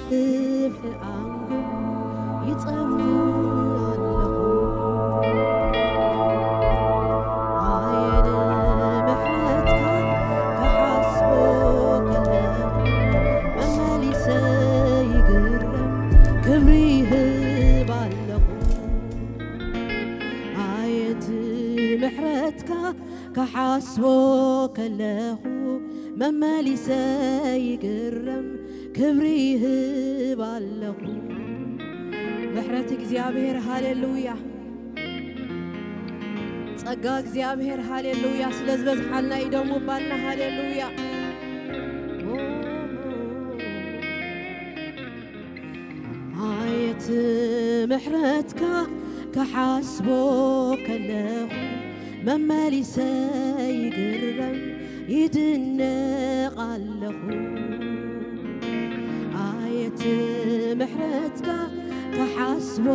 ብስብሒ ኣንጉዕ ይጸምእ ኣለኹ። ኣየ ንምሕረትካ ክሓስቦ ከለኹ፣ መመሊሰ ይግረም፣ ክብሪ ይህብ ኣለኹ። ኣየት ምሕረትካ ክሓስቦ ከለኹ፣ መመሊሰ ይግረም፣ ክብሪ ይህብ ኣለኹ። ምሕረት እግዚኣብሔር፣ ሃሌሉያ። ጸጋ እግዚኣብሔር፣ ሃሌሉያ። ስለ ዝበዝሓልና ኢዶም ባልና፣ ሃሌሉያ። ኣየት ምሕረትካ ክሓስቦ ከለኹ፣ መመሊሰ ይግረም፣ ይድነቕ ኣለኹ። ኣየት ምሕረትካ ክሓስቦ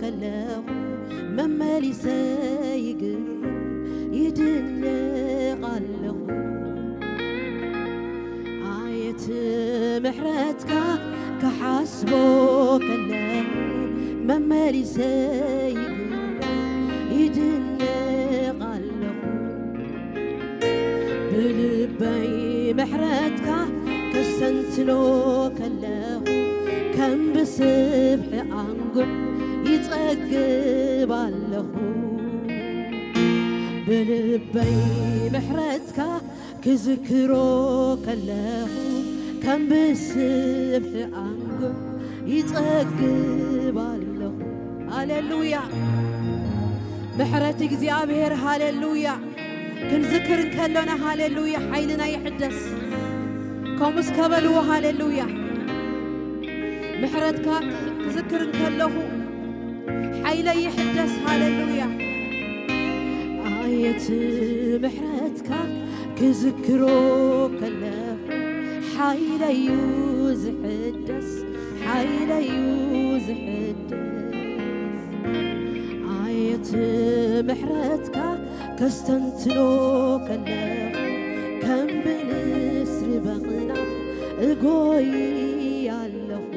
ከለኹ፣ መመሊሰ ይግረም፣ ይድነቕ ኣለኹ። ኣየት ምሕረትካ ክሓስቦ ከለኹ፣ መመሊሰ ይግረም፣ ይድነቕ ኣለኹ። ብልበይ ምሕረትካ ከስተንትኖ ከለኹ፣ ከም ብስብሒ ኣንጉዕ ይጸግብ ኣለኹ። ብልበይ ምሕረትካ ክዝክሮ ከለኹ፣ ከም ብስብሒ ኣንጉዕ ይጸግብ ኣለኹ። ሃሌሉያ። ምሕረት እግዚኣብሔር፣ ሃሌሉያ። ክንዝክር እንከሎና፣ ሃሌሉያ፣ ሓይልና ይሕደስ። ከምኡ እስከ በልዎ፣ ሃሌሉያ። ምሕረትካ ክዝክር እንከለኹ፣ ሓይለይ ይሕደስ፣ ሃሌሉያ። ኣየት ምሕረትካ ክዝክሮ ከለኹ፣ ሓይለዩ ዝሕደስ፣ ሓይለዩ ዝሕደስ። ኣየት ምሕረትካ ከስተንትኖ ከለኹ፣ ከም ብንስሪ በቕናፍ እጎይ ኣለኹ።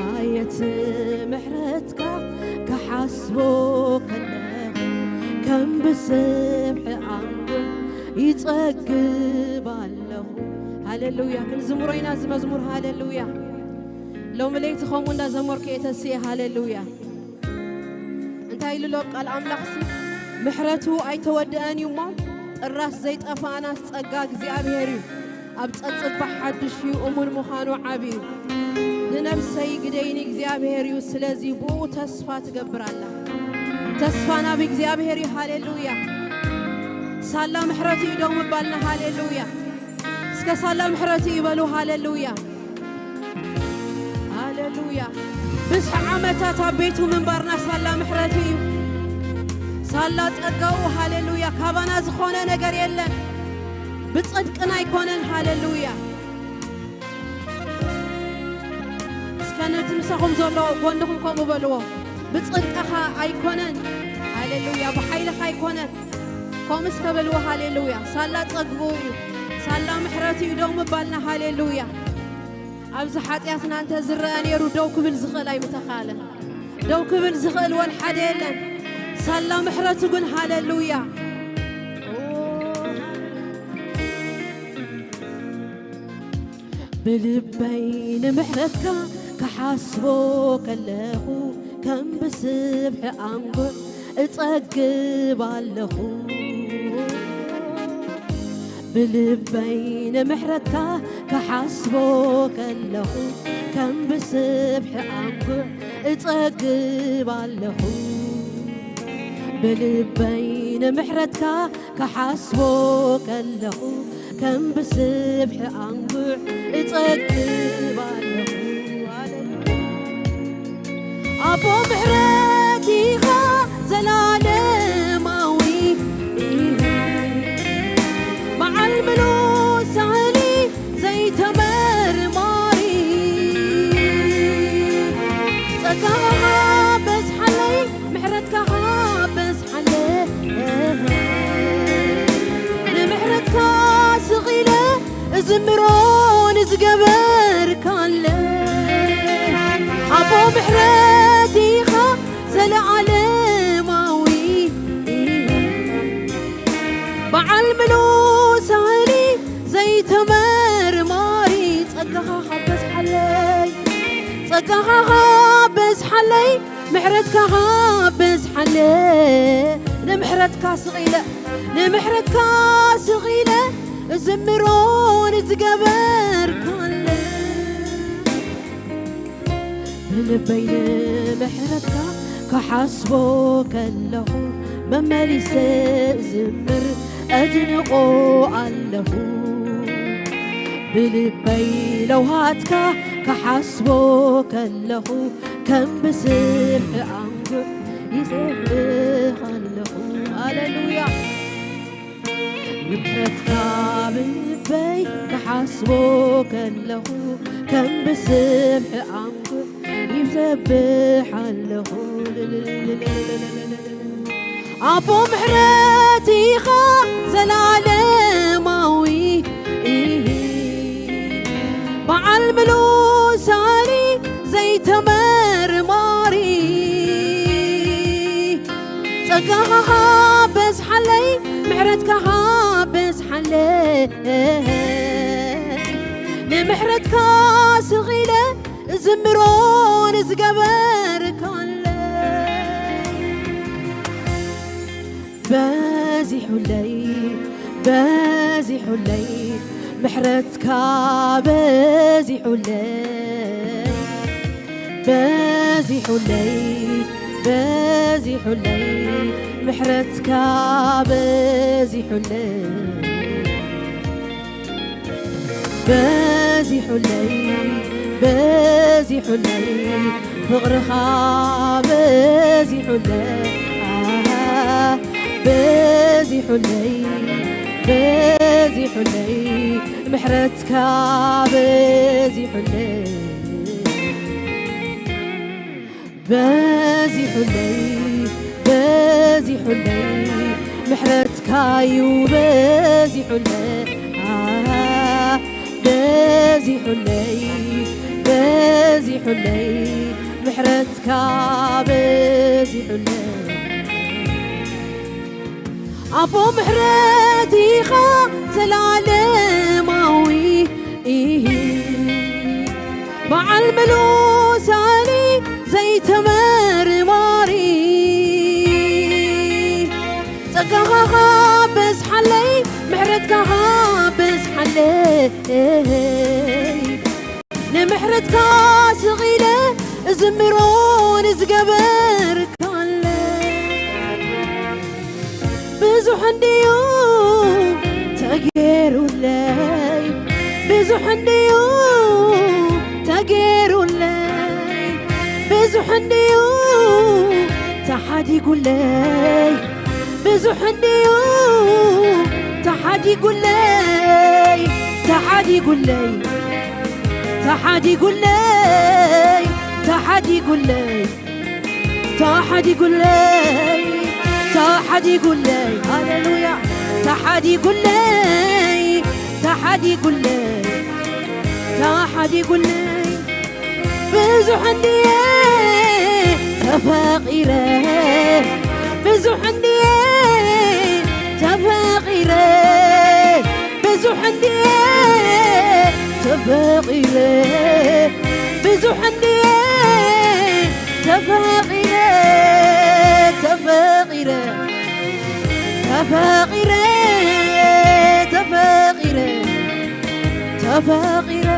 ኣየት ምሕረትካ ክሓስቦ ከለኹ፣ ከም ብስብሒ ኣንጉዕ ይጸግብ ኣለኹ። ሃሌሉያ። ክንዝምሮ ኢና እዚ መዝሙር፣ ሃሌሉያ። ሎሚ ለይቲ ከምኡ እንዳዘመርኩ እየ ተስየ፣ ሃሌሉያ። እንታይ ኢሉ ኣሎ ቃል ኣምላኽሲ? ምሕረቱ ኣይተወድአን እዩ እሞ፣ ጥራስ ዘይጠፋእናስ ጸጋ እግዚኣብሔር እዩ። ኣብ ጸጽባሕ ሓድሽ እዩ፣ እሙን ምዃኑ ዓቢ እዩ። ንነብሰይ ግደይኒ እግዚኣብሔር እዩ፣ ስለዚ ብኡ ተስፋ ትገብር ኣላ። ተስፋ ናብ እግዚኣብሔር እዩ። ሃሌሉያ። ሳላ ምሕረቱ እዩ ደው ምባልና። ሃሌሉያ። እስከ ሳላ ምሕረቱ እዩ በሉ። ሃሌሉያ። ሃሌሉያ። ብዝሒ ዓመታት ኣብ ቤቱ ምንባርና ሳላ ምሕረቱ እዩ። ሳላ ጸጋኡ፣ ሃሌሉያ። ካባና ዝኾነ ነገር የለን። ብጽድቅና ኣይኮነን። ሃሌሉያ። እስከ ነቲ ምሳኹም ዘሎ ጎንኹም ከምኡ በልዎ። ብጽድቅኻ ኣይኮነን። ሃሌሉያ። ብሓይልኻ ኣይኮነን። ከምኡ እስከ በልዎ። ሃሌሉያ። ሳላ ጸግኡ እዩ። ሳላ ምሕረቱ እዩ ደው ምባልና። ሃሌሉያ። ኣብዚ ሓጢኣትና እንተ ዝረአ ነይሩ ደው ክብል ዝኽእል ኣይምተኻእለን። ደው ክብል ዝኽእል ወላ ሓደ የለን። ሳላ ምሕረቱ ግን፣ ሃሌሉያ። ብልበይ ንምሕረትካ ክሓስቦ ከለኹ፣ ከም ብስብሒ ኣንጉዕ እጸግብ ኣለኹ። ብልበይ ንምሕረትካ ክሓስቦ ከለኹ፣ ከም ብስብሒ ኣንጉዕ እጸግብ ኣለኹ። ብልበይ ንምሕረትካ ክሓስቦ ከለኹ፣ ከም ብስብሒ ኣንጉዕ እጸግብ ኣለኹ። ኣቦ ምሕረት ኢኻ ዘላለማዊ፣ መዓል ምሉእ ሳህሊ ዘይተመርማሪ። ጸጋኻ በዝሓለይ፣ ምሕረትካ በዝሓለይ። ንምሕረትካ ስቕ ኢለ እዝምሮ ንዝገበረ ምሕረትካ በዝሓለ ንምሕረትካ ስቕ ኢለ ንምሕረትካ ስቕ ኢለ እዝምሮ ንዝገበርካለ ብልበይ ንምሕረትካ ክሓስቦ ከለኹ መመሊሰ እዝምር እድንቆ ኣለኹ ብልበይ ለውሃትካ ክሓስቦ ከለኹ ከም ብስርሒ ኣንጉዕ ይሰብኽ ኣለኹ። ሃሌሉያ። ምሕረትካ ብልበይ ክሓስቦ ከለኹ ከም ብስርሒ ኣንጉዕ ይሰብኽ ኣለኹ። ኣቦ ምሕረት ኢኻ ዘላለማዊ በዓል ምሉእ ሳሊ ዘይተመርማሪ ጸጋኻ በዝሓለይ ምሕረትካ በዝሓለይ ንምሕረትካ ስኺለ ዝምሮ ንዝገበርካለይ በዚሑለይ በዚሑለይ ምሕረትካ በዚሑለይ በዚሑለይ በዚሑለይ ምሕረትካ በዚሑለይ በዚሑለይ በዚሑለይ ፍቕርኻ በዚሑለይ ኣሃ በዚሑለይ በዚሑለይ ምሕረትካ በዚሑለይ በዚሑለይ በዚሑለይ ምሕረትካዩ በዚሑለይ ኣሃ በዚሑለይ በዚሑለይ ምሕረትካ በዚሑለይ ኣቦ ምሕረት ኢኻ ዘላለማዊ ኢሂ በዓል ምሉእ ሳሊ ዘይተመርማሪ ጸጋኻ በዝሓለይ ምሕረትካ በዝሓለይ ንምሕረትካ ስቕ ኢለ እዝምሮ ንዝገበርካለይ ብዙሕ እንድዩ ተጌሩለይ ብዙሕ እንድዩ ተጌሩለይ ብዙሕ እንድዩ ተሓዲጉለይ ብዙሕ እንድዩ ተሓዲጉለይ ተሓዲጉለይ ተሓዲጉለይ ተሓዲጉለይ ተሓዲጉለይ ተሓዲጉለይ ሃሌሉያ ተሓዲጉለይ ተሓዲጉለይ ተሓዲጉለይ ብዙሕ እንድየ ተፈቒረ ብዙሕ እንድየ ተፈቒረ ብዙሕ እንድየ ተፈቒረ ብዙሕ እንድየ ተፈቒረ ተፈቒረ ተፈቒረ ተፈቒረ ተፈቒረ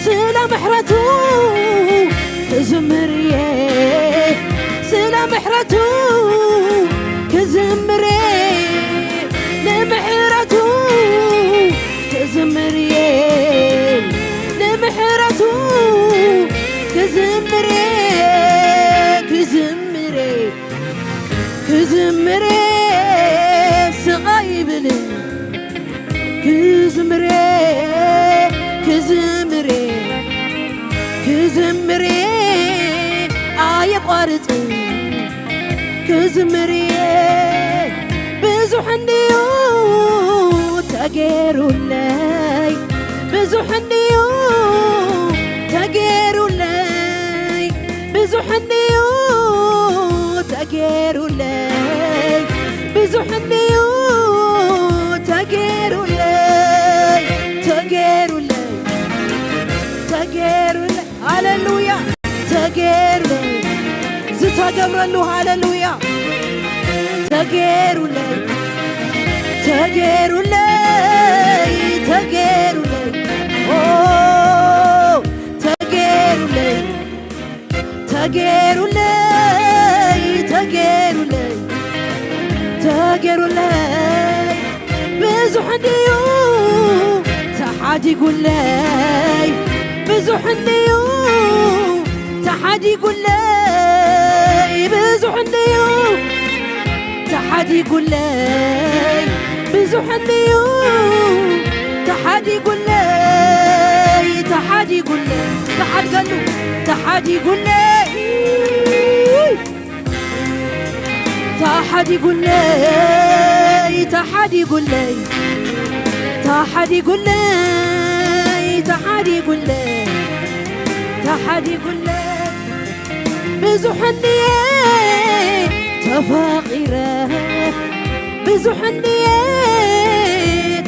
ስለ ምሕረቱ ክዝምር እየ ስለ ምሕረቱ ክዝምር እየ ንምሕረቱ ክዝምር እየ ንምሕረቱ ክዝምር እየ ክዝምር እየ ክዝምር እየ ስቕ ኣይብልን ክዝምር እየ ክዝምር እየ ክዝምር እየ ኣየቋርጽን ክዝምር እየ ብዙሕ እንድዩ ተጌሩለይ ብዙሕ እንድዩ ተጌሩለይ ብዙሕ እንድዩ ተጌሩለይ ብዙሕ እንድዩ ተጌሩለይ ተጌሩለይ ተጌሩለይ ሃሌሉያ ተጌሩለይ ገብረሉ። ሃሌሉያ። ተጌሩለይ፣ ተጌሩለይ፣ ተጌሩለይ፣ ኦ፣ ተጌሩለይ፣ ተጌሩለይ፣ ተጌሩለይ፣ ተጌሩለይ። ብዙሕ እንድዩ ተሓዲጉለይ፣ ብዙሕ እንድዩ ተሓዲጉለይ፣ ብዙሕ እንድዩ ተሓዲጉለይ፣ ብዙሕ እንድዩ ተሓዲጉለይ፣ ተሓዲጉለይ፣ ተሓድገሉ፣ ተሓዲጉለይ። ተሓዲጉለይ፣ ተሓዲጉለይ፣ ተሓዲጉለይ፣ ተሓዲጉለይ፣ ተሓዲጉለይ። ብዙሕ እንድየ ተፋቒረ፣ ብዙሕ እንድየ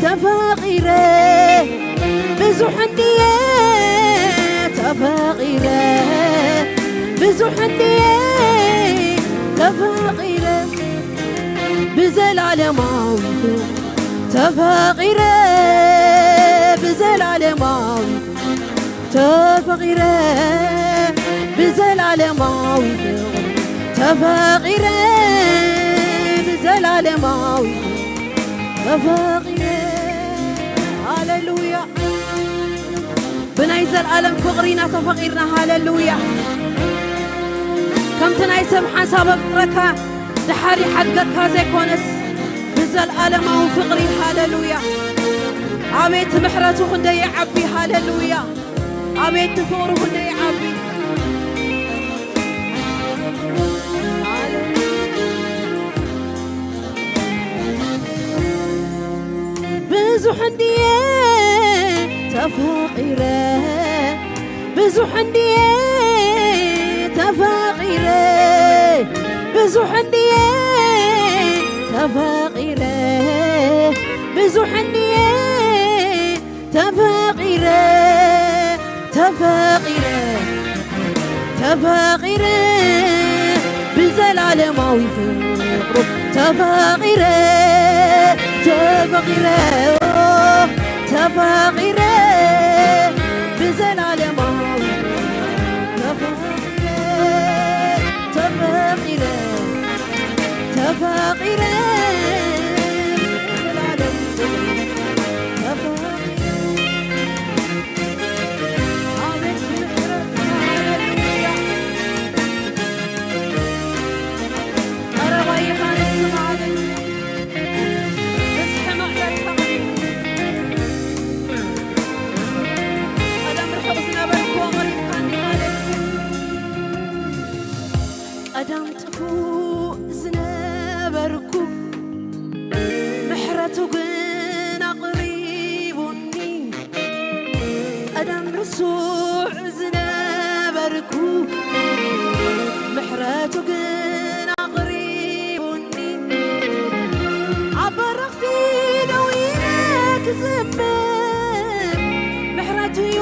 ተፋቒረ፣ ብዙሕ እንድየ ተፋቒረ፣ ብዙሕ እንድየ ተፋቒረ፣ ብዘላለማዊ ፍቕሪ ተፋቒረ፣ ብዘላለማዊ ተፋቒረ፣ ብዘላለማዊ ፍቕሪ ተፋቒረ፣ ብዘላለማዊ ፍቕሪ ተፋቒረ። ሃሌሉያ። ብናይ ዘልኣለም ፍቕሪ ኢና ተፈቒርና። ሃሌሉያ። ከምቲ ናይ ሰብ ሓንሳብ ኣፍቅረካ ድሓር ይሓድገካ ዘይኮነስ፣ ብዘልኣለማዊ ፍቕሪ። ሃሌሉያ። ኣቤት ምሕረቱ ክንደይ ይዓቢ። ሃሌሉያ። ኣቤት ፍቕሩ ክንደይ ይዓቢ። ብዙሕ እንድየ ተፋቒረ፣ ብዙሕ እንድየ ተፋቒረ፣ ብዙሕ እንድየ ተፋቒረ፣ ብዙሕ እንድየ ተፋቒረ፣ ተፋቒረ፣ ተፋቒረ፣ ብዘላለማዊ ፍቕሩ ተፋቒረ፣ ተፋቒረ፣ ኦ፣ ተፋቒረ፣ ብዘላለማዊ ተፋቒረ፣ ተፋቒረ፣ ተፋቒረ፣ ብዘላለማዊ ፍቕሩ ተፋቒረ። ኣቤት ምሕረትካ፣ ሃሌሉያ። ቀረባ ኢኻ ንስኻ፣ ሃሌሉያ። ብዝሒ ምሕረትካ፣ ቀደም ርሑቕ ዝነበርኩዎ ቀሪብካኒ፣ ሃሌሉያ። ቀደም ጥፉእ ዝነበርኩ ምሕረቱ ግን ኣቕሪቡኒ። ቀደም ርሱዕ ዝነበርኩ ምሕረቱ ግን ኣቕሪቡኒ። ኣብ በረኽቲ ደው ኢለ ክዝምር ምሕረቱ እዩ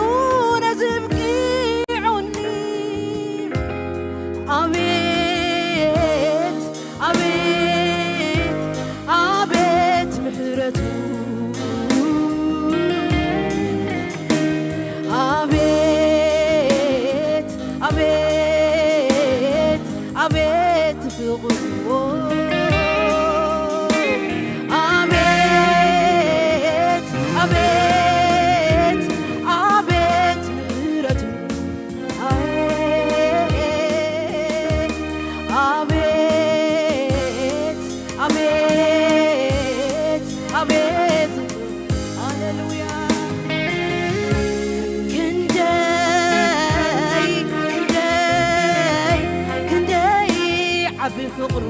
ነዚ ኣብቂዑኒ። ኣቤት፣ ኣቤት፣ ኣቤት ምሕረቱ። ኣቤት፣ ኣቤት፣ ኣቤት ፍቕሩ። ኣቤት፣ ኣቤት፣ ኣቤት ምሕረቱ። ኣቤት፣ ኣቤት፣ ኣቤት፣ ሃሌሉያ። ክንደይ፣ ክንደይ፣ ክንደይ ዓቢ ፍቕሩ።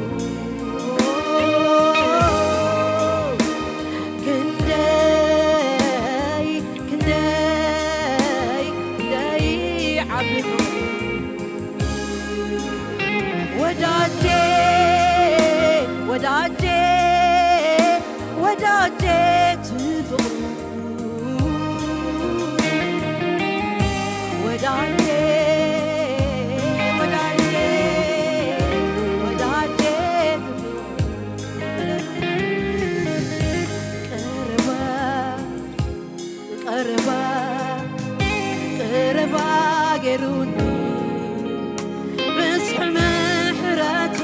ክንደይ፣ ክንደይ፣ ክንደይ ዓቢ ፍቕሩ። ወዳጄ፣ ወዳጄ፣ ወዳጄ ትፍቕሩ። ወዳጄ፣ ወዳጄ፣ ቀረባ፣ ቀረባ ገይሩኒ፣ ብዝሒ ምሕረቱ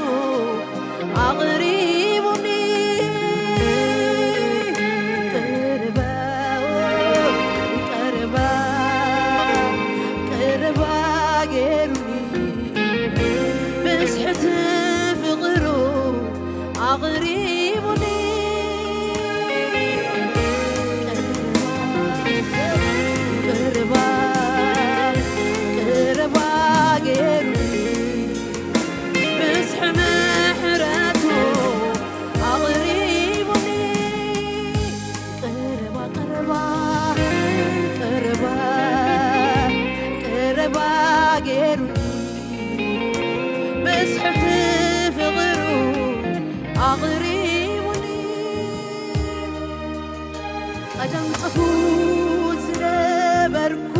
ኣቕሪቡኒ። ቀረባ፣ ቀረባ፣ ቀረባ ገይሩኒ፣ ብዝሒ ፍቕሩ ኣቕሪቡኒ። ቀረባ፣ ቀረባ ገይሩኒ፣ ብዝሒ ምሕረቱ ኣቕሪቡኒ። ቀረባ፣ ቀረባ፣ ቀረባ፣ ቀረባ ገይሩኒ፣ ብዝሒ ፍቕሩ ኣቕሪቡኒ። ቀደም ጥፉእ ዝነበርኩ፣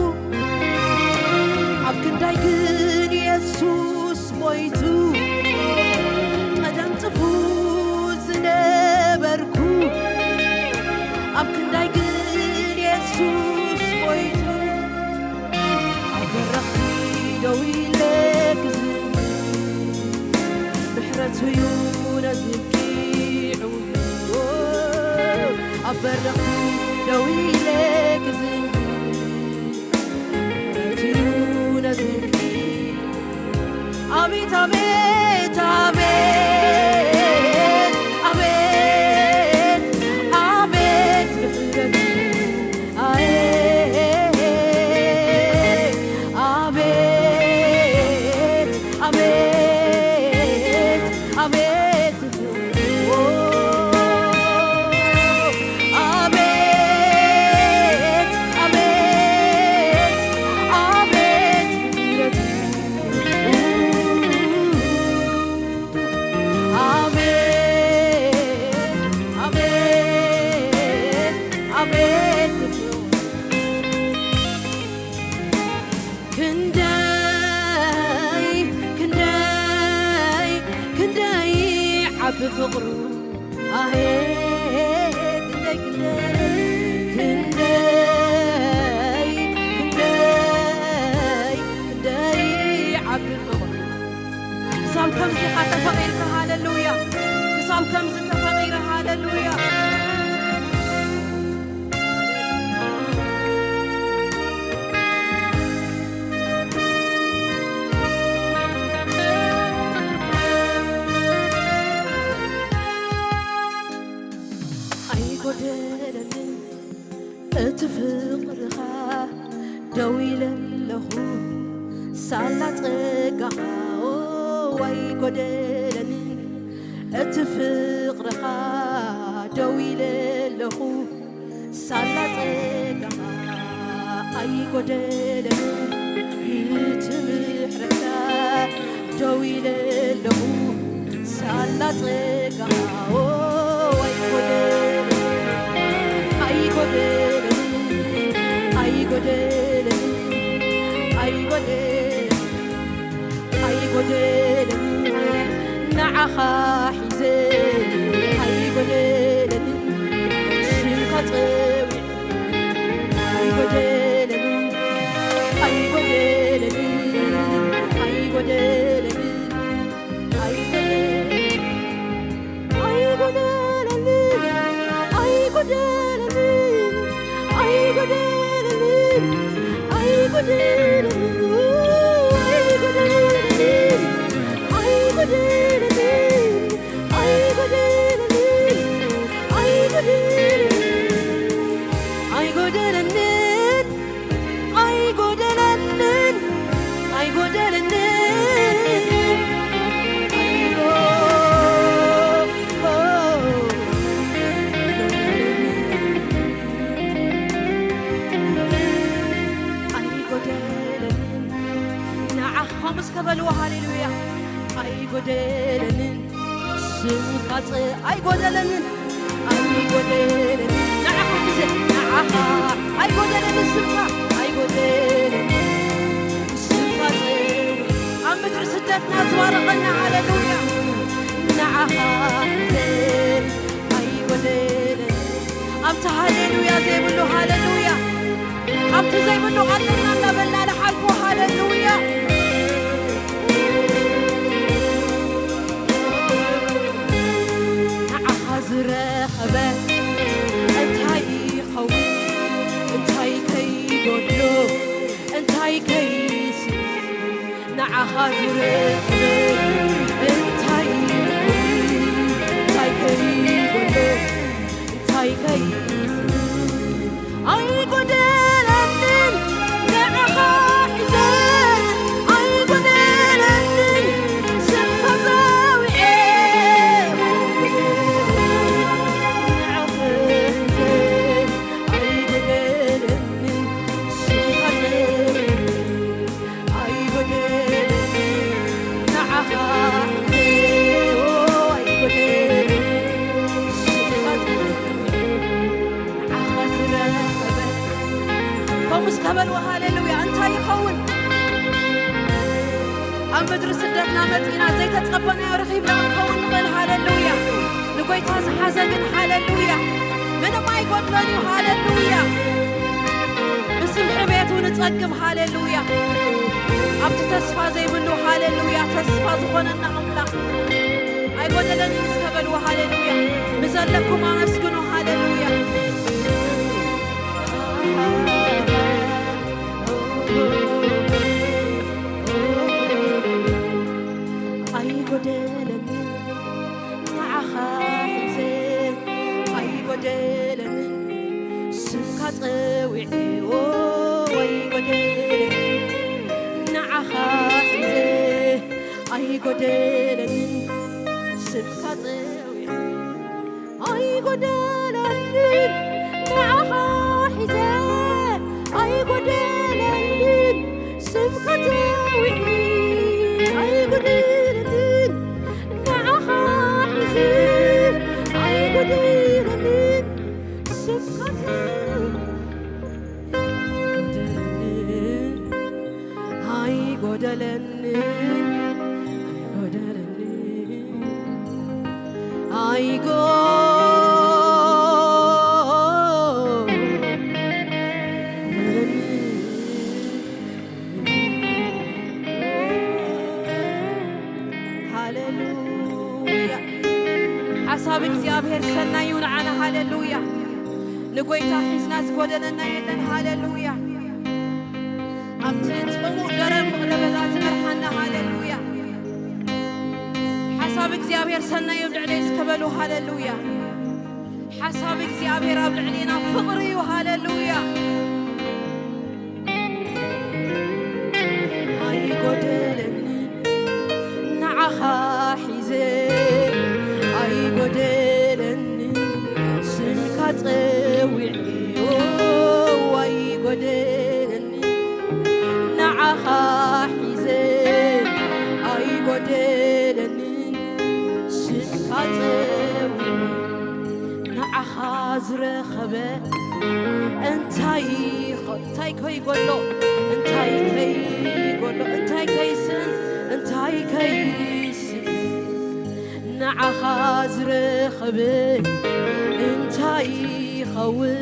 ኣብ ክንዳይ ግን የሱስ ሞይቱ። ቀደም ጥፉእ ዝነበርኩ፣ ኣብ ክንዳይ ግን የሱስ ሞይቱ። ኣብ በረኽቲ ደው ኢለ ክዝምር፣ ምሕረቱ እዩ ነዚ ኣብቂዑ። ኣብ በረኽቲ ደው ኢለ ክዝምር፣ ምሕረቱ እዩ ነዚ ኣብቂዑ። ኣቤት፣ ኣቤት፣ ኣቤት፣ ኣቤት፣ ኣቤት ምሕረቱ። ኣየ፣ ኣቤት፣ ኣቤት፣ ኣቤት፣ ኦ፣ ኣቤት፣ ኣቤት፣ ኣቤት ምሕረቱ። ኣቤት፣ ኣቤት፣ ኣቤት፣ ክንደይ፣ ክንደይ፣ ክንደይ ዓቢ ፍቕሩ። ኣሄ፣ ክንደይ፣ ክንደይ፣ ክንደይ፣ ክንደይ፣ ክንደይ ዓቢ ፍቕሩ። ክሳብ ከምዚ ኢኻ ተፈቒርካ፣ ሃሌሉያ። ክሳብ ከምዚ ተፈቒረ፣ ሃሌሉያ። ኣይጎደለንን እቲ ፍቕርኻ፣ ደው ኢለ ኣለኹ ሳላ ጸጋኻ። ኦ፣ ኣይጎደለንን እቲ ፍቕርኻ፣ ደው ኢለ ኣለኹ ሳላ ጸጋኻ። ኣይጎደለንን እቲ ምሕረትካ፣ ደው ኢለ ኣለኹ ሳላ ጸጋኻ። ኦ፣ ኣይጎደለንን፣ ኣይጎደለንን፣ ኣይጎደለንን፣ ኣይጎደለንን፣ ኣይጎደለንን፣ ንዓኻ ሒዘ ኣይጎደለንን፣ ስምካ ጸዊዐ ኣይጎደለንን፣ ኣይጎደለንን፣ ኣይጎደለንን፣ ኣይጎደለንን፣ ኣይጎደለንን፣ ኣይጎደለንን፣ ኣይጎደለንን፣ ኣይጎደለንን፣ ኣይጎደለንን፣ ኣይጎ-፣ ኣይጎደለንን። ንዓኻ ምስ ከበልዎ፣ ሃሌሉያ። ኣይጎደለንን። ስምካ ጸ-፣ ኣይጎደለንን፣ ኣይጎደለንን። ንዓኻ ግዜ፣ ንዓኻ ኣይጎደለንን ስምካ፣ ኣይጎደለንን ስምካ ጸ-፣ ኣብ ምድሪ ስደትና ዝባረኸና፣ ሃሌሉያ። ንዓኻ ግዜ ኣይጎደለንን። ኣብቲ ሃሌሉያ ዘይብሉ ሃሌሉያ። ኣብቲ ዘይብሉ ቀልጢፍና እናበልና ንሓልፎ። ሃሌሉያ። ንዓኻ ዝረኸበ እንታይ ይኸውን? እንታይ ከይጎድሎ? እንታይ ከይስ ንዓኻ ዝረኸበ እንታይ ይኸውን? እንታይ ከይጎድሎ? እንታይ ከይስ ኣይጎደለንን፣ ንዓኻ ሒዘ ኣይጎደለንን፣ ስምካ ጸዊዐ ንዓኻ ሒዘ ኣይጎደለንን፣ ስምካ ጸዊዐ ኣይጎደለንን፣ ንዓኻ ሒዘ ኣይጎደለንን፣ ስምካ ጸዊዐ ንዓኻ ዝረኸበ። ከምኡ እስከ በልዎ፣ ሃሌሉያ። እንታይ ይኸውን? ኣብ ምድሪ ስደትና መጺና ዘይተጸበናዮ ረኺብና ክንከውን ንኽእል። ሃሌሉያ። ንጎይታ ዝሓዘ ግን፣ ሃሌሉያ፣ ምንም ኣይጎድሎን እዩ። ሃሌሉያ። ብስብሒ ቤቱ ንጸግብ። ሃሌሉያ። ኣብቲ ተስፋ ዘይብሉ፣ ሃሌሉያ፣ ተስፋ ዝኾነና ኣምላኽ። ኣይጎደለንን እስከ በልዎ፣ ሃሌሉያ። ብዘለኩም ኣመስግኑ፣ ሃሌሉያ። ኣይጎደለንን፣ ንዓኻ ሒዘ ኣይጎደለንን፣ ስምካ ጸዊዐ ኣይጎደለንን፣ ንዓኻ ሒዘ ኣይጎደለንን፣ ስምካ ጸዊዐ ኣይጎደለንን፣ ንዓኻ ሒዘ ኣይጎደለንን፣ ስምካ ጸዊዐ ኣይጎደለንን፣ ንዓኻ ሒዘ ኣይጎደለንን፣ ስምካ ጸዊዐ ኣይጎደለንን፣ ኣይጎደለንን፣ ኣይጎደለንን። ሃሌሉያ። ሓሳብ እግዚኣብሔር ሰናይ እዩ ንዓና። ሃሌሉያ። ንጎይታ ሒዝና ዝጎደለና የለን። ሃሌሉያ። ኣብቲ ጽሙእ ገረብ ምድረ በዳ ዝመርሓና። ሃሌሉያ። ሓሳብ እግዚኣብሔር ሰናይ እዩ ኣብ ልዕለይ እስከ በሉ። ሃሌሉያ። ሓሳብ እግዚኣብሔር ኣብ ልዕሌና ፍቕሪ እዩ። ሃሌሉያ። ኣይጎደለንን፣ ንዓኻ ሒዘ ኣይጎደለንን፣ ስምካ ጸዊዐዮ ኣይጎደለንን፣ ንዓኻ ሒዘ ኣይጎደለንን፣ ስምካ ጸዊዐ ንዓኻ ዝረኸበ እንታይ ይኸ-፣ እንታይ ከይጎሎ፣ እንታይ ከይጎሎ፣ እንታይ ከይስን፣ እንታይ ከይስን፣ ንዓኻ ዝረኸበ እንታይ ይኸውን፣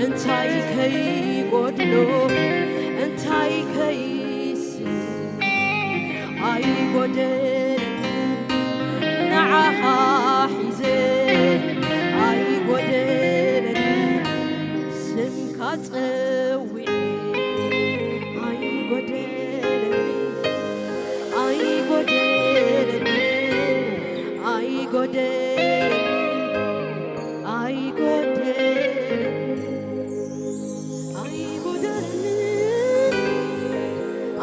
እንታይ ከይጎድሎ፣ እንታይ ከይስን፣ ኣይጎደለንን፣ ንዓኻ ሒዘ ኣይጎደለንን፣ ስምካ ጸዊዐ ኣይጎደለንን፣ ኣይጎደለንን፣ ኣይጎደለንን፣ ኣይጎደለንን። ኣይጎደለንን፣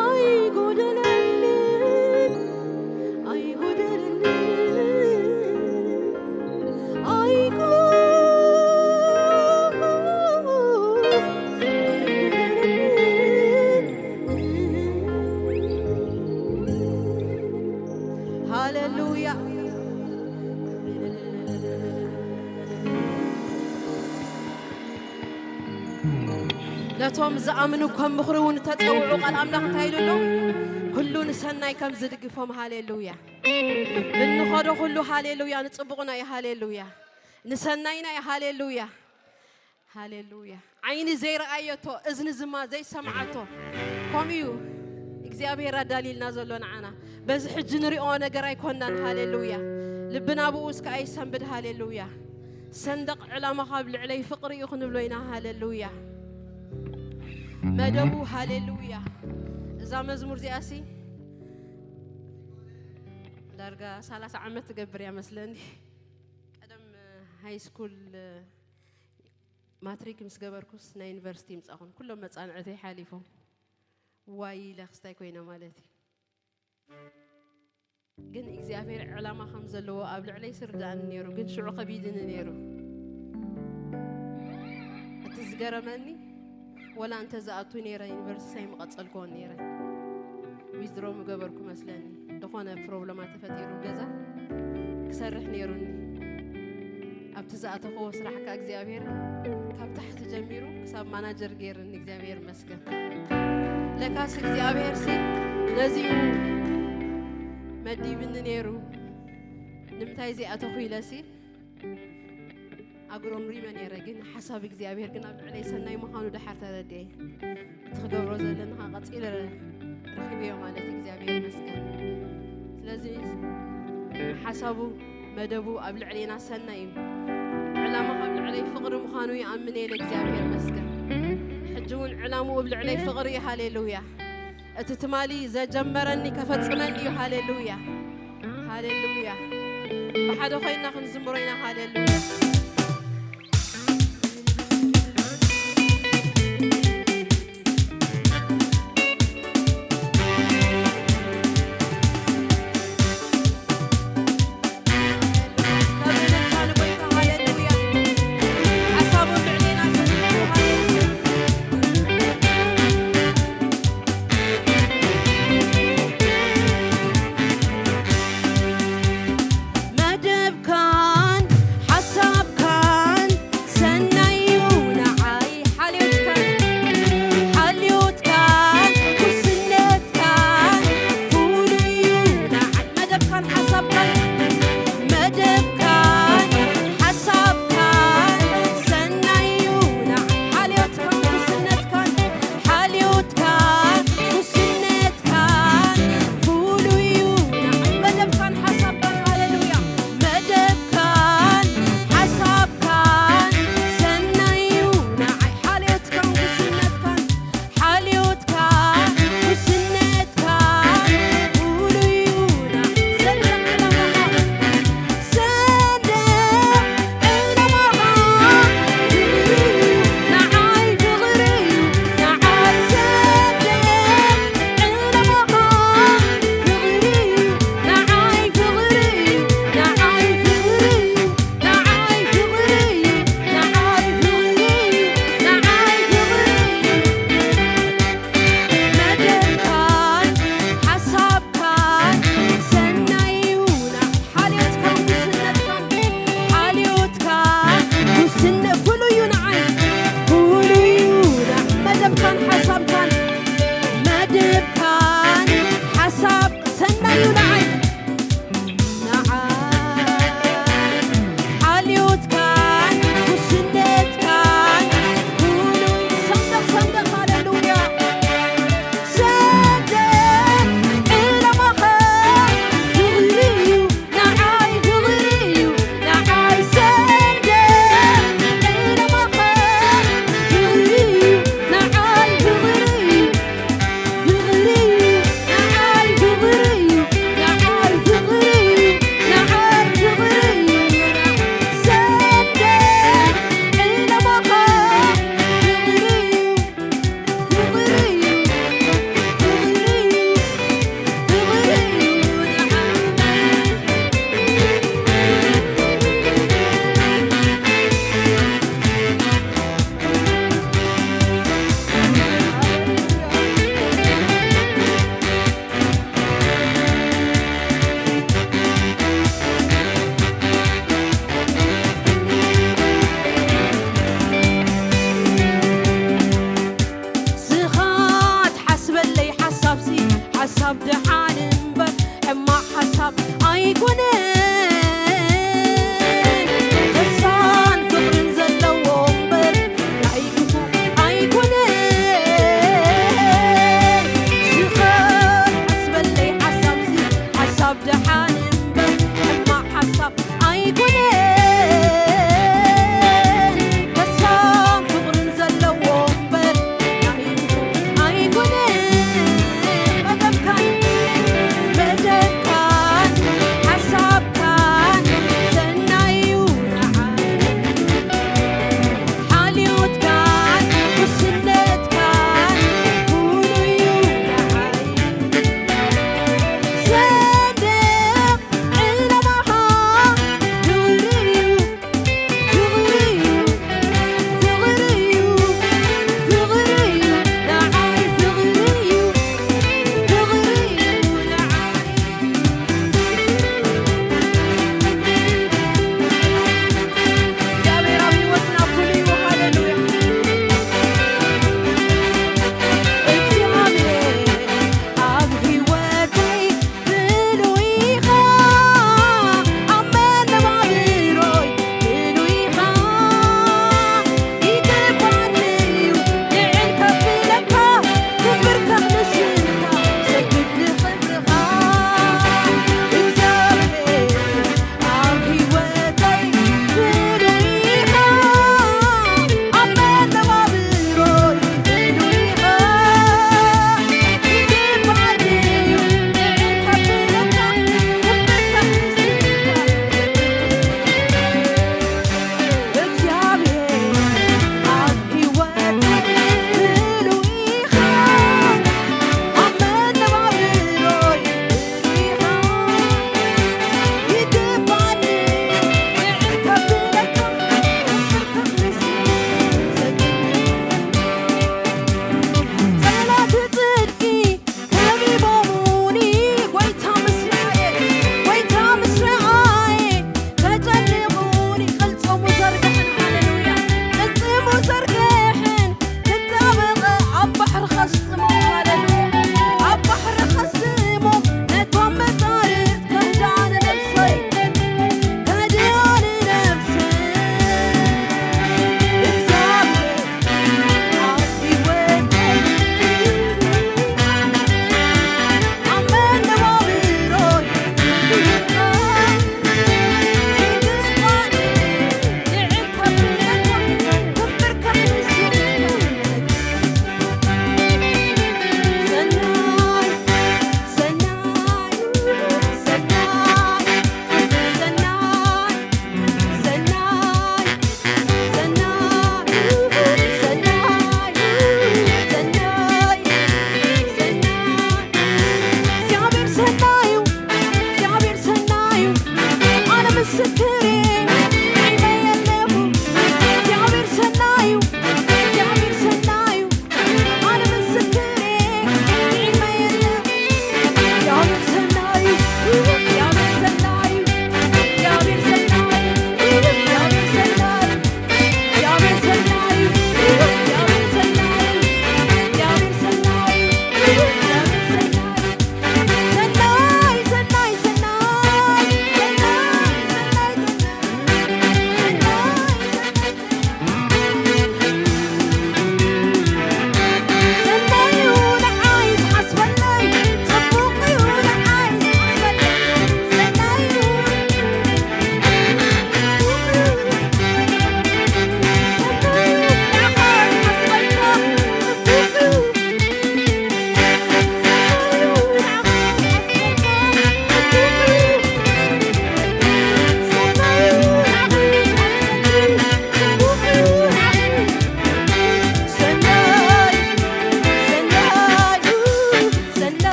ኣይጎደለንን፣ ኣይጎደለንን፣ ኣይጎ-፣ ኣይጎደለንን። ሃሌሉያ። ነቶም ዝኣምኑ ከም ምኽሩ እውን እተጸውዑ ቃል ኣምላኽ እንታይ ኢሉ ኣሎ? ኩሉ ንሰናይ ከም ዝድግፎም። ሃሌሉያ። እንኸዶ ኩሉ ሃሌሉያ ንጽቡቕና እዩ። ሃሌሉያ ንሰናይና እዩ። ሃሌሉያ። ሃሌሉያ። ዓይኒ ዘይረኣየቶ፣ እዝኒ ዝማ ዘይሰምዓቶ፣ ከምኡ እዩ እግዚኣብሔር ኣዳልይልና ዘሎ ንዓና። በዚ ሕጂ ንሪኦ ነገር ኣይኮናን። ሃሌሉያ። ልብና ብኡ እስከ ኣይሰንብድ። ሃሌሉያ። ሰንደቕ ዕላማ ካብ ልዕለይ ፍቕሪ እዩ ክንብሎ ኢና። ሃሌሉያ። መደቡ። ሃሌሉያ። እዛ መዝሙር እዚኣሲ ዳርጋ ሰላሳ ዓመት ትገብር እያ መስለኒ። ቀደም ሃይ ስኩል ማትሪክ ምስ ገበርኩስ ናይ ዩኒቨርሲቲ ምጻኹን ኩሎም መጻንዕተይ ሓሊፎም። ዋይ ኢለ ክስታይ ኮይነ ማለት እዩ። ግን እግዚኣብሔር ዕላማ ከም ዘለዎ ኣብ ልዕለይ ስርዳእኒ ነይሩ፣ ግን ሽዑ ከቢድኒ ነይሩ። እቲ ዝገረመኒ፣ ወላ እንተ ዝኣቱ ነይረ ዩኒቨርሲቲ ኣይምቐጸልክዎን ነይረ። ዊዝድሮ ምገበርኩ መስለኒ። ዝኾነ ፕሮብለማ ተፈጢሩ ገዛ ክሰርሕ ነይሩኒ። ኣብቲ ዝኣተኽዎ ስራሕ ከኣ እግዚኣብሔር ካብ ታሕቲ ጀሚሩ ክሳብ ማናጀር ገይርኒ። እግዚኣብሔር ይመስገን። ለካስ እግዚኣብሔር ሲ ነዚኡ መዲብኒ ነይሩ። ንምንታይ እዚኣ ተኹኢለ ሲ ኣጉረምሪመ ነይረ፣ ግን ሓሳብ እግዚኣብሔር ግን ኣብ ልዕለይ ሰናይ ምዃኑ ደሓር ተረድኤ። እቲ ክገብሮ ዘለኒ ኸዓ ቀጺለ ረኺበዮ ማለት እዩ። እግዚኣብሔር ይመስገን። ስለዚ ሓሳቡ መደቡ ኣብ ልዕሌና ሰናይ እዩ። ዕላማ ኣብ ልዕለይ ፍቕሪ ምዃኑ ይኣምን እየ። እግዚኣብሔር ይመስገን። ሕጂ እውን ዕላምኡ ኣብ ልዕለይ ፍቕሪ እዩ። ሃሌሉያ። እቲ ትማሊ ዘጀመረኒ ከፈጽመኒ እዩ። ሃሌሉያ፣ ሃሌሉያ። ብሓደ ኮይና ክንዝምሮ ኢና። ሃሌሉያ። መደብካን ሓሳብካ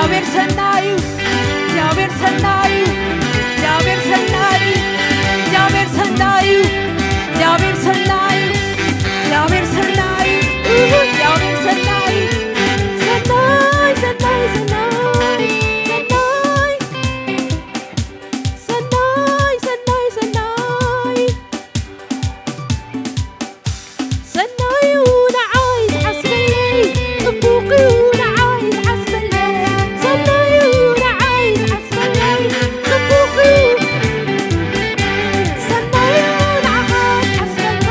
እግዚኣብሔር ሰናይ እዩ። እግዚኣብሔር ሰናይ እዩ። እግዚኣብሔር ሰናይ እዩ። እግዚኣብሔር ሰናይ እዩ። እግዚኣብሔር ሰናይ እዩ። እግዚኣብሔር ሰናይ እዩ። እህ፣ እግዚኣብሔር ሰናይ እዩ። ሰናይ፣ ሰናይ፣ ሰናይ፣ ሰናይ። ሰናይ፣ ሰናይ፣ ሰናይ። ሰናይ እዩ ንዓይ ዝሓስበለይ፣ ጽቡቕ እዩ ንዓይ ዝሓስበለይ። ሰናይ እዩ ንዓይ ዝሓስበለይ፣ ጽቡቕ እዩ። ሰናይ እዩ ንዓኻ ዝሓስበልካ፣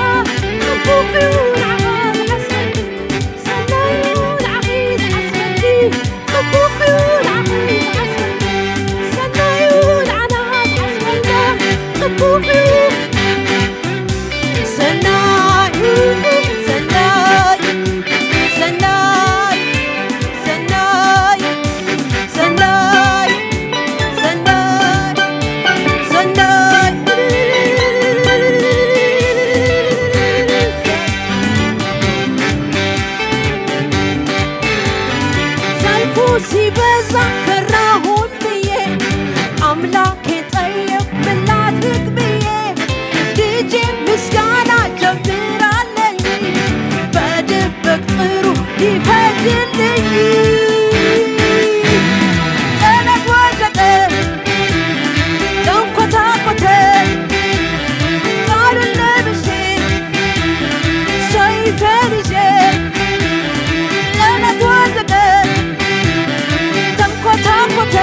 ጽቡቕ እዩ ንዓኻ ዝሓስበልካ። ሰናይ እዩ ንዓኺ ዝሓስበልኪ፣ ጽቡቕ እዩ ንዓኺ ዝሓስበልኪ። ሰናይ እዩ ንዓና ዝሓስበልና፣ ጽቡቕ እዩ። ሰናይ፣ ሰናይ፣ ሰናይ፣ ሰናይ፣ ሰናይ፣ ሰናይ፣ ሰናይ። ሰልፉ ሲበዛ ፈራሁን ብዬ፣ ኣምላኬ ጠየብ ምላድግ ብዬ፣ ልጄ ምስጋና ጀምራለኝ፣ በድብቅ ጥሩ ይፈጅልኝ። ጠላት ወደቀ፣ ተንኮታኮተ፣ ቃሉን ለብሼ፣ ሰይፌን ይዤ፣ ጠላት ወደቀ፣ ተንኮታኮተ፣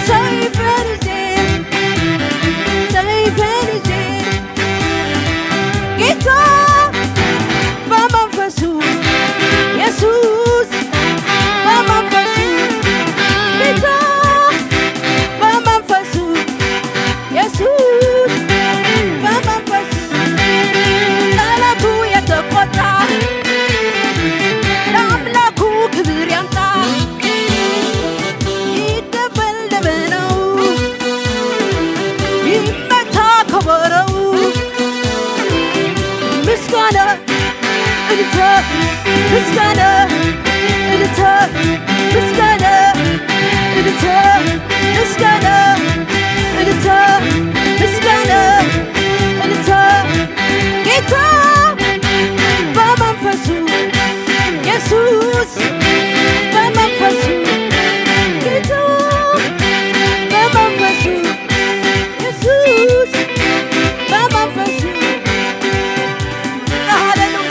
ሰይፌን ይዤ፣ ሰይፌን ይዤ፣ ጌታ በመንፈሱ፣ ኢየሱስ በመንፈሱ፣ ጌታ በመንፈሱ፣ ኢየሱስ በመንፈሱ፣ ጠላቱ የተቆጣ፣ ለአምላኩ ክብር ያምጣ። ይደበል ደበናው፣ ይመታ ከበሮው፣ ምስጋና እልልታ፣ ምስጋና እልልታ፣ ምስጋና እልልታ፣ ምስጋና እልልታ፣ ምስጋና እልልታ። ጌታ በመንፈሱ፣ ኢየሱስ በመንፈሱ፣ ጌታ በመንፈሱ፣ ኢየሱስ በመንፈሱ። ሃሌሉያ።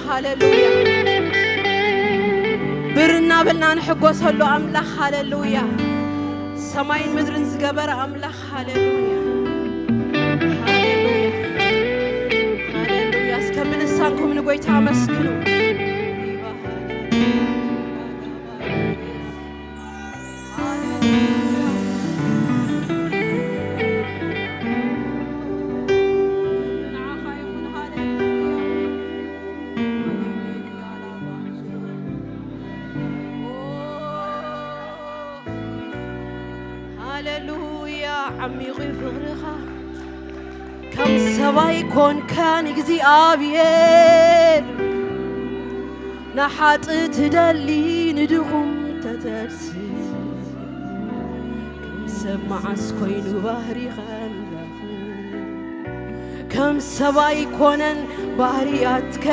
ሃሌሉያ። ብር እናበልና ንሕጎሰሉ ኣምላኽ፣ ሃሌሉያ። ሰማይን ምድርን ዝገበረ ኣምላኽ፣ ሃሌሉያ። ሃሌሉያ። ሃሌሉያ። እስከ ብልሳንኩም ንጎይታ ኣመስግኑ። ሃሌሉያ። ዓሚቑ እዩ ፍቕርኻ፣ ከም ሰባይ ኮንካ ንእግዚኣብሔር። ንሓጥእ ትደሊ ንድኹም ተተድሲ። ከም ሰብ መዓስ ኮይኑ ባህሪኻ ኣምላኽ፣ ከም ሰባይ ኮነን ባህርያትካ።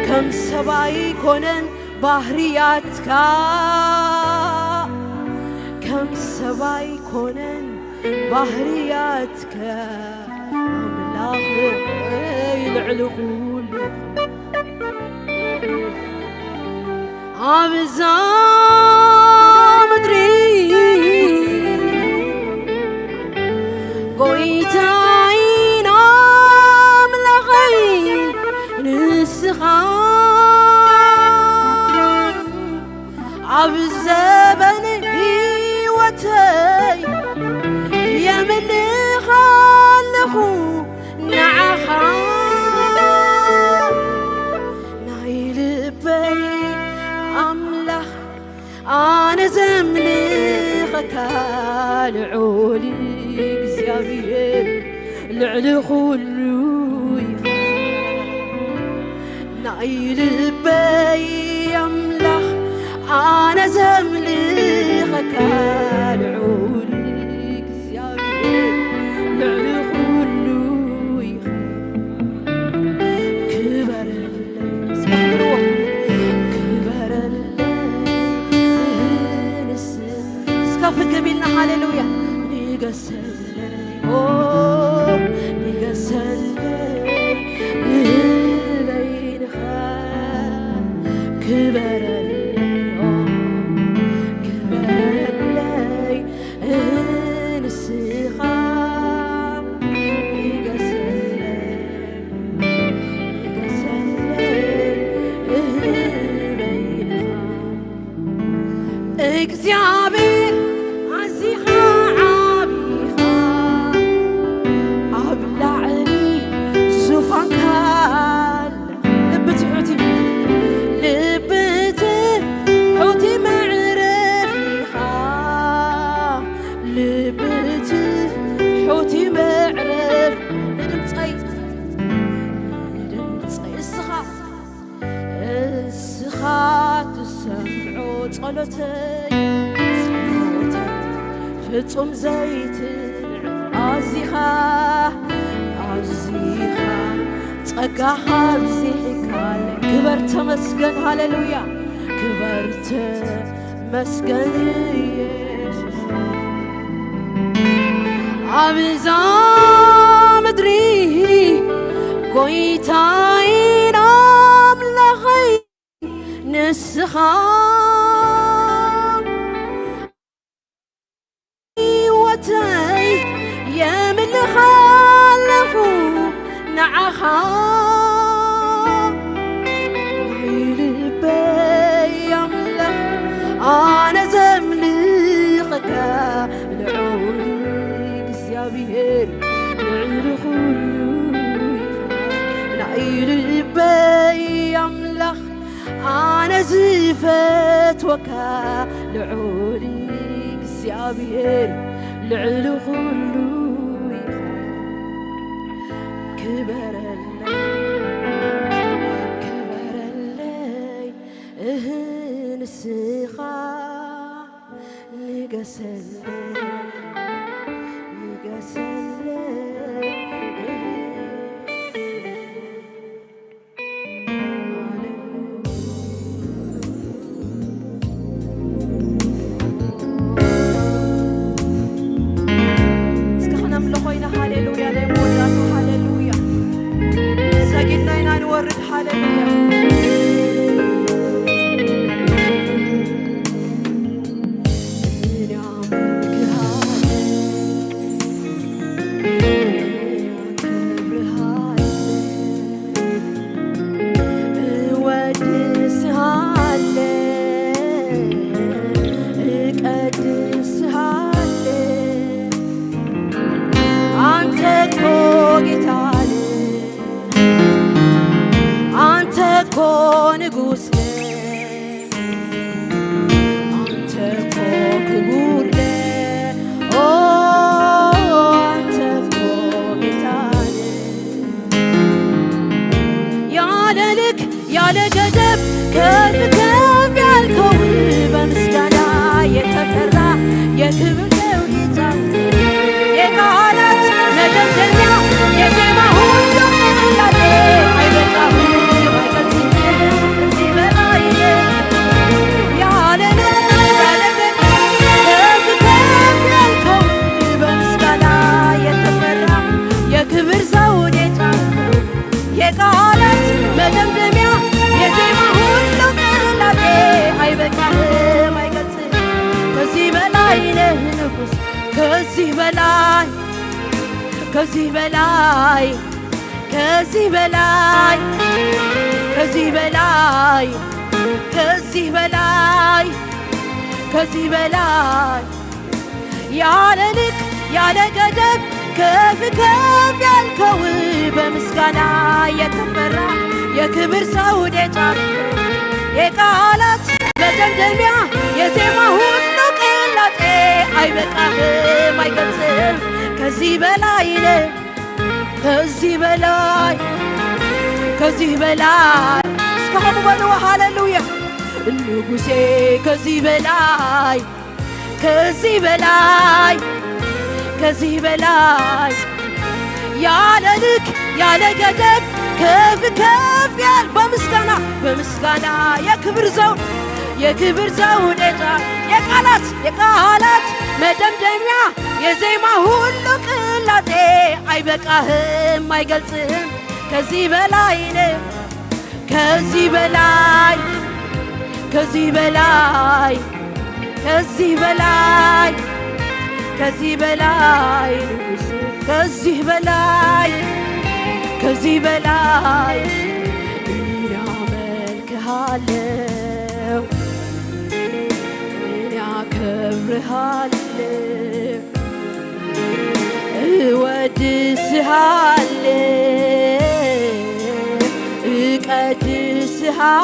ከም ሰባይ ኮነን ባህርያትካ፣ ከም ሰባይ ኮነን ባህርያትካ። ኣምላኽ ልዕሊ ኩሉ ኣብዛ ምድሪ ጎይታይን ኣምላኸይን ንስኻ። ኣብ ዘበን ህይወተይ የምልኽ ኣለኹ ንዓኻ። ናይ ልበይ ኣምላኽ ኣነ ዘምልኸካ ልዑል እግዚኣብሔር ልዕሊ ኩሉ ኢኻ። ናይ ልበይ ኣምላኽ ኣነ ዘምልኸካ ልዑል እግዚኣብሔር ልዕሊ ኩሉ ኢኻ። ክበረለይ፣ እስከ ክብርዎ፣ ክበረለይ፣ ንስ-፣ እስከ ፍግም ኢልና ሃሌሉያ። ንገሰለይ፣ ኦ፣ ንገሰለይ፣ ንበይንኻ ክበረለይ፣ ኦ፣ ክበረለይ፣ ንስኻ ንገሰለይ፣ ንገሰለይ፣ በይንኻ። እግዚኣብሔር ኣዚኻ ዓቢኻ፣ ኣብ ላዕሊ ዙፋንካ ኣለ። ልቢ ትሑት እዩ። ልቢ ትሑት መዕረፊኻ፣ ልቢ ትሑት መዕረፍ። ንድምፀይ፣ ንድምፀይ እስኻ፣ እስኻ ትሰምዖ ጸሎተይ፣ ጸሎተይ ፍጹም ዘይትንዕቕ ኣዚኻ፣ ኣዚኻ ጸጋኻ ኣብዚሕካለይ። ክበር ተመስገን፣ ሃሌሉያ። ክበር ተመስገን ኢየሱስ። ኣብዛ ምድሪ ጎይታይን ኣምላኸይ ንስኻ ህይወተይ የምልኽ ኣለኹ ንዓኻ። ናይ ልበይ ኣምላኽ ኣነ ዘምልኸካ ልዑል እግዚኣብሔር ልዕሊ ኩሉ ኢኻ። ናይ ልበይ ኣምላኽ ኣነ ዝፈትወካ ልዑል እግዚኣብሔር ልዕሊ ኩሉ ኢኻ። ክበረለይ፣ ክበረለይ፣ እህ፣ ንስኻ ንገሰለይ፣ ንገሰለይ፣ እህ። እስከ ክነምልኾ ኢና። ሃሌሉያ፣ ናይ መወዳእታ ሃሌሉያ። ሃሌሉያ። እወድስሃለሁ፣ እቀድስሃለሁ። አንተ እኮ ጌታ ነህ፣ አንተ እኮ ንጉሥ ነህ፣ አንተ እኮ ክቡር ነህ። ኦ፣ አንተ እኮ ጌታ ነህ። ያለ ልክ ያለ ገደብ ከፍ ከፍ ያልከው፣ በምስጋና የተፈራ የክብር ዘውድ የጫንከው፣ የቃላት መደምደሚያ፣ የዜማ ሁሉ ቅላጼ አይበቃህም፣ አይገልጽህም። ከዚህ በላይ ያለ ልክ ያለ ገደብ ከፍ ከፍ ያልከው፣ በምስጋና የተፈራ የክብር ዘውድ የጫንከው፣ የቃላት መደምደሚያ፣ የዜማ ሁሉ ቅላጼ አይበቃህም፣ አይገልጽህም። ከዚህ በላይ ነህ ንጉሥ፣ ከዚህ በላይ፣ ከዚህ በላይ፣ ከዚህ በላይ፣ ከዚህ በላይ፣ ከዚህ በላይ፣ ከዚህ በላይ ያለ ልክ ያለ ገደብ ከፍ ከፍ ያልከው፣ በምስጋና የተፈራ የክብር ዘውድ የጫንከው፣ የቃላት መደምደሚያ፣ የዜማ ሁሉ ቅላጼ አይበቃህም፣ አይገልጽህም። ከዚህ በላይ ነህ፣ ከዚህ በላይ፣ ከዚህ በላይ። እስከ ቆሙ በሉ ሃሌሉያ። ንጉሴ ከዚህ በላይ፣ ከዚህ በላይ፣ ከዚህ በላይ ያለ ልክ ያለ ገደብ ከፍ ከፍ ያል በምስጋና፣ በምስጋና የክብር ዘውድ፣ የክብር ዘውድ የጫ-፣ የቃላት፣ የቃላት መደምደሚያ፣ የዜማ ሁሉ ቅላጤ አይበቃህም፣ አይገልጽህም። ከዚህ በላይ ነህ፣ ከዚህ በላይ፣ ከዚህ በላይ፣ ከዚህ በላይ፣ ከዚህ በላይ፣ ከዚህ በላይ፣ ከዚህ በላይ እናመልክሃለሁ፣ እናከብርሃለሁ። እወድስሃለሁ፣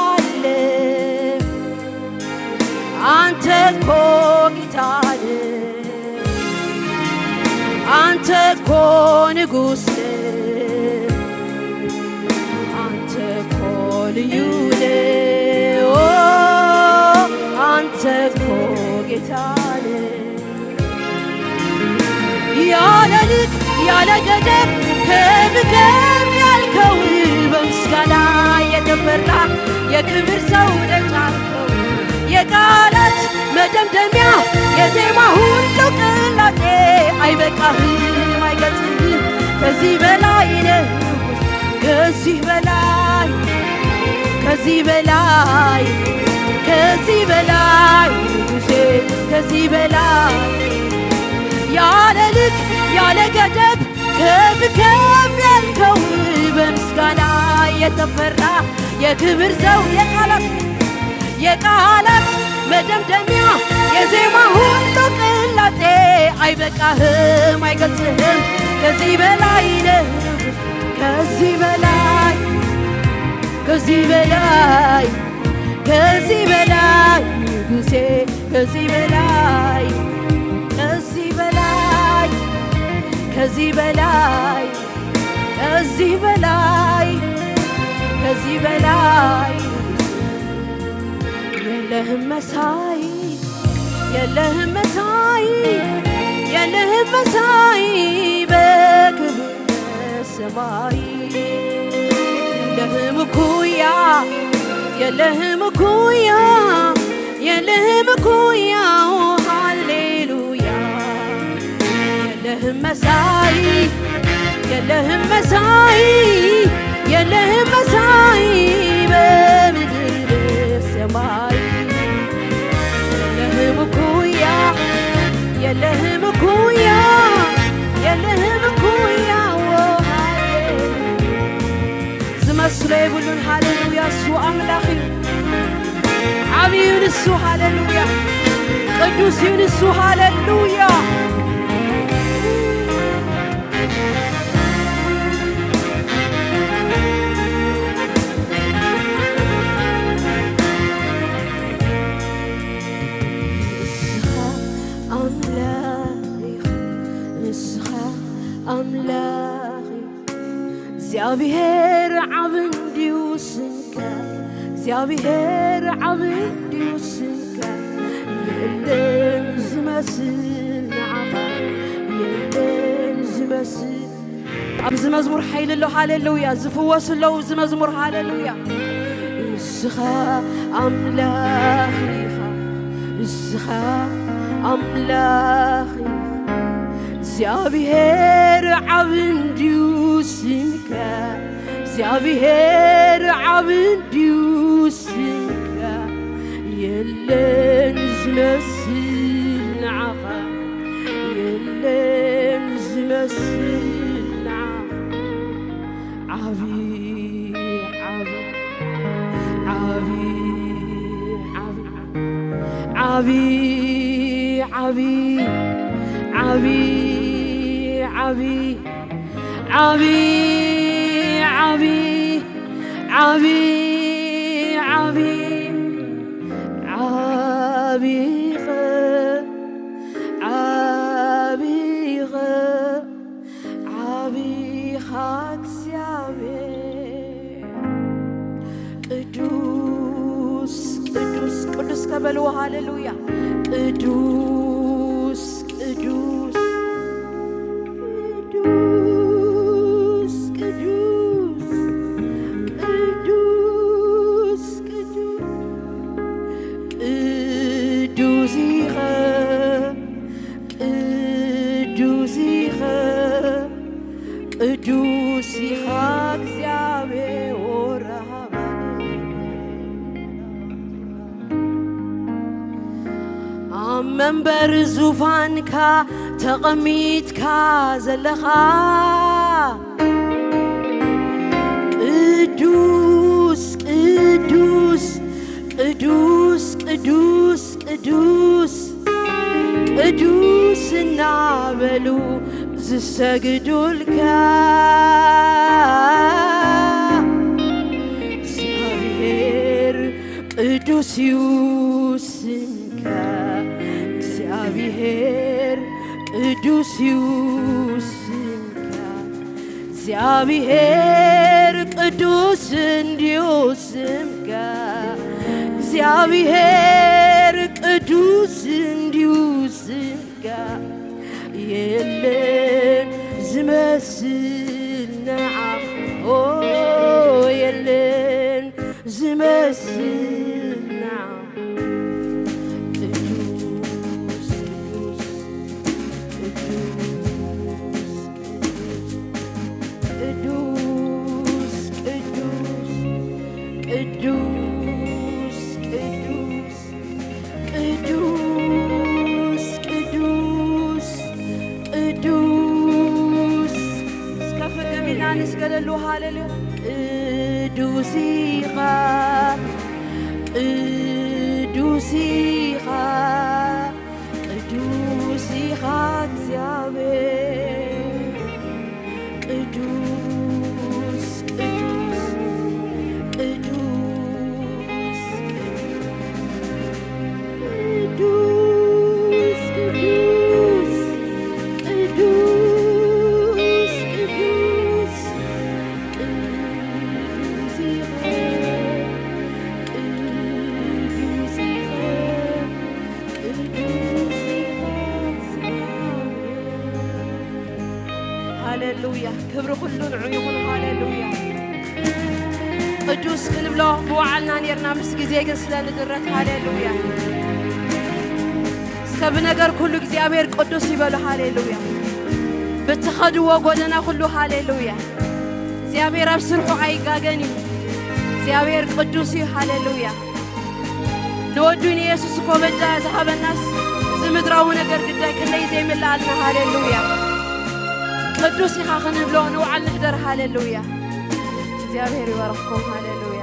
እቀድስሃለሁ። አንተ እኮ ጌታ ነህ፣ አንተ እኮ ንጉሥ ነህ፣ አንተ እኮ ልዩ ነህ። ኦ፣ አንተ እኮ ጌታ ነህ። ያለ ልክ ያለ ገደብ ከፍ ከፍ ያልከው፣ በምስጋና የተፈራ የክብር ዘውድ የጫንከው፣ የቃላት መደምደሚያ፣ የዜማ ሁሉ ቅላጤ አይበቃህም፣ አይገልጽህም። ከዚህ በላይ ነህ፣ ከዚህ በላይ፣ ከዚህ በላይ፣ ከዚህ በላይ ንጉሴ፣ ከዚህ በላይ ያለ ልክ ያለ ገደብ ከፍ ከፍ ያልከው፣ በምስጋና የተፈራ የክብር ዘውድ፣ የቃላት፣ የቃላት መደምደሚያ፣ የዜማ ሁሉ ቅላጤ አይበቃህም፣ አይገልጽህም። ከዚህ በላይ ነህ፣ ከዚህ በላይ፣ ከዚህ በላይ፣ ከዚህ በላይ ንጉሴ፣ ከዚህ በላይ፣ ከዚህ በላይ፣ ከዚህ በላይ፣ ከዚህ በላይ፣ ከዚህ በላይ የለህም መሳይ፣ የለህም መሳይ፣ የለህም መሳይ በክብር ሰማይ። የለህም እኩያ፣ የለህም እኩያ፣ የለህም እኩያ። ሃሌሉያ። የለህም መሳይ፣ የለህም መሳይ፣ የለህም መሳይ የለህም እኩያ፣ የለህም እኩያ፣ ዎ፣ ሃሌ። ዝመስሎ የብሉን፣ ሃሌሉያ። እሱ ኣምላኽ እዩ። ዓብዪ እዩ ንሱ፣ ሃሌሉያ። ቅዱስ እዩ ንሱ፣ ሃሌሉያ። ንስኻ ኣምላኽ ኢኻ፣ ንስኻ ኣምላኽ ኢኻ። እግዚኣብሔር ዓቢ እንድዩ ስምካ፣ እግዚኣብሔር ዓቢ እንድዩ ስምካ። የለን ዝመስል ንዓኻ፣ የለን ዝመስል ኣብዚ መዝሙር ሓይሊ ኣሎ፣ ሃሌሉያ። ዝፍወሱ ኣለዉ፣ እዚ መዝሙር፣ ሃሌሉያ። ንስኻ ኣምላኽ ኢኻ፣ ንስኻ ኣምላኽ ኢኻ። እግዚኣብሔር ዓቢ እንድዩ ስምካ፣ እግዚኣብሔር ዓቢ እንድዩ ስምካ። የለን ዝመስል ንዓኻ፣ የለን ዝመስል ንዓኻ። ዓቢ፣ ዓቢ፣ ዓቢ፣ ዓቢ፣ ዓቢ፣ ዓቢ፣ ዓቢ፣ ዓቢ፣ ዓቢ፣ ዓቢ፣ ዓቢ፣ ዓቢ፣ ዓቢኸ፣ ዓቢኸ፣ ዓቢኻ እግዚኣብሔር። ቅዱስ፣ ቅዱስ፣ ቅዱስ ከበልዎ፣ ሃሌሉያ። ቅዱስ፣ ቅዱስ፣ ቅዱስ፣ ቅዱስ፣ ቅዱስ፣ ቅዱስ፣ ቅዱስ ኢኸ፣ ቅዱስ ኢኸ፣ ቅዱስ ኢኻ እግዚኣብሔር። ኣብ መንበር ዙፋንካ ተቐሚጥካ ዘለኻ፣ ቅዱስ፣ ቅዱስ፣ ቅዱስ፣ ቅዱስ፣ ቅዱስ፣ ቅዱስ እናበሉ ዝሰግዱልካ፣ እግዚኣብሔር ቅዱስ እዩ ስምካ፣ እግዚኣብሔር ቅዱስ እዩ ስምካ፣ እግዚኣብሔር ቅዱስ እንድዩ ስምካ፣ እግዚኣብሔር ቅዱስ እንድዩ ስምካ። የለን ዝመስል ንዓኻ፣ ኦ፣ የለን ዝመስል ንዓኻ። ቅዱስ፣ ቅዱስ፣ ቅዱስ፣ ቅዱስ፣ ቅዱስ፣ ቅዱስ፣ ቅዱስ፣ ቅዱስ፣ ቅዱስ። እስከ ፈገም ኢልና ንስገደሉ። ሃሌሉያ። ቅዱስ ኢኻ፣ ቅዱስ ኢኻ፣ ቅዱስ ኢኻ እግዚኣብሔር። ቅዱስ፣ ቅዱስ፣ ቅዱስ፣ ቅዱስ፣ ቅዱስ፣ ቅዱስ፣ ቅዱስ፣ ቅዱስ ኢኻ፣ ቅዱስ ኢኻ፣ ቅዱስ ኢኻ እግዚኣብሔር። ሃሌሉያ። ክብሪ ኩሉ ንዑ ይኹን። ሃሌሉያ። ቅዱስ ክንብሎ ምወዓልና ኔርና፣ ምስ ግዜ ግን ስለ ንድረት። ሃሌሉያ። እስከ ብነገር ኩሉ እግዚኣብሔር ቅዱስ ይበሉ። ሃሌሉያ። ብትኸድዎ ጎደና ኩሉ። ሃሌሉያ። እግዚኣብሔር ኣብ ስርሑ ኣይጋገን እዩ። እግዚኣብሔር ቅዱስ እዩ። ሃሌሉያ። ንወዱ ንየሱስ እኮ በጃ ዝሃበናስ እዚ ምድራዊ ነገር ግዳይ ክንደይ ዘይምልኣልና። ሃሌሉያ። ቅዱስ ኢኻ ክንብሎ ንውዓል ንሕደር። ሃሌሉያ። እግዚኣብሔር ይባርኽኩም። ሃሌሉያ።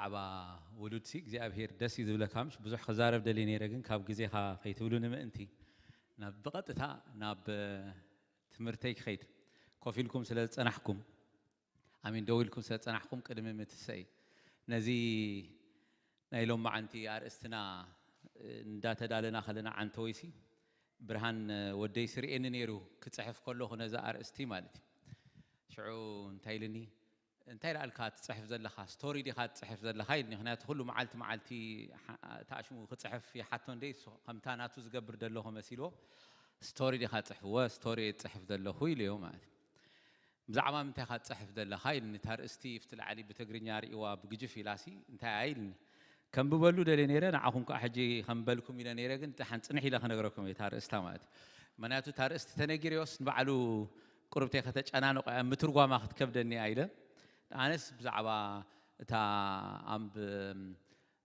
ብዛዕባ ውሉድሲ እግዚኣብሔር ደስ እዩ ዝብለካ። ምሽ ብዙሕ ክዛረብ ደልየ ነይረ፣ ግን ካብ ግዜኻ ከይትብሉኒ ምእንቲ ናብ፣ ብቐጥታ ናብ ትምህርተይ ክኸይድ። ኮፍ ኢልኩም ስለ ዝጸናሕኩም፣ ኣሚን፣ ደው ኢልኩም ስለ ዝጸናሕኩም ቅድሚ ምትሰይ፣ ነዚ ናይ ሎማዓንቲ ኣርእስትና እንዳተዳለና ከለና፣ ዓንተወይሲ ብርሃን ወደይ ስርእየኒ ነይሩ ክጽሕፍ ከለኹ ነዚ ኣርእስቲ ማለት እዩ። ሽዑ እንታይ ኢልኒ፣ እንታይ ደኣ ኢልካ ትጽሕፍ ዘለኻ? ስቶሪ ዲኻ ትጽሕፍ ዘለኻ? ኢልኒ። ምኽንያቱ ኩሉ መዓልቲ መዓልቲ ሓ-፣ ተኣሽሙ ክጽሕፍ ይሓቶ እንደ፣ እሱ ከምታ ናቱ ዝገብር ዘለኹ መሲልዎ፣ ስቶሪ ዲኻ ትጽሕፍ? እወ፣ ስቶሪ እየ ዝጽሕፍ ዘለኹ ኢለዮ ማለት እዩ። ብዛዕባ ምንታይ ኢኻ ትጽሕፍ ዘለኻ? ኢልኒ። እታ ርእስቲ ኣብቲ ላዕሊ ብትግርኛ ርእይዋ ብግጅፍ ኢላሲ፣ እንታይ እያ ኢልኒ። ከንብበሉ ደልየ ነይረ፣ ንዓኹም ከኣ ሕጂ ከንበልኩም ኢለ ነይረ፣ ግን ደሓን ጽንሕ ኢለ ክነግረኩም እየ እታ ርእስታ ማለት እዩ። ምኽንያቱ እታ ርእስቲ ተነጊረዮስ ንባዕሉ ቁርብተይ ከተጨናንቆ እያ፣ ምትርጓማ ክትከብደኒ እያ ኢለ። ኣነስ ብዛዕባ እታ ኣብ፣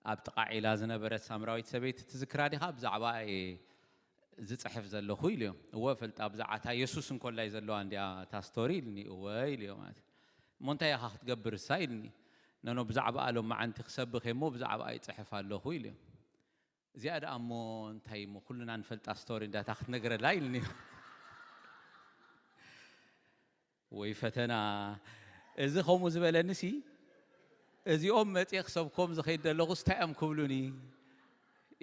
ኣብ ጥቓ ዒላ ዝነበረት ሳምራዊት ሰበይቲ ትዝክራ ዲኻ? ብዛዕባ እየ ዝጽሕፍ ዘለኹ ኢሉ እዮም። እወ፣ ፈልጣ፣ ብዛዕባ እታ የሱስ እንኮላይ ዘለዋ እንዲያ እታ ስቶሪ ኢልኒ። እወ ኢሉ እዮም ማለት እዩ። እሞ እንታይ ኢኻ ክትገብር እሳ ኢልኒ። ነኖ፣ ብዛዕባ ሎም መዓንቲ ክሰብኽ እየ እሞ ብዛዕባ ይጽሕፍ ኣለኹ ኢሉ እዮም። እዚኣ ደኣ እሞ እንታይ እሞ ኩልና ንፈልጣ ስቶሪ እንዳታ ክትነግረላ ኢልኒ። ወይ ፈተና። እዚ ከምኡ ዝበለኒሲ፣ እዚኦም መጽየ ክሰብኮም ዝኸይድ ዘለኹስ እንታይ እዮም ክብሉኒ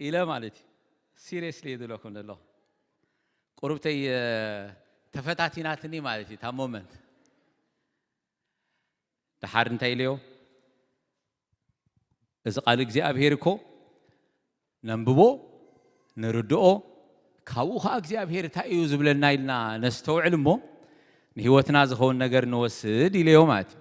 ኢለ ማለት እዩ። ሲሪየስሊ እየ ዝብለኩም ዘለኹ። ቁርብተይ፣ እ፣ ተፈታቲናትኒ ማለት እዩ፣ እታ ሞመንት። ደሓር እንታይ ኢለዮ? እዚ ቃል እግዚኣብሔር እኮ ነንብቦ፣ ንርድኦ፣ ካብኡ ኸዓ እግዚኣብሔር እንታይ እዩ ዝብለና ኢልና ነስተውዕል እሞ፣ ንህይወትና ዝኸውን ነገር ንወስድ ኢለዮ ማለት እዩ።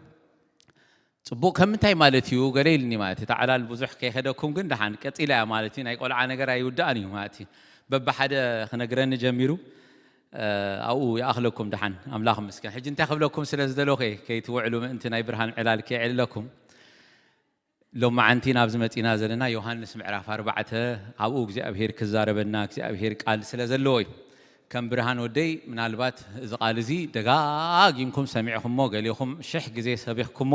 ጽቡቕ፣ ከም ምንታይ ማለት እዩ? ገለ ኢልኒ ማለት እዩ። እታ ዕላል ብዙሕ ከይኸደኩም ግን ደሓን ቀጺላ እያ ማለት እዩ። ናይ ቆልዓ ነገር ኣይውዳእን እዩ ማለት እዩ። በብሓደ ክነግረኒ ጀሚሩ፣ እ፣ ኣብኡ ይኣኽለኩም ደሓን። ኣምላኽ ይመስገን። ሕጂ እንታይ ክብለኩም ስለ ዝደለኹ እየ፣ ከይትውዕሉ ምእንቲ ናይ ብርሃን ዕላል ከየዕልለኩም። ሎማዓንቲ ናብዚ መጺና ዘለና ዮሃንስ ምዕራፍ ኣርባዕተ፣ ኣብኡ እግዚኣብሔር ክዛረበና፣ እግዚኣብሔር ቃል ስለ ዘለዎ እዩ። ከም ብርሃን ወደይ፣ ምናልባት እዚ ቃል እዚ ደጋጊምኩም ሰሚዕኩሞ፣ ገሊኹም ሽሕ ግዜ ሰቢኽኩሞ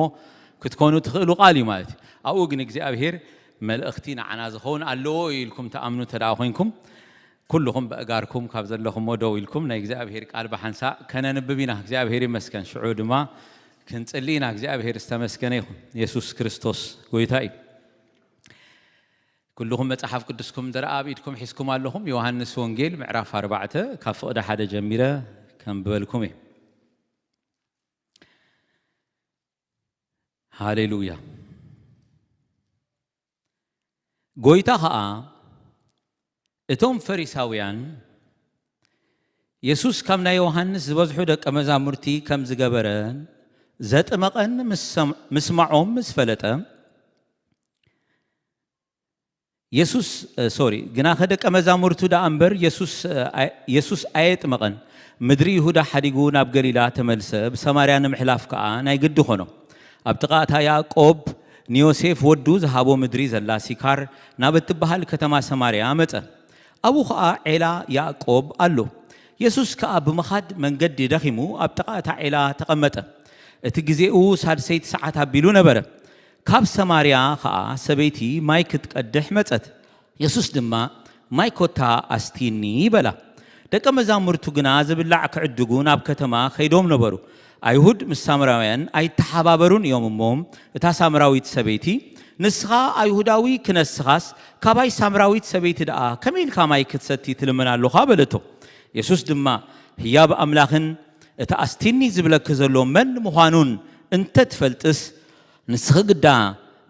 ክትኮኑ ትኽእሉ ቃል እዩ ማለት እዩ። ኣብኡ ግን እግዚኣብሔር መልእኽቲ ንዓና ዝኸውን ኣለዎ ኢልኩም ትኣምኑ እንተ ደኣ ኮይንኩም፣ ኩልኹም በእጋርኩም ካብ ዘለኹሞ ደው ኢልኩም ናይ እግዚኣብሔር ቃል ብሓንሳእ ከነንብብ ኢና። እግዚኣብሔር ይመስገን። ሽዑ ድማ ክንጽሊ ኢና። እግዚኣብሔር ዝተመስገነ ይኹን። የሱስ ክርስቶስ ጎይታ እዩ። ኩልኹም መጽሓፍ ቅዱስኩም እንተ ደኣ ኣብ ኢድኩም ሒዝኩም ኣለኹም፣ ዮሃንስ ወንጌል ምዕራፍ ኣርባዕተ ካብ ፍቕዲ ሓደ ጀሚረ ከንብበልኩም እየ። ሃሌሉያ። ጎይታ ኸኣ እቶም ፈሪሳውያን የሱስ ካብ ናይ ዮሃንስ ዝበዝሑ ደቀ መዛሙርቲ ከም ዝገበረን ዘጥመቐን ምስ ሰም-፣ ምስማዖም ምስ ፈለጠ፣ የሱስ፣ እ፣ ሶሪ፣ ግናኸ ደቀ መዛሙርቱ ደኣ እምበር የሱስ፣ እ፣ ኣይ-፣ የሱስ ኣየጥመቐን። ምድሪ ይሁዳ ሓዲጉ ናብ ገሊላ ተመልሰ፣ ብሰማርያ ንምሕላፍ ከኣ ናይ ግዲ ኾኖ። ኣብ ጥቓ እታ ያዕቆብ ንዮሴፍ ወዱ ዝሃቦ ምድሪ ዘላ ሲካር ናብ እትበሃል ከተማ ሰማርያ መጸ። ኣብኡ ኸኣ ዔላ ያዕቆብ ኣሎ። የሱስ ከኣ ብምኻድ መንገዲ ደኺሙ ኣብ ጥቓ እታ ዔላ ተቐመጠ። እቲ ግዜኡ ሳልሰይቲ ሰዓት ኣቢሉ ነበረ። ካብ ሰማርያ ኸኣ ሰበይቲ ማይ ክትቀድሕ መጸት። የሱስ ድማ፣ "ማይ ኮታ ኣስትይኒ" በላ። ደቀ መዛሙርቱ ግና ዝብላዕ ክዕድጉ ናብ ከተማ ኸይዶም ነበሩ። ኣይሁድ ምስ ሳምራውያን ኣይተሓባበሩን እዮም እሞ፣ እታ ሳምራዊት ሰበይቲ፣ "ንስኻ ኣይሁዳዊ ክነስኻስ፣ ካባይ ሳምራዊት ሰበይቲ ደኣ ከመይ ኢልካ ማይ ክትሰቲ ትልምን ኣሎኻ?" በለቶ። የሱስ ድማ፣ "ህያብ ኣምላኽን እቲ ኣስቲኒ ዝብለኪ ዘሎ መን ምዃኑን እንተ ትፈልጥስ፣ ንስኺ ግዳ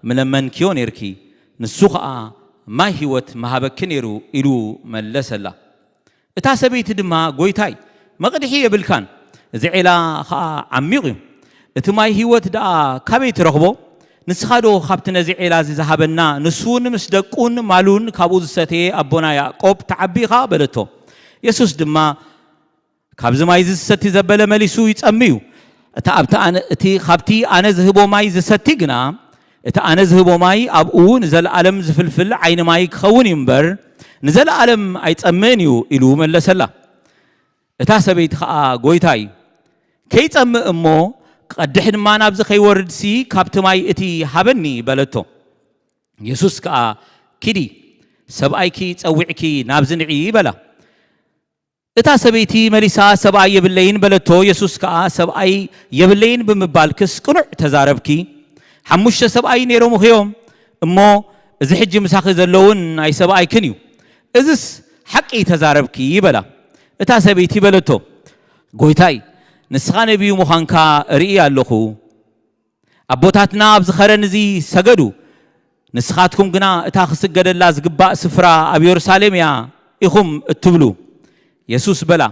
ምለመንክዮ ኔርኪ፣ ንሱ ኸኣ ማይ ህይወት ምሃበኪ ኔሩ" ኢሉ መለሰላ። እታ ሰበይቲ ድማ፣ "ጐይታይ፣ መቕድሒ የብልካን፣ እዚ ዔላ ኸኣ ዓሚቕ እዩ። እቲ ማይ ህይወት ደኣ ካበይ ትረኽቦ? ንስኻ ዶ ካብቲ ነዚ ዔላ እዚ ዝሃበና፣ ንሱን ምስ ደቁን ማሉን ካብኡ ዝሰተየ ኣቦና ያዕቆብ ትዓቢ ኢኻ?" በለቶ። የሱስ ድማ፣ "ካብዚ ማይ እዚ ዝሰቲ ዘበለ መሊሱ ይጸሚ እዩ። እቲ ኣብቲ ኣነ፣ እቲ ካብቲ ኣነ ዝህቦ ማይ ዝሰቲ ግና፣ እቲ ኣነ ዝህቦ ማይ ኣብኡ ንዘለኣለም ዝፍልፍል ዓይኒ ማይ ክኸውን እዩ እምበር፣ ንዘለኣለም ኣይጸምእን እዩ" ኢሉ መለሰላ። እታ ሰበይቲ ኸኣ፣ "ጐይታይ፣ ከይጸምእ እሞ ክቐድሕ ድማ ናብዚ ከይወርድሲ ካብቲ ማይ እቲ ሃበኒ" በለቶ። የሱስ ከኣ፣ "ኪዲ፣ ሰብኣይኪ ጸዊዕኪ ናብዚ ንዒ" በላ። እታ ሰበይቲ መሊሳ፣ "ሰብኣይ የብለይን" በለቶ። የሱስ ከኣ፣ "ሰብኣይ የብለይን ብምባልክስ ቅኑዕ ተዛረብኪ። ሓሙሽተ ሰብኣይ ነይሮምኺ እዮም፣ እሞ እዚ ሕጂ ምሳኺ ዘሎ እውን ናይ ሰብኣይክን እዩ። እዝስ ሓቂ ተዛረብኪ" በላ። እታ ሰበይቲ በለቶ፣ "ጎይታይ፣ ንስኻ ነቢይ ምዃንካ ርኢ ኣለኹ። ኣቦታትና ኣብዚ ኸረን እዚ ሰገዱ፣ ንስኻትኩም ግና እታ ክስገደላ ዝግባእ ስፍራ ኣብ የሩሳሌም እያ ኢኹም እትብሉ።" የሱስ በላ፣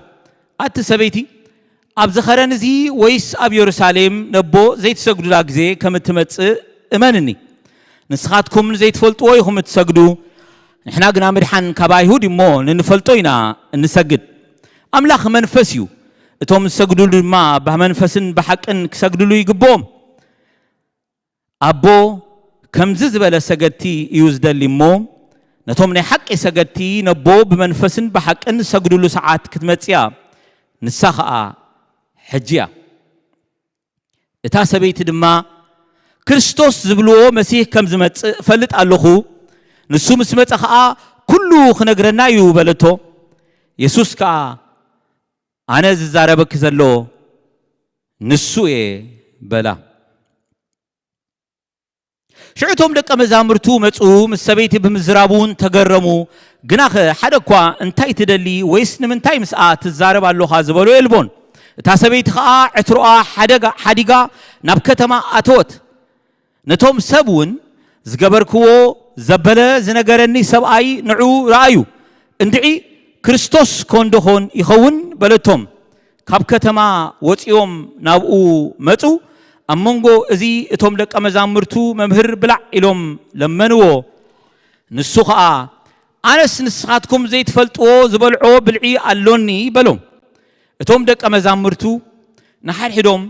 "ኣቲ ሰበይቲ፣ ኣብዚ ኸረን እዚ ወይስ ኣብ የሩሳሌም ነቦ ዘይትሰግዱላ ግዜ ከም እትመጽእ እመንኒ። ንስኻትኩም ንዘይትፈልጥዎ ኢኹም እትሰግዱ፣ ንሕና ግና ምድሓን ካብ ኣይሁድ እሞ ንንፈልጦ ኢና እንሰግድ። ኣምላኽ መንፈስ እዩ፣ እቶም ዝሰግዱሉ ድማ ብመንፈስን ብሓቅን ክሰግዱሉ ይግብኦም። ኣቦ ከምዚ ዝበለ ሰገድቲ እዩ ዝደሊ እሞ፣ ነቶም ናይ ሓቂ ሰገድቲ ነቦ ብመንፈስን ብሓቅን ዝሰግዱሉ ሰዓት ክትመጽእ እያ፣ ንሳ ኸኣ ሕጂ እያ።" እታ ሰበይቲ ድማ፣ "ክርስቶስ ዝብልዎ መሲህ ከም ዝመጽእ እፈልጥ ኣለኹ፣ ንሱ ምስ መጸ ኸኣ ኩሉ ክነግረና እዩ" በለቶ። የሱስ ከኣ፣ "ኣነ ዝዛረበኪ ዘሎ ንሱ እየ" በላ። ሽዑ እቶም ደቀ መዛሙርቱ መጹ፣ ምስ ሰበይቲ ብምዝራቡ እውን ተገረሙ። ግናኸ ሓደ እኳ፣ "እንታይ ትደሊ?" ወይስ "ንምንታይ ምስኣ ትዛረብ ኣሎኻ?" ዝበሎ የልቦን። እታ ሰበይቲ ኸኣ ዕትሮኣ ሓደጋ-፣ ሓዲጋ ናብ ከተማ ኣተወት። ነቶም ሰብ እውን፣ "ዝገበርክዎ ዘበለ ዝነገረኒ ሰብኣይ ንዑ ረኣዩ፣ እንድዒ ክርስቶስ ኮን ደኾን ይኸውን?" በለቶም። ካብ ከተማ ወጺኦም ናብኡ መጹ። ኣብ መንጎ እዚ እቶም ደቀ መዛሙርቱ፣ "መምህር፣ ብላዕ" ኢሎም ለመንዎ። ንሱ ኸኣ፣ "ኣነስ ንስኻትኩም ዘይትፈልጥዎ ዝበልዖ ብልዒ ኣሎኒ" በሎም። እቶም ደቀ መዛሙርቱ ንሓድሕዶም፣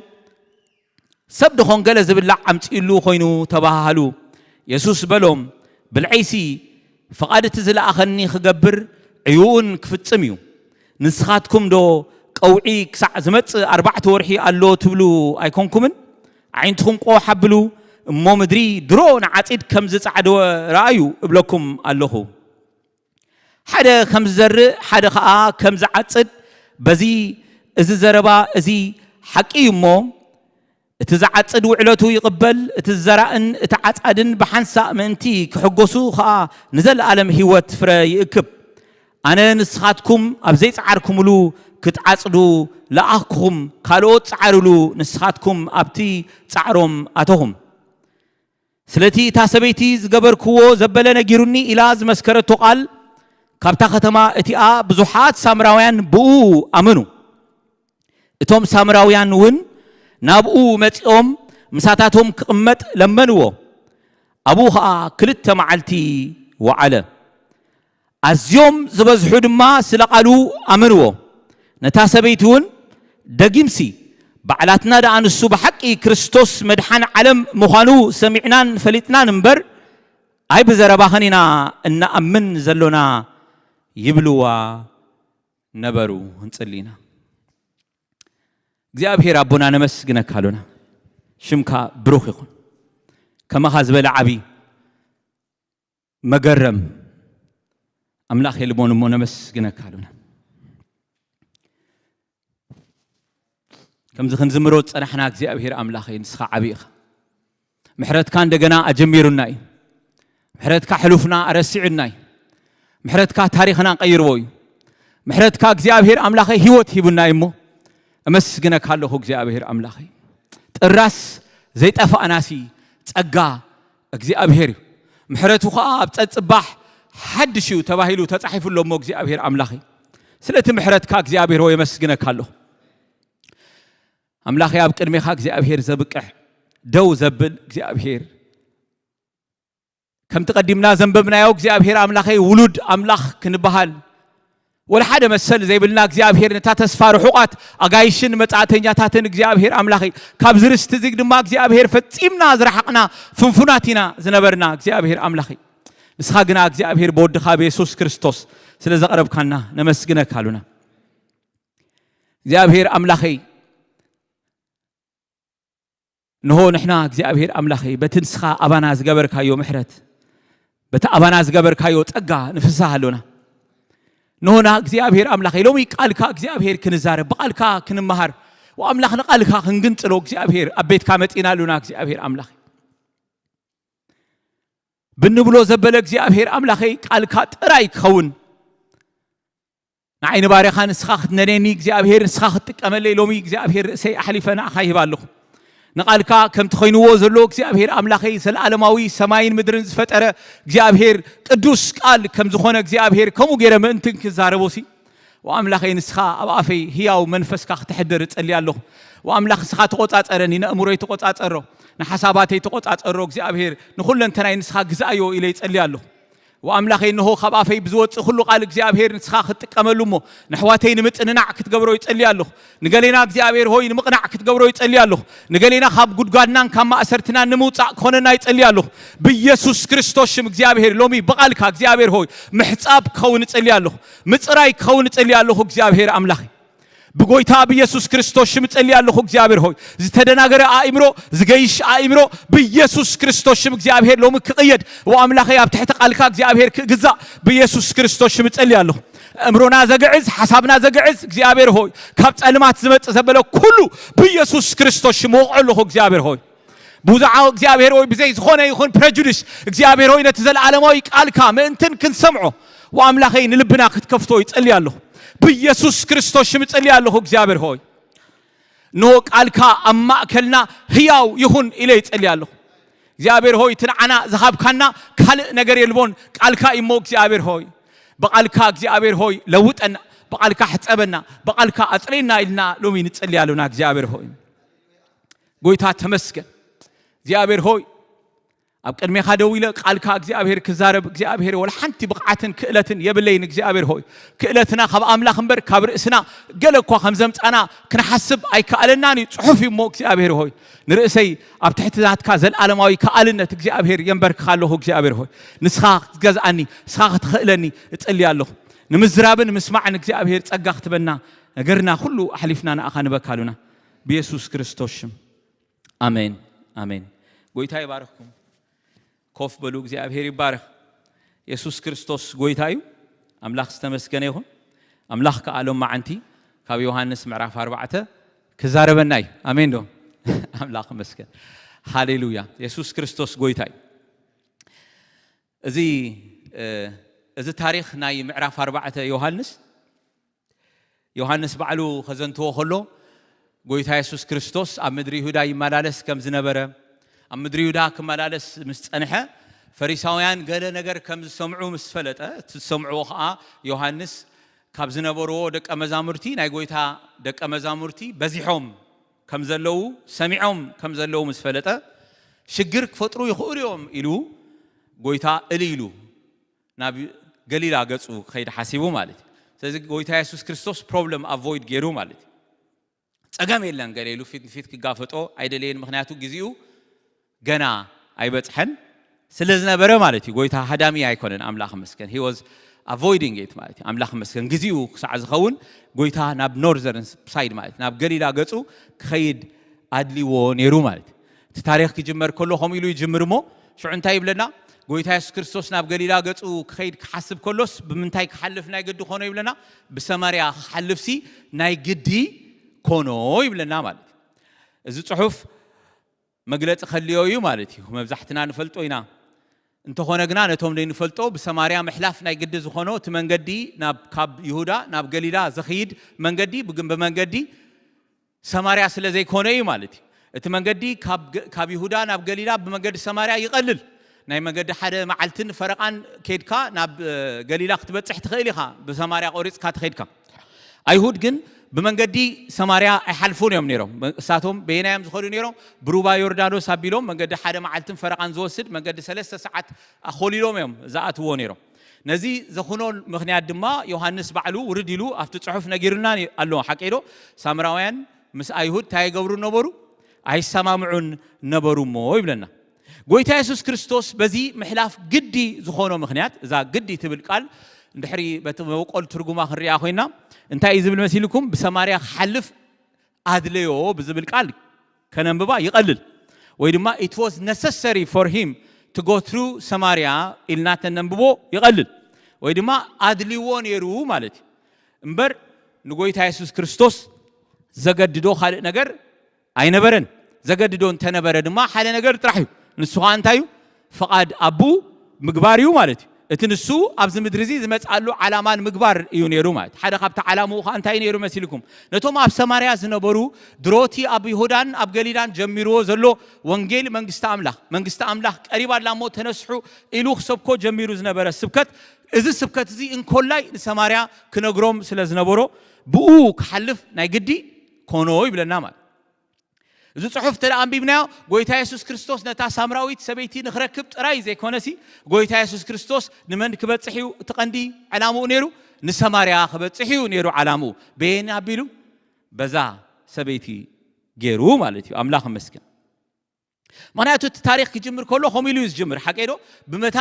"ሰብ ደኾን ገለ ዝብላዕ ኣምጺኡሉ ኾይኑ?" ተባሃሃሉ። የሱስ በሎም፣ "ብልዐይሲ ፍቓድ እቲ ዝለኣኸኒ ክገብር ዕዩኡን ክፍጽም እዩ። ንስኻትኩም ዶ ቀውዒ ክሳዕ ዝመጽእ ኣርባዕተ ወርሒ ኣሎ ትብሉ ኣይኮንኩምን? ኣዒንትኹም ቆሕ ኣብሉ እሞ ምድሪ ድሮ ንዓጺድ ከም ዝጻዕደወ ረኣዩ እብለኩም ኣለኹ። ሓደ ከም ዝዘርእ፣ ሓደ ኸኣ ከም ዝዓጽድ፣ በዚ እዚ ዘረባ እዚ ሓቂ እዩ እሞ፣ እቲ ዝዓጽድ ውዕለቱ ይቕበል፣ እቲ ዝዘራእን እቲ ዓጻድን ብሓንሳእ ምእንቲ ክሕጎሱ ኸኣ ንዘለኣለም ህይወት ፍረ ይእክብ። ኣነ ንስኻትኩም ኣብ ዘይጸዓርኩምሉ ክትዓጽዱ ለኣኽኩኹም፣ ካልኦት ጸዓሩሉ፣ ንስኻትኩም ኣብቲ ጻዕሮም ኣተኹም። ስለቲ እታ ሰበይቲ ዝገበርክዎ ዘበለ ነጊሩኒ ኢላ ዝመስከረቶ ቃል፣ ካብታ ከተማ እቲኣ ብዙሓት ሳምራውያን ብኡ ኣመኑ። እቶም ሳምራውያን እውን ናብኡ መጺኦም ምሳታቶም ክቕመጥ ለመንዎ። ኣብኡ ኸኣ ክልተ መዓልቲ ወዓለ። ኣዝዮም ዝበዝሑ ድማ ስለ ቃሉ ኣመንዎ። ነታ ሰበይቲ እውን፣ "ደጊምሲ፣ ባዕላትና ደኣ ንሱ ብሓቂ ክርስቶስ መድሓን ዓለም ምዃኑ ሰሚዕናን ፈሊጥናን እምበር፣ ኣይ ብዘረባኽን ኢና እንኣምን ዘሎና" ይብልዋ ነበሩ። ክንጽሊ ኢና። እግዚኣብሔር ኣቦና፣ ነመስግነካ ኣሎና። ሽምካ ብሩኽ ይኹን። ከማኻ ዝበለ ዓቢ መገረም ኣምላኽ የልቦን እሞ ነመስግነካ ኣሎና። ከምዚ ክንዝምሮ ዝጸናሕና እግዚኣብሔር ኣምላኸይ፣ ንስኻ ዓቢ ኢኻ። ምሕረትካ እንደገና ኣጀሚሩና እዩ። ምሕረትካ ሕሉፍና ኣረሲዑና እዩ። ምሕረትካ ታሪኽና ቀይርዎ እዩ። ምሕረትካ እግዚኣብሔር ኣምላኸይ ህይወት ሂቡና እዩ እሞ፣ እመስግነካ ኣለኹ እግዚኣብሔር ኣምላኸይ። ጥራስ ዘይጠፋእናሲ ጸጋ እግዚኣብሔር እዩ። ምሕረቱ ኸኣ ኣብ ጸጽባሕ ሓድሽ እዩ ተባሂሉ ተጻሒፉ ኣሎ እሞ፣ እግዚኣብሔር ኣምላኸይ፣ ስለቲ ምሕረትካ እግዚኣብሔር ሆይ፣ የመስግነካ ኣለኹ። ኣምላኸይ፣ ኣብ ቅድሜኻ እግዚኣብሔር ዘብቅዕ፣ ደው ዘብል እግዚኣብሔር፣ ከምቲ ቀዲምና ዘንበብናዮ እግዚኣብሔር ኣምላኸይ፣ ውሉድ ኣምላኽ ክንበሃል፣ ወላ ሓደ መሰል ዘይብልና እግዚኣብሔር፣ ነታ ተስፋ ርሑቓት ኣጋይሽን መጻእተኛታትን እግዚኣብሔር ኣምላኸይ፣ ካብዚ ርስቲ እዚ ድማ እግዚኣብሔር ፈጺምና ዝረሓቕና ፍንፉናት ኢና ዝነበርና እግዚኣብሔር ኣምላኸይ። ንስኻ ግና እግዚኣብሔር ብወድኻ ብየሱስ ክርስቶስ ስለ ዘቕረብካና ነመስግነካ ኣሉና። እግዚኣብሔር ኣምላኸይ፣ እንሆ ንሕና እግዚኣብሔር ኣምላኸይ በቲ ንስኻ ኣባና ዝገበርካዮ ምሕረት በቲ ኣባና ዝገበርካዮ ጸጋ ንፍሳህ ኣሎና። ንሆና እግዚኣብሔር ኣምላኸይ፣ ሎሚ ቃልካ እግዚኣብሔር ክንዛረብ፣ ብቓልካ ክንመሃር፣ ወኣምላኽ ንቓልካ ክንግንጽሎ እግዚኣብሔር ኣብ ቤትካ መጺና ኣሉና። እግዚኣብሔር ኣምላኸይ፣ ብንብሎ ዘበለ እግዚኣብሔር ኣምላኸይ፣ ቃልካ ጥራይ ክኸውን፣ ንዓይ ንባርያኻ ንስኻ ክትነነኒ እግዚኣብሔር፣ ንስኻ ክትጥቀመለይ፣ ሎሚ እግዚኣብሔር ርእሰይ ኣሕሊፈ ንዓኻ ይህብ ኣለኹ። ንቓልካ ከምቲ ኮይንዎ ዘሎ እግዚኣብሔር ኣምላኸይ፣ ዘለዓለማዊ ሰማይን ምድርን ዝፈጠረ እግዚኣብሔር፣ ቅዱስ ቃል ከም ዝኾነ እግዚኣብሔር፣ ከምኡ ገይረ ምእንትን ክዛረቦሲ፣ ወኣምላኸይ ንስኻ ኣብ ኣፈይ ህያው መንፈስካ ክተሕድር እጸሊ ኣለኹ። ወኣምላኽ ንስኻ ተቖጻጸረኒ፣ ንኣእምሮይ ተቖጻጸሮ፣ ንሓሳባተይ ተቖጻጸሮ እግዚኣብሔር፣ ንኹለንተናይ ንስኻ ግዛእዮ ኢለ ይጸሊ ኣለኹ። ወኣምላኸይ እንሆ ካብ ኣፈይ ብዝወጽእ ኩሉ ቃል እግዚኣብሔር ንስኻ ክትጥቀመሉ እሞ፣ ንኣሕዋተይ ንምጽንናዕ ክትገብሮ ይጸሊ ኣለኹ። ንገሌና እግዚኣብሔር ሆይ ንምቕናዕ ክትገብሮ ይጸሊ ኣለኹ። ንገሌና ካብ ጉድጓድናን ካብ ማእሰርትናን ንምውጻእ ክኾነና ይጸሊ ኣለኹ። ብኢየሱስ ክርስቶስ ሽም እግዚኣብሔር ሎሚ ብቓልካ እግዚኣብሔር ሆይ ምሕጻብ ክኸውን እጸሊ ኣለኹ። ምጽራይ ክኸውን እጸሊ ኣለኹ እግዚኣብሔር ኣምላኸይ። ብጎይታ ብኢየሱስ ክርስቶስ ሽም እጸሊ ኣለኹ እግዚኣብሔር ሆይ፣ ዝተደናገረ ኣእምሮ፣ ዝገይሽ ኣእምሮ ብኢየሱስ ክርስቶስ ሽም እግዚኣብሔር ሎሚ ክቕየድ፣ ወኣምላኸይ ኣብ ትሕቲ ቃልካ እግዚኣብሔር ክግዛእ ብኢየሱስ ክርስቶስ ሽም እጸሊ ኣለኹ። ኣእምሮና ዘግዕዝ፣ ሓሳብና ዘግዕዝ እግዚኣብሔር ሆይ፣ ካብ ጸልማት ዝመጽእ ዘበለ ኩሉ ብኢየሱስ ክርስቶስ ሽም ወቕዖ ኣለኹ እግዚኣብሔር ሆይ። ብዙሓ እግዚኣብሔር ሆይ ብዘይ ዝኾነ ይኹን ፕረጁዲስ እግዚኣብሔር ሆይ ነቲ ዘለዓለማዊ ቃልካ ምእንትን ክንሰምዖ፣ ወኣምላኸይ ንልብና ክትከፍቶ ይጸሊ ኣለኹ። ብኢየሱስ ክርስቶስ ሽም እጸሊ ኣለኹ እግዚኣብሔር ሆይ። እንሆ ቃልካ ኣብ ማእከልና ህያው ይኹን ኢለ ይጸሊ ኣለኹ። እግዚኣብሔር ሆይ እቲ ንዓና ዝሃብካና ካልእ ነገር የልቦን፣ ቃልካ እዩ እሞ እግዚኣብሔር ሆይ፣ ብቓልካ እግዚኣብሔር ሆይ ለውጠና፣ ብቓልካ ሕጸበና፣ ብቓልካ ኣጽሬና ኢልና ሎሚ ንጸሊ ኣለና እግዚኣብሔር ሆይ። ጎይታ ተመስገን እግዚኣብሔር ሆይ። ኣብ ቅድሜኻ ደው ኢለ ቃልካ እግዚኣብሔር ክዛረብ እግዚኣብሔር ወላ ሓንቲ ብቕዓትን ክእለትን የብለይን እግዚኣብሔር ሆይ። ክእለትና ካብ ኣምላኽ እምበር ካብ ርእስና ገለ እኳ ከም ዘምጻና ክንሓስብ ኣይከኣለናን እዩ። ጽሑፍ እዩ እሞ እግዚኣብሔር ሆይ። ንርእሰይ ኣብ ትሕቲ ናትካ ዘለዓለማዊ ከኣልነት እግዚኣብሔር የንበርክኻ ኣለኹ እግዚኣብሔር ሆይ። ንስኻ ክትገዝኣኒ፣ ንስኻ ክትኽእለኒ እጸሊ ኣለኹ። ንምዝራብን ምስማዕን እግዚኣብሔር ጸጋ ክትበና ነገርና ኩሉ ኣሕሊፍና ንኣኻ ንበካ ኣሉና። ብየሱስ ክርስቶስ ሽም። ኣሜን፣ ኣሜን። ጎይታ ይባርኽኩም። ኮፍ በሉ፣ እግዚኣብሔር ይባረኽ። የሱስ ክርስቶስ ጎይታ እዩ። ኣምላኽ ዝተመስገነ ይኹን። ኣምላኽ ከኣ ሎም መዓንቲ ካብ ዮሃንስ ምዕራፍ ኣርባዕተ ክዛረበና እዩ። ኣሜን ዶ? ኣምላኽ ይመስገን። ሃሌሉያ። የሱስ ክርስቶስ ጎይታ እዩ። እዚ፣ እ፣ እዚ ታሪኽ ናይ ምዕራፍ ኣርባዕተ ዮሃንስ፣ ዮሃንስ ባዕሉ ከዘንትዎ ከሎ፣ ጎይታ የሱስ ክርስቶስ ኣብ ምድሪ ይሁዳ ይመላለስ ከም ዝነበረ፣ ኣብ ምድሪ ይሁዳ ክመላለስ ምስ ጸንሐ፣ ፈሪሳውያን ገለ ነገር ከም ዝሰምዑ ምስ ፈለጠ፣ እቲ ዝሰምዕዎ ኸኣ ዮሃንስ ካብ ዝነበርዎ ደቀ መዛሙርቲ፣ ናይ ጎይታ ደቀ መዛሙርቲ በዚሖም ከም ዘለዉ፣ ሰሚዖም ከም ዘለዉ ምስ ፈለጠ፣ ሽግር ክፈጥሩ ይኽእሉ እዮም ኢሉ፣ ጎይታ እልይ ኢሉ ናብ ገሊላ ገጹ ክኸይድ ሓሲቡ ማለት እዩ። ስለዚ ጎይታ የሱስ ክርስቶስ ፕሮብለም ኣቮይድ ገይሩ ማለት እዩ። ጸገም የለን ገለ ኢሉ ፊት ንፊት ክጋፈጦ ኣይደለየን፣ ምኽንያቱ ግዜኡ ገና ኣይበጽሐን ስለ ዝነበረ ማለት እዩ። ጎይታ ሃዳሚ ኣይኮነን፣ ኣምላኽ ይመስገን። He was avoiding it ማለት እዩ። ኣምላኽ ይመስገን። ግዜኡ ክሳዕ ዝኸውን ጎይታ ናብ ኖርዘርን ሳይድ ማለት ናብ ገሊላ ገጹ ክኸይድ ኣድልዎ ነይሩ ማለት እዩ። እቲ ታሪኽ ክጅመር ከሎ ከምኡ ኢሉ ይጅምር እሞ፣ ሽዑ እንታይ ይብለና? ጎይታ የሱስ ክርስቶስ ናብ ገሊላ ገጹ ክኸይድ ክሓስብ ከሎስ ብምንታይ ክሓልፍ ናይ ግዲ ኮኖ ይብለና? ብሰማርያ ክሓልፍሲ ናይ ግዲ ኮኖ ይብለና ማለት እዩ። እዚ ጽሑፍ መግለጺ ከልዮ እዩ ማለት እዩ። መብዛሕትና ንፈልጦ ኢና። እንተኾነ ግና ነቶም ዘይንፈልጦ ብሰማርያ ምሕላፍ ናይ ግዲ ዝኾኖ እቲ መንገዲ ናብ፣ ካብ ይሁዳ ናብ ገሊላ ዝኸይድ መንገዲ ብግ-፣ ብመንገዲ ሰማርያ ስለ ዘይኮነ እዩ ማለት እዩ። እቲ መንገዲ ካብ ገ-፣ ካብ ይሁዳ ናብ ገሊላ ብመንገዲ ሰማርያ ይቐልል። ናይ መገዲ ሓደ መዓልትን ፈረቓን ኬድካ ናብ፣ እ፣ ገሊላ ክትበጽሕ ትኽእል ኢኻ፣ ብሰማርያ ቆሪጽካ ተኸይድካ። ኣይሁድ ግን ብመንገዲ ሰማርያ ኣይሓልፉን እዮም ነይሮም። እሳቶም በየናይ እዮም ዝኸዱ ነይሮም? ብሩባ ዮርዳኖስ ኣቢሎም መንገዲ ሓደ መዓልትን ፈረቓን ዝወስድ መንገዲ ሰለስተ ሰዓት ኣኾሊሎም እዮም ዝኣትዎ ነይሮም። ነዚ ዘኹኖ ምኽንያት ድማ ዮሃንስ ባዕሉ ውርድ ኢሉ ኣብቲ ጽሑፍ ነጊሩና ኣሎ። ሓቂ ዶ? ሳምራውያን ምስ ኣይሁድ እንታይ ይገብሩ ነበሩ? ኣይሰማምዑን ነበሩ እሞ ይብለና። ጎይታ የሱስ ክርስቶስ በዚ ምሕላፍ ግዲ ዝኾኖ ምኽንያት፣ እዛ ግዲ ትብል ቃል እንድሕሪ በቲ መበቆል ትርጉማ ክንሪኣ ኮይና፣ እንታይ እዩ ዝብል መሲልኩም? ብሰማርያ ክሓልፍ ኣድለዮ ብዝብል ቃል ከነንብባ ይቐልል። ወይ ድማ it was necessary for him to go through Samaria ኢልና ተነንብቦ ይቐልል፣ ወይ ድማ ኣድልዎ ነይሩ ማለት እዩ። እምበር ንጎይታ የሱስ ክርስቶስ ዘገድዶ ካልእ ነገር ኣይነበረን። ዘገድዶ እንተነበረ ድማ ሓደ ነገር ጥራሕ እዩ። ንሱ ኸዓ እንታይ እዩ? ፍቓድ ኣቡ ምግባር እዩ ማለት እዩ። እቲ ንሱ ኣብዚ ምድሪ እዚ ዝመፅኣሉ ዓላማ ንምግባር እዩ ነይሩ ማለት። ሓደ ካብቲ ዓላምኡ ኸዓ እንታይ ነይሩ መሲልኩም? ነቶም ኣብ ሰማርያ ዝነበሩ ድሮቲ ኣብ ይሁዳን ኣብ ገሊላን ጀሚርዎ ዘሎ ወንጌል መንግስቲ ኣምላኽ፣ መንግስቲ ኣምላኽ ቀሪባ ኣላ እሞ ተነስሑ ኢሉ ክሰብኮ ጀሚሩ ዝነበረ ስብከት፣ እዚ ስብከት እዚ እንኮላይ ንሰማርያ ክነግሮም ስለ ዝነበሮ ብኡ ክሓልፍ ናይ ግዲ ኮኖ ይብለና ማለት። እዚ ጽሑፍ እንተ ደኣ ኣንቢብናዮ፣ ጎይታ የሱስ ክርስቶስ ነታ ሳምራዊት ሰበይቲ ንኽረክብ ጥራይ ዘይኮነሲ፣ ጎይታ የሱስ ክርስቶስ ንመን ክበጽሕ እዩ እቲ ቀንዲ ዕላምኡ ነይሩ? ንሰማርያ ክበጽሕ እዩ ነይሩ ዕላምኡ። በየን ኣቢሉ? በዛ ሰበይቲ ገይሩ ማለት እዩ። ኣምላኽ ይመስገን። ምኽንያቱ እቲ ታሪኽ ክጅምር ከሎ ከምኡ ኢሉ እዩ ዝጅምር። ሓቀይ ዶ? ብመታ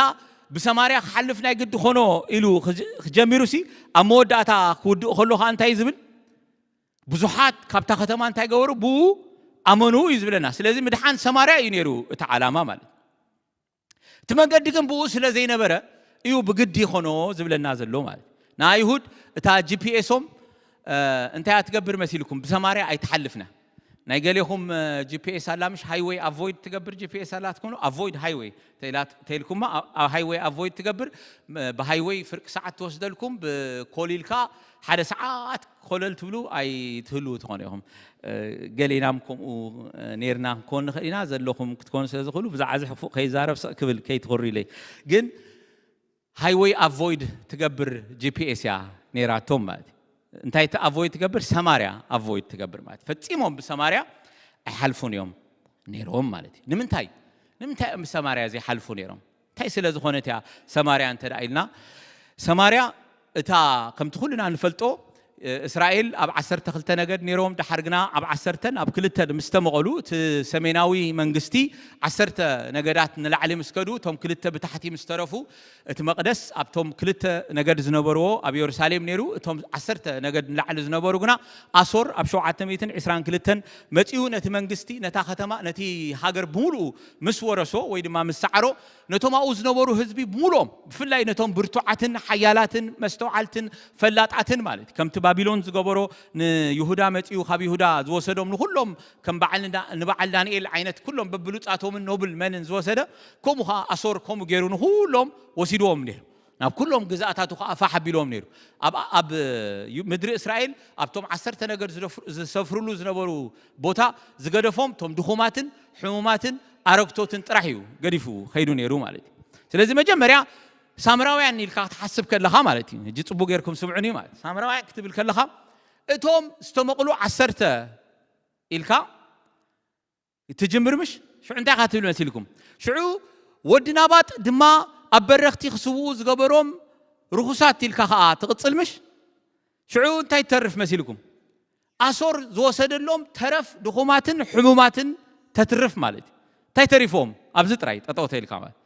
ብሰማርያ ክሓልፍ ናይ ግዲ ኾኖ ኢሉ ክጅ-፣ ክጀሚሩ ሲ፣ ኣብ መወዳእታ ክውድእ ከሎ ኸዓ እንታይ እዩ ዝብል? ብዙሓት ካብታ ከተማ እንታይ ገበሩ? ብኡ ኣመኑ እዩ ዝብለና። ስለዚ ምድሓን ሰማርያ እዩ ነይሩ እቲ ዓላማ ማለት። እቲ መንገዲ ግን ብኡ ስለ ዘይነበረ እዩ ብግዲ ኾኖ ዝብለና ዘሎ ማለት። ንኣይሁድ እታ ጂ ፒ ኤሶም፣ እ፣ እንታይ እያ ትገብር መሲልኩም? ብሰማርያ ኣይትሓልፍና። ናይ ገሌኹም፣ እ፣ ጂ ፒ ኤስ ኣላ ምሽ? ሃይወይ ኣቮይድ ትገብር ጂ ፒ ኤስ ኣላትኩም ዶ? ኣቮይድ ሃይወይ ተኢላት-፣ ተኢልኩማ፣ ኣ-፣ ኣብ ሃይወይ ኣቮይድ ትገብር፣ ም-፣ ብሃይወይ ፍርቂ ሰዓት ትወስደልኩም፣ ብኮሊልካ ሓደ ሰዓት ኮለል ትብሉ ኣይትህልዉ ትኾኑ ኢኹም። እ፣ ገሌናም ከምኡ፣ እ፣ ኔርና ክንኮን ንኽእል ኢና፣ ዘለኹም ክትኮኑ ስለ ዝኽእሉ፣ ብዛዕባ እዚ ሕፉእ ከይዛረብ ስቕ ክብል ከይትኹሩ ኢለይ። ግን ሃይወይ ኣቮይድ ትገብር ጂ ፒ ኤስ እያ ኔራቶም ማለት እዩ። እንታይ እቲ ኣቮይድ ትገብር? ሰማርያ ኣቮይድ ትገብር ማለት እዩ። ፈጺሞም ብሰማርያ ኣይሓልፉን እዮም ኔሮም ማለት እዩ። ንምንታይ? ንምንታይ እዮም ብሰማርያ ዘይሓልፉ ኔሮም? እንታይ ስለ ዝኾነት እያ ሰማርያ እንተ ደኣ ኢልና? ሰማርያ እታ ከምቲ ኩልና ንፈልጦ፣ እ፣ እስራኤል ኣብ ዓሰርተ ክልተ ነገድ ኔሮም፣ ደሓር ግና ኣብ ዓሰርተን ኣብ ክልተን ምስ ተመቐሉ፣ እቲ ሰሜናዊ መንግስቲ ዓሰርተ ነገዳት ንላዕሊ ምስ ከዱ፣ እቶም ክልተ ብታሕቲ ምስ ተረፉ፣ እቲ መቕደስ ኣብቶም ክልተ ነገድ ዝነበርዎ ኣብ የሩሳሌም ነይሩ። እቶም ዓሰርተ ነገድ ንላዕሊ ዝነበሩ ግና ኣሶር ኣብ ሸውዓተ ሚእትን ዕስራን ክልተን መጺኡ ነቲ መንግስቲ፣ ነታ ከተማ፣ ነቲ ሃገር ብምሉኡ ምስ ወረሶ ወይ ድማ ምስ ሰዓሮ፣ ነቶም ኣብኡ ዝነበሩ ህዝቢ ብምሉኦም፣ ብፍላይ ነቶም ብርቱዓትን ሓያላትን መስተውዓልትን ፈላጣትን ማለት፣ ከምቲ ባቢሎን ዝገበሮ ንይሁዳ መጺኡ ካብ ይሁዳ ዝወሰዶም ንኹሎም ከም በዓል ንዳ-፣ ንበዓል ዳንኤል ዓይነት ኩሎም በብሉጻቶምን ኖብል መንን ዝወሰደ፣ ከምኡ ኸዓ ኣሶር ከምኡ ገይሩ ንኹሎም ወሲድዎም ነይሩ። ናብ ኩሎም ግዝኣታቱ ኸዓ ፋሕ ኣቢልዎም ነይሩ። ኣብ፣ ኣብ ዩ-፣ ምድሪ እስራኤል ኣብቶም ዓሰርተ ነገድ ዝደፍ-፣ ዝሰፍርሉ ዝነበሩ ቦታ ዝገደፎም እቶም ድኹማትን ሕሙማትን ኣረግቶትን ጥራሕ እዩ ገዲፉ ከይዱ ነይሩ ማለት እዩ። ስለዚ መጀመርያ ሳምራውያን ኢልካ ክትሓስብ ከለኻ ማለት እዩ፣ ሕጂ ጽቡቅ ጌርኩም ስምዑኒ ማለት፣ ሳምራውያን ክትብል ከለኻ እቶም ዝተመቕሉ ዓሰርተ ኢልካ ትጅምር ምሽ? ሽዑ እንታይ ኢኻ ትብል መሲልኩም? ሽዑ ወዲ ናባጥ ድማ ኣብ በረኽቲ ክስውኡ ዝገበሮም ርኹሳት ኢልካ ኸኣ ትቕጽል ምሽ? ሽዑ እንታይ ትተርፍ መሲልኩም? ኣሶር ዝወሰደሎም ተረፍ ድኹማትን ሕሙማትን ተትርፍ ማለት እዩ። እንታይ ተሪፎም? ኣብዚ ጥራይ ጠጠው ተኢልካ ማለት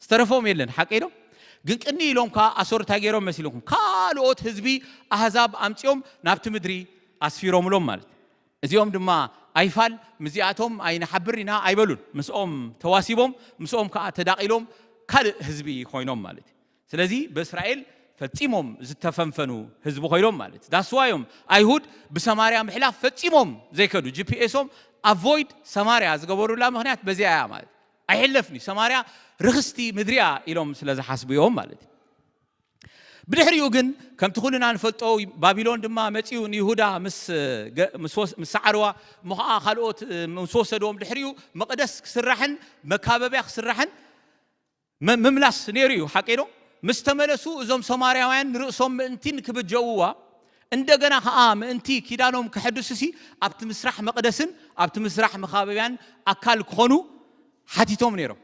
ዝተረፎም የለን፣ ሓቀይ ዶ? ግን ቅኒ ኢሎም ከኣ ኣሶር እንታይ ገይሮም መሲልኩም? ካልኦት ህዝቢ ኣህዛብ ኣምጺኦም ናብቲ ምድሪ ኣስፊሮምሎም ማለት። እዚኦም ድማ ኣይፋል ምስዚኣቶም ኣይንሓብር ኢና ኣይበሉን። ምስኦም ተዋሲቦም፣ ምስኦም ከኣ ተዳቒሎም ካልእ ህዝቢ ኮይኖም ማለት እዩ። ስለዚ ብእስራኤል ፈጺሞም ዝተፈንፈኑ ህዝቢ ኮይኖም ማለት። ዳስዋዮም ኣይሁድ ብሰማርያ ምሕላፍ ፈጺሞም ዘይከዱ፣ ጂ ፒ ኤሶም ኣቮይድ ሰማርያ ዝገበሩላ ምኽንያት በዚኣ እያ ማለት። ኣይሕለፍን እዩ። ሰማርያ ርኽስቲ ምድሪ እያ ኢሎም ስለ ዝሓስቡ እዮም ማለት እዩ። ብድሕሪኡ ግን ከምቲ ኩልና ንፈልጦ ባቢሎን ድማ መጺኡ ንይሁዳ ምስ ገ-፣ ምስ ወስ-፣ ምስ ሰዓርዋ፣ እሞ ኸዓ ካልኦት፣ እ፣ ምስ ወሰድዎም ድሕሪኡ መቕደስ ክስራሕን መካበብያ ክስራሕን መ-፣ ምምላስ ነይሩ እዩ። ሓቀይ ዶ? ምስ ተመለሱ እዞም ሰማርያውያን ንርእሶም ምእንቲ ንክብጀውዋ፣ እንደገና ኸዓ ምእንቲ ኪዳኖም ከሐድሱሲ ኣብቲ ምስራሕ መቕደስን ኣብቲ ምስራሕ መኻበብያን ኣካል ክኾኑ ሓቲቶም ነይሮም።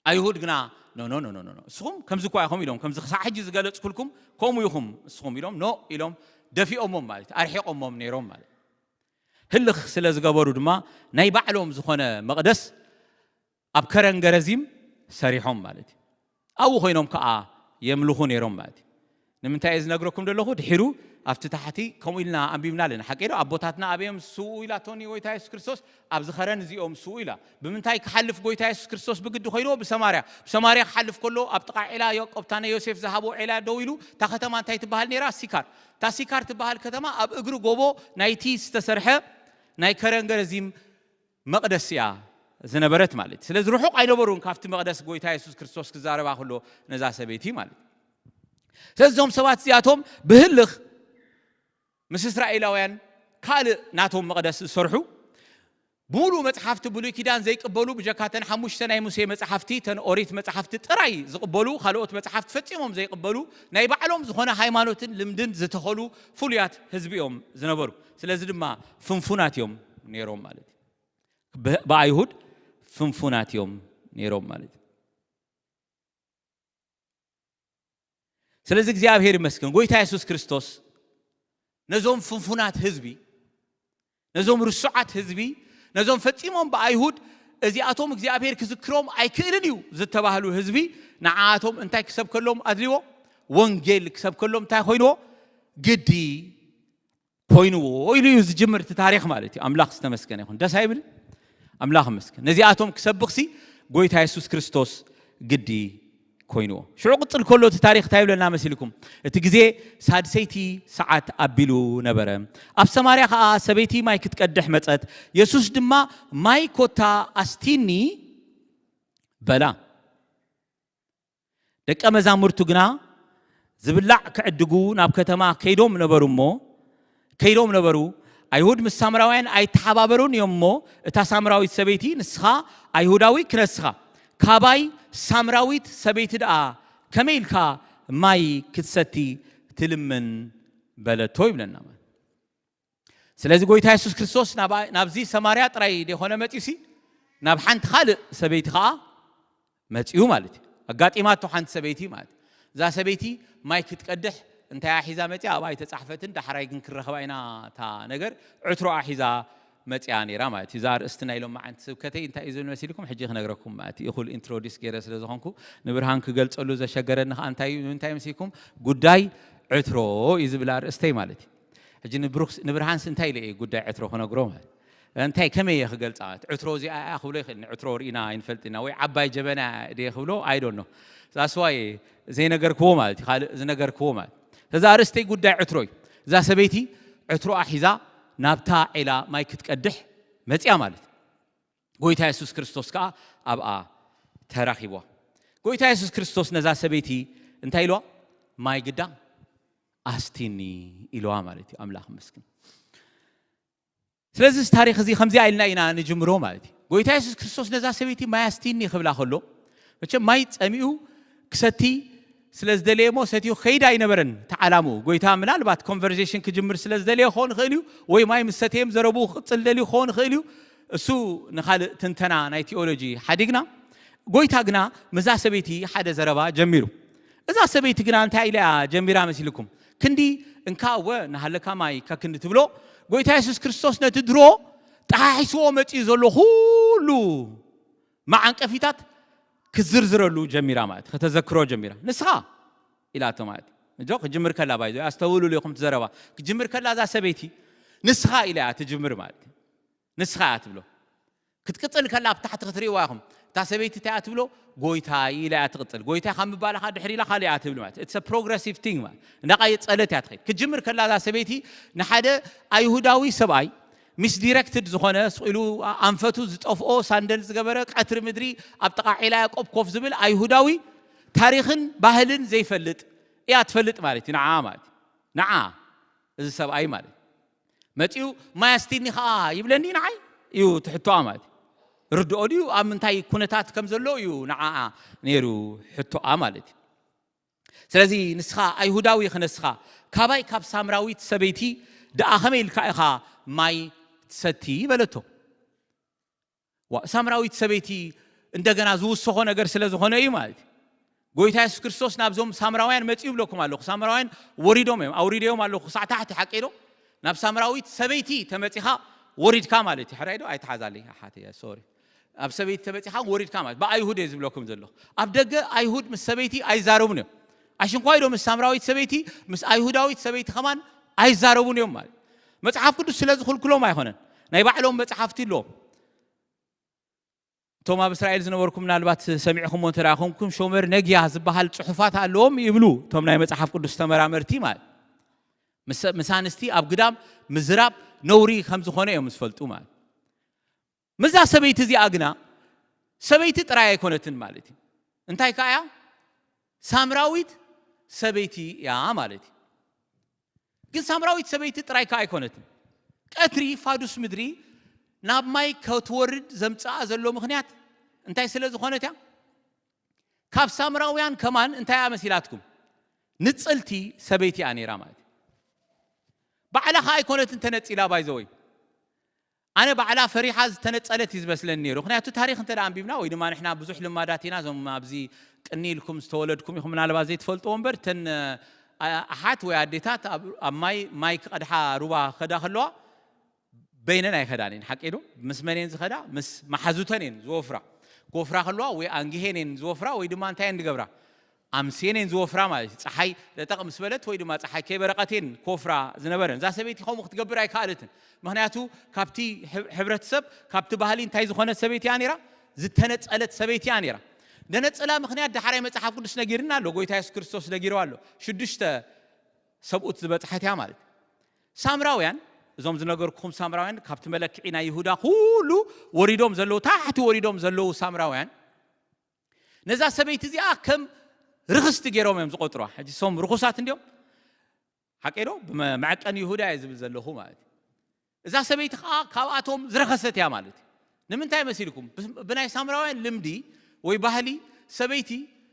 ኣይሁድ ግና፣ "ኖ፣ ኖ፣ ኖ፣ ኖ፣ ኖ፣ ኖ፣ እስኹም ከምዚ እኳ ኢኹም" ኢሎም፣ ከምዚ ክሳዕ ሕጂ ዝገለጽኩልኩም ከምኡ ኢኹም እስኹም ኢሎም፣ "ኖ" ኢሎም ደፊኦሞም ማለት እዩ፣ ኣርሒቆሞም ነይሮም ማለት እዩ። ህልኽ ስለ ዝገበሩ ድማ ናይ ባዕሎም ዝኾነ መቕደስ ኣብ ከረን ገረዚም ሰሪሖም ማለት እዩ። ኣብኡ ኮይኖም ከኣ የምልኹ ነይሮም ማለት እዩ። ንምንታይ እየ ዝነግረኩም ዘለኹ? ድሒሩ ኣብቲ ታሕቲ ከምኡ ኢልና ኣንቢብና ኣለና። ሓቂ ዶ? ኣቦታትና ኣበዮም ስውኡ ኢላቶኒ ጎይታ የሱስ ክርስቶስ፣ ኣብዚ ኸረን እዚኦም ስውኡ ኢላ። ብምንታይ ክሓልፍ ጎይታ የሱስ ክርስቶስ ብግዲ ኮይንዎ? ብሰማርያ። ብሰማርያ ክሓልፍ ከሎ ኣብ ጥቓ ዔላ፣ ያዕቆብ እታ ንዮሴፍ ዝሃቦ ዔላ ደው ኢሉ፣ እታ ከተማ እንታይ ትበሃል ነይራ? ሲካር። እታ ሲካር ትበሃል ከተማ ኣብ እግሪ ጎቦ ናይቲ ዝተሰርሐ ናይ ከረን ገረዚም መቕደስ እያ ዝነበረት ማለት እዩ። ስለዚ ርሑቕ ኣይነበሩን ካብቲ መቕደስ ጎይታ የሱስ ክርስቶስ ክዛረባ ከሎ ነዛ ሰበይቲ ማለት እዩ። ስለዚ እዞም ሰባት እዚኣቶም ብህልኽ ምስ እስራኤላውያን ካልእ ናቶም መቕደስ ዝሰርሑ፣ ብሙሉእ መጽሓፍቲ ብሉይ ኪዳን ዘይቅበሉ፣ ብጀካ ተን ሓሙሽተ ናይ ሙሴ መጽሓፍቲ፣ ተን ኦሪት መጽሓፍቲ ጥራይ ዝቕበሉ፣ ካልኦት መጽሓፍቲ ፈጺሞም ዘይቕበሉ፣ ናይ ባዕሎም ዝኾነ ሃይማኖትን ልምድን ዝተኸሉ ፍሉያት ህዝቢ እዮም ዝነበሩ። ስለዚ ድማ ፍንፉናት እዮም ነይሮም ማለት እዩ። ብ-፣ ብኣይሁድ ፍንፉናት እዮም ነይሮም ማለት እዩ። ስለዚ እግዚኣብሔር ይመስገን፣ ጎይታ የሱስ ክርስቶስ ነዞም ፍንፉናት ህዝቢ፣ ነዞም ርሱዓት ህዝቢ፣ ነዞም ፈጺሞም ብኣይሁድ እዚኣቶም እግዚኣብሔር ክዝክሮም ኣይክእልን እዩ ዝተባህሉ ህዝቢ፣ ንዓኣቶም እንታይ ክሰብከሎም ኣድልዎ? ወንጌል ክሰብከሎም እንታይ ኮይንዎ? ግዲ ኮይንዎ ኢሉ እዩ ዝጅምር እቲ ታሪኽ ማለት እዩ። ኣምላኽ ዝተመስገነ ይኹን። ደስ ኣይብል? ኣምላኽ ይመስገን። ነዚኣቶም ክሰብኽሲ ጎይታ የሱስ ክርስቶስ ግዲ ኮይንዎ። ሽዑ ቅጽል ከሎ እቲ ታሪኽ እንታይ ይብለና መሲልኩም? እቲ ግዜ ሳድሰይቲ ሰዓት ኣቢሉ ነበረ። ኣብ ሰማርያ ኸኣ ሰበይቲ ማይ ክትቀድሕ መጸት። የሱስ ድማ፣ "ማይ ኮታ ኣስቲኒ" በላ። ደቀ መዛሙርቱ ግና ዝብላዕ ክዕድጉ ናብ ከተማ ከይዶም ነበሩ እሞ፣ ከይዶም ነበሩ። ኣይሁድ ምስ ሳምራውያን ኣይተሓባበሩን እዮም እሞ፣ እታ ሳምራዊት ሰበይቲ፣ "ንስኻ ኣይሁዳዊ ክነስኻ፣ ካባይ ሳምራዊት ሰበይቲ ደኣ ከመይ ኢልካ ማይ ክትሰቲ ትልምን?" በለቶ ይብለና። ስለዚ ጎይታ የሱስ ክርስቶስ ናብ-፣ ናብዚ ሰማርያ ጥራይ ደይኮነ መጺኡሲ፣ ናብ ሓንቲ ካልእ ሰበይቲ ኸኣ መጺኡ ማለት እዩ። ኣጋጢማቶ ሓንቲ ሰበይቲ ማለት እዩ። እዛ ሰበይቲ ማይ ክትቀድሕ እንታይ ሒዛ መጺኣ? ኣብኣ ኣይተጻሕፈትን፣ ዳሕራይ ግን ክረኸባ ኢና እታ ነገር፣ ዕትሮኣ ሒዛ መጺኣ ነይራ ማለት እዩ። እዛ ኣርእስቲ ናይ ሎማዓንቲ ስብከተይ እንታይ እዩ ዝብል መሲልኩም? ሕጂ ክነግረኩም ማለት እዩ። እኹል ኢንትሮዲስ ገይረ ስለ ዝኾንኩ፣ ንብርሃን ክገልጸሉ ዘሸገረኒ ኸኣ እንታይ እዩ? ንምንታይ መሲልኩም? ጉዳይ ዕትሮ እዩ ዝብል ኣርእስተይ ማለት እዩ። ሕጂ ንብሩክ-፣ ንብርሃንስ እንታይ ኢለ እየ ጉዳይ ዕትሮ ክነግሮ ማለት? እንታይ፣ ከመይ እየ ክገልጻ? ዕትሮ እዚኣ እያ ክብሎ ይኽእል። ዕትሮ ርኢና ኣይንፈልጥ ኢና፣ ወይ ዓባይ ጀበና እየ ክብሎ፣ I don't know። That's why ዘይነገርክዎ ማለት እዩ፣ ካልእ ዝነገርክዎ ማለት። እዛ ኣርእስተይ ጉዳይ ዕትሮ እዩ። እዛ ሰበይቲ ዕትሮኣ ሒዛ ናብታ ዒላ ማይ ክትቀድሕ መጺኣ ማለት እዩ። ጎይታ የሱስ ክርስቶስ ከኣ ኣብኣ ተራኺብዋ። ጎይታ የሱስ ክርስቶስ ነዛ ሰበይቲ እንታይ ኢልዋ? "ማይ ግዳ ኣስቲኒ" ኢልዋ ማለት እዩ። ኣምላኽ ይመስገን። ስለዚ እዚ ታሪኽ እዚ ከምዚኣ ኢልና ኢና ንጅምሮ ማለት እዩ። ጎይታ የሱስ ክርስቶስ ነዛ ሰበይቲ "ማይ ኣስቲኒ" ክብላ ከሎ፣ መቸም ማይ ጸሚኡ ክሰቲ ስለ ዝደለየ እሞ ሰትዩ ከይድ ኣይነበረን እቲ ዓላምኡ። ጎይታ ምናልባት ኮንቨርሴሽን ክጅምር ስለ ዝደለየ ክኸውን ይኽእል እዩ፣ ወይ ማይ ምስ ሰተየ ዘረብኡ ክቕጽል ደልዩ ክኸውን ይኽእል እዩ። እሱ ንኻልእ ትንተና ናይ ቲኦሎጂ ሓዲግና። ጎይታ ግና ምስዛ ሰበይቲ ሓደ ዘረባ ጀሚሩ። እዛ ሰበይቲ ግና እንታይ ኢላ እያ ጀሚራ መሲልኩም? ክንዲ "እንካ እወ፣ ናሃለካ ማይ" ከክንዲ ትብሎ፣ ጎይታ የሱስ ክርስቶስ ነቲ ድሮ ጠሓሒስዎ መጺኡ ዘሎ ኩሉ መዓንቀፊታት ክትዝርዝረሉ ጀሚራ ማለት፣ ከተዘክሮ ጀሚራ። "ንስኻ?" ኢላቶ ማለት እዩ። እጆ ክጅምር ከላ፣ ባይዞ፣ ኣስተውልሉ ኢኹም እቲ ዘረባ። ክጅምር ከላ እዛ ሰበይቲ "ንስኻ" ኢላ እያ ትጅምር ማለት እዩ። "ንስኻ" እያ ትብሎ። ክትቅጽል ከላ ኣብ ታሕቲ ክትርእይዋ ኢኹም። እታ ሰበይቲ እንታይ እያ ትብሎ? "ጎይታይ" ኢላ እያ ትቕጽል። "ጎይታይ" ካብ ምባላ ኸኣ ድሕር ኢላ ካልእ እያ ትብል ማለት እዩ። It's a progressive thing ማለት። እንዳቐየጸለት እያ ትኸይድ። ክትጅምር ከላ እዛ ሰበይቲ ንሓደ ኣይሁዳዊ ሰብኣይ፣ ሚስዲረክትድ ዝኾነ፣ ስቕ ኢሉ ኣንፈቱ ዝጠፍኦ፣ ሳንደል ዝገበረ፣ ቀትሪ ምድሪ ኣብ ጥቓ ዒላ ያዕቆብ ኮፍ ዝብል ኣይሁዳዊ፣ ታሪኽን ባህልን ዘይፈልጥ እያ ትፈልጥ ማለት እዩ። ንዓ ማለት እዩ። ንዓ እዚ ሰብኣይ ማለት እዩ። መጺኡ "ማይ ኣስቲኒ ኸኣ ይብለኒ ንዓይ?" እዩ እቲ ሕቶኣ ማለት እዩ። ርድኦ ድዩ? ኣብ ምንታይ ኩነታት ከም ዘሎ እዩ ንዓኣ ነይሩ ሕቶኣ ማለት እዩ። ስለዚ "ንስኻ ኣይሁዳዊ ክነስኻ፣ ካባይ ካብ ሳምራዊት ሰበይቲ ደኣ ከመይ ኢልካ ኢኻ ማይ ትሰቲ?" በለቶ። ዋ፣ ሳምራዊት ሰበይቲ እንደገና ዝውስኾ ነገር ስለ ዝኾነ እዩ ማለት እዩ። ጎይታ የሱስ ክርስቶስ ናብዞም ሳምራውያን መጺኡ ይብለኩም ኣለኹ። ሳምራውያን ወሪዶም እዮም፣ ኣውሪደዮም ኣለኹ ክሳዕ ታሕቲ፣ ሓቂ ዶ? ናብ ሳምራዊት ሰበይቲ ተመጺኻ ወሪድካ ማለት እዩ። ሕራይ ዶ? ኣይተሓዛለይ፣ ኣሓተይ፣ ሶሪ። ኣብ ሰበይቲ ተመጺኻ ወሪድካ ማለት፣ ብኣይሁድ እየ ዝብለኩም ዘለኹ። ኣብ ደገ ኣይሁድ ምስ ሰበይቲ ኣይዛረቡን እዮም። ኣሽንኳይ ዶ ምስ ሳምራዊት ሰበይቲ፣ ምስ ኣይሁዳዊት ሰበይቲ ከማን ኣይዛረቡን እዮም ማለት። መጽሓፍ ቅዱስ ስለ ዝኽልክሎም ኣይኮነን። ናይ ባዕሎም መጽሓፍቲ ኣለዎም። እቶም ኣብ እስራኤል ዝነበርኩም ምናልባት ሰሚዕኹምዎ እንተ ደኣ ኮንኩም፣ ሾመር ነጊያ ዝበሃል ጽሑፋት ኣለዎም ይብሉ እቶም ናይ መጽሓፍ ቅዱስ ተመራመርቲ ማለት። ምስ-፣ ምስ ኣንስቲ ኣብ ግዳም ምዝራብ ነውሪ ከም ዝኾነ እዮም ዝፈልጡ ማለት። ምስዛ ሰበይቲ እዚኣ ግና ሰበይቲ ጥራይ ኣይኮነትን ማለት እዩ። እንታይ ከኣ እያ? ሳምራዊት ሰበይቲ እያ ማለት እዩ። ግን ሳምራዊት ሰበይቲ ጥራይ ከኣ ኣይኮነትን። ቀትሪ ፋዱስ ምድሪ ናብ ማይ ከትወርድ ዘምጽኣ ዘሎ ምኽንያት እንታይ ስለ ዝኾነት እያ? ካብ ሳምራውያን ከማን እንታይ እያ መሲላትኩም? ንጽልቲ ሰበይቲ እያ ነይራ ማለት እዩ። ባዕላ ከኣ ኣይኮነትን ተነጺላ ባይዘወይ። ኣነ ባዕላ ፈሪሓ ዝተነጸለት እዩ ዝመስለኒ ነይሩ። ምኽንያቱ ታሪኽ እንተ ደኣ ኣንቢብና ወይ ድማ ንሕና ብዙሕ ልማዳት ኢና፣ እዞም ኣብዚ ቅኒ ኢልኩም ዝተወለድኩም ኢኹም ምናልባት ዘይትፈልጥዎ እምበር፣ እተን፣ ኣ-፣ ኣሓት ወይ ኣዴታት ኣብ፣ ኣብ ማይ፣ ማይ ክቐድሓ ሩባ ክኸዳ ከለዋ በይነን ኣይኸዳን እየን። ሓቂ ዶ? ምስ መን እየን ዝኸዳ? ምስ መሓዙተን እየን ዝወፍራ። ክወፍራ ከለዋ ወይ ኣንጊሄን እየን ዝወፍራ ወይ ድማ እንታይ እየን ዝገብራ? ኣምስየን እየን ዝወፍራ ማለት እዩ። ጸሓይ ለጠቕ ምስ በለት ወይ ድማ ጸሓይ ከይበረቐት እየን ክወፍራ ዝነበረን። እዛ ሰበይቲ ከምኡ ክትገብር ኣይከኣለትን። ምኽንያቱ ካብቲ ሕ-፣ ሕብረተሰብ፣ ካብቲ ባህሊ እንታይ ዝኾነት ሰበይቲ እያ ነይራ? ዝተነጸለት ሰበይቲ እያ ነይራ። ነነጸላ ምኽንያት ዳሕራይ መጽሓፍ ቅዱስ ነጊርና ኣሎ። ጎይታ የሱስ ክርስቶስ ነጊርዋ ኣሎ። ሽዱሽተ ሰብኡት ዝበጽሐት እያ ማለት እዩ። ሳምራውያን፣ እዞም ዝነገርኩኹም ሳምራውያን ካብቲ መለክዒ ናይ ይሁዳ ኩሉ ወሪዶም ዘለዉ፣ ታሕቲ ወሪዶም ዘለዉ ሳምራውያን፣ ነዛ ሰበይቲ እዚኣ ከም ርኽስቲ ገይሮም እዮም ዝቖጽሩዋ። ሕጂ እሶም ርኹሳት እንድዮም። ሓቀይ ዶ? ብመ-፣ መዐቀኒ ይሁዳ እየ ዝብል ዘለኹ ማለት እዩ። እዛ ሰበይቲ ኸዓ ካብኣቶም ዝረኸሰት እያ ማለት እዩ። ንምንታይ መሲልኩም? ብ-፣ ብናይ ሳምራውያን ልምዲ ወይ ባህሊ ሰበይቲ፣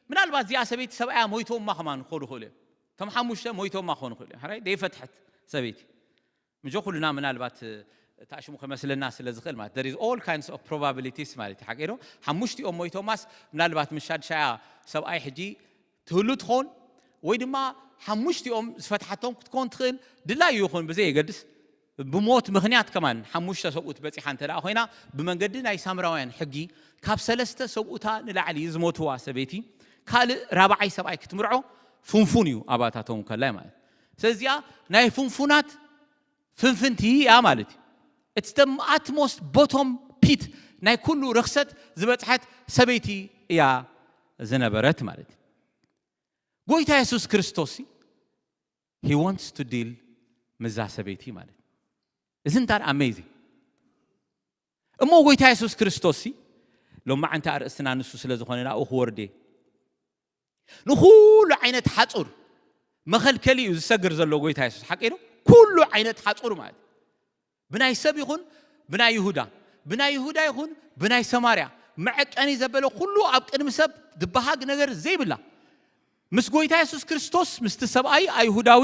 ምናልባት እዚኣ ሰበይቲ ሰብኣያ ሞይቶማ ከማን ክኾኑ ይኽእሉ እዮም። እቶም ሓሙሽተ ሞይቶማ ክኾኑ ይኽእሉ እዮም። ሕራይ ደይፈትሐት ሰበይቲ። ምጆ ኩልና ምናልባት፣ እ፣ እቲ ኣሽሙ ከመስለና ስለ ዝኽእል ማለት፣ there is all kinds of probabilities ማለት እዩ። ሓቂ ዶ? ሓሙሽቲኦም ሞይቶማስ ምናልባት ምስ ሻድሻያ ሰብኣይ ሕጂ ትህሉ ትኸውን፣ ወይ ድማ ሓሙሽቲኦም ዝፈትሓቶም ክትከውን ትኽእል። ድላዩ ይኹን ብዘይ የገድስ፣ ብሞት ምኽንያት ከማን ሓሙሽተ ሰብኡት በጺሓ እንተ ደኣ ኮይና፣ ብመንገዲ ናይ ሳምራውያን ሕጊ ካብ ሰለስተ ሰብኡታ ንላዕሊ ዝሞትዋ ሰበይቲ ካልእ ራብዓይ ሰብኣይ ክትምርዖ ፍንፉን እዩ ኣባታቶም ከላይ ማለት። ስለዚኣ ናይ ፍንፉናት ፍንፍንቲ እያ ማለት እዩ። It's the utmost bottom pit፣ ናይ ኩሉ ርኽሰት ዝበጽሐት ሰበይቲ እያ ዝነበረት ማለት እዩ። ጎይታ የሱስ ክርስቶስ ሲ፣ he wants to deal ምስዛ ሰበይቲ ማለት እዩ። Isn't that amazing? እሞ ጎይታ የሱስ ክርስቶስ ሲ፣ ሎማዓንቲ ኣርእስትና ንሱ ስለ ዝኾነ ናብኡ ክወርድ እየ። ንኹሉ ዓይነት ሓጹር መኸልከሊ እዩ ዝሰግር ዘሎ ጎይታ የሱስ። ሓቂ ዶ? ኩሉ ዓይነት ሓጹር ማለት እዩ። ብናይ ሰብ ይኹን ብናይ ይሁዳ፣ ብናይ ይሁዳ ይኹን ብናይ ሰማርያ፣ መዐቀኒ ዘበለ ኩሉ ኣብ ቅድሚ ሰብ ዝበሃግ ነገር ዘይብላ። ምስ ጎይታ የሱስ ክርስቶስ፣ ምስቲ ሰብኣይ ኣይሁዳዊ፣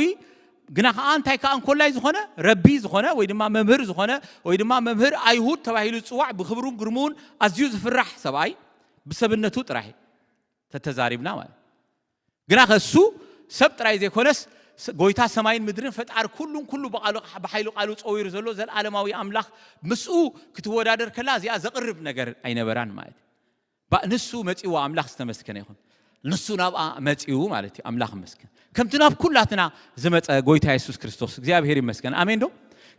ግና ኸዓ እንታይ ከኣ እንኮላይ ዝኾነ፣ ረቢ ዝኾነ፣ ወይ ድማ መምህር ዝኾነ፣ ወይ ድማ መምህር ኣይሁድ ተባሂሉ ዝጽዋዕ፣ ብኽብሩን ግርምኡን ኣዝዩ ዝፍራሕ ሰብኣይ፣ ብሰብነቱ ጥራይ ተተዛሪብና ማለት። ግና ከሱ ሰብ ጥራይ ዘይኮነስ፣ ስ-፣ ጎይታ ሰማይን ምድርን፣ ፈጣሪ ኩሉን ኩሉ ብቓሉ፣ ብሓይሉ ቃሉ ጸዊሩ ዘሎ ዘለኣለማዊ ኣምላኽ፣ ምስኡ ክትወዳደር ከላ፣ እዚኣ ዘቕርብ ነገር ኣይነበራን ማለት እዩ። ባ-፣ ንሱ መጺእዎ፣ ኣምላኽ ዝተመስገነ ይኹን። ንሱ ናብኣ መጺኡ ማለት እዩ። ኣምላኽ ይመስገን። ከምቲ ናብ ኩላትና ዝመጸ ጎይታ የሱስ ክርስቶስ፣ እግዚኣብሔር ይመስገን። ኣሜን ዶ?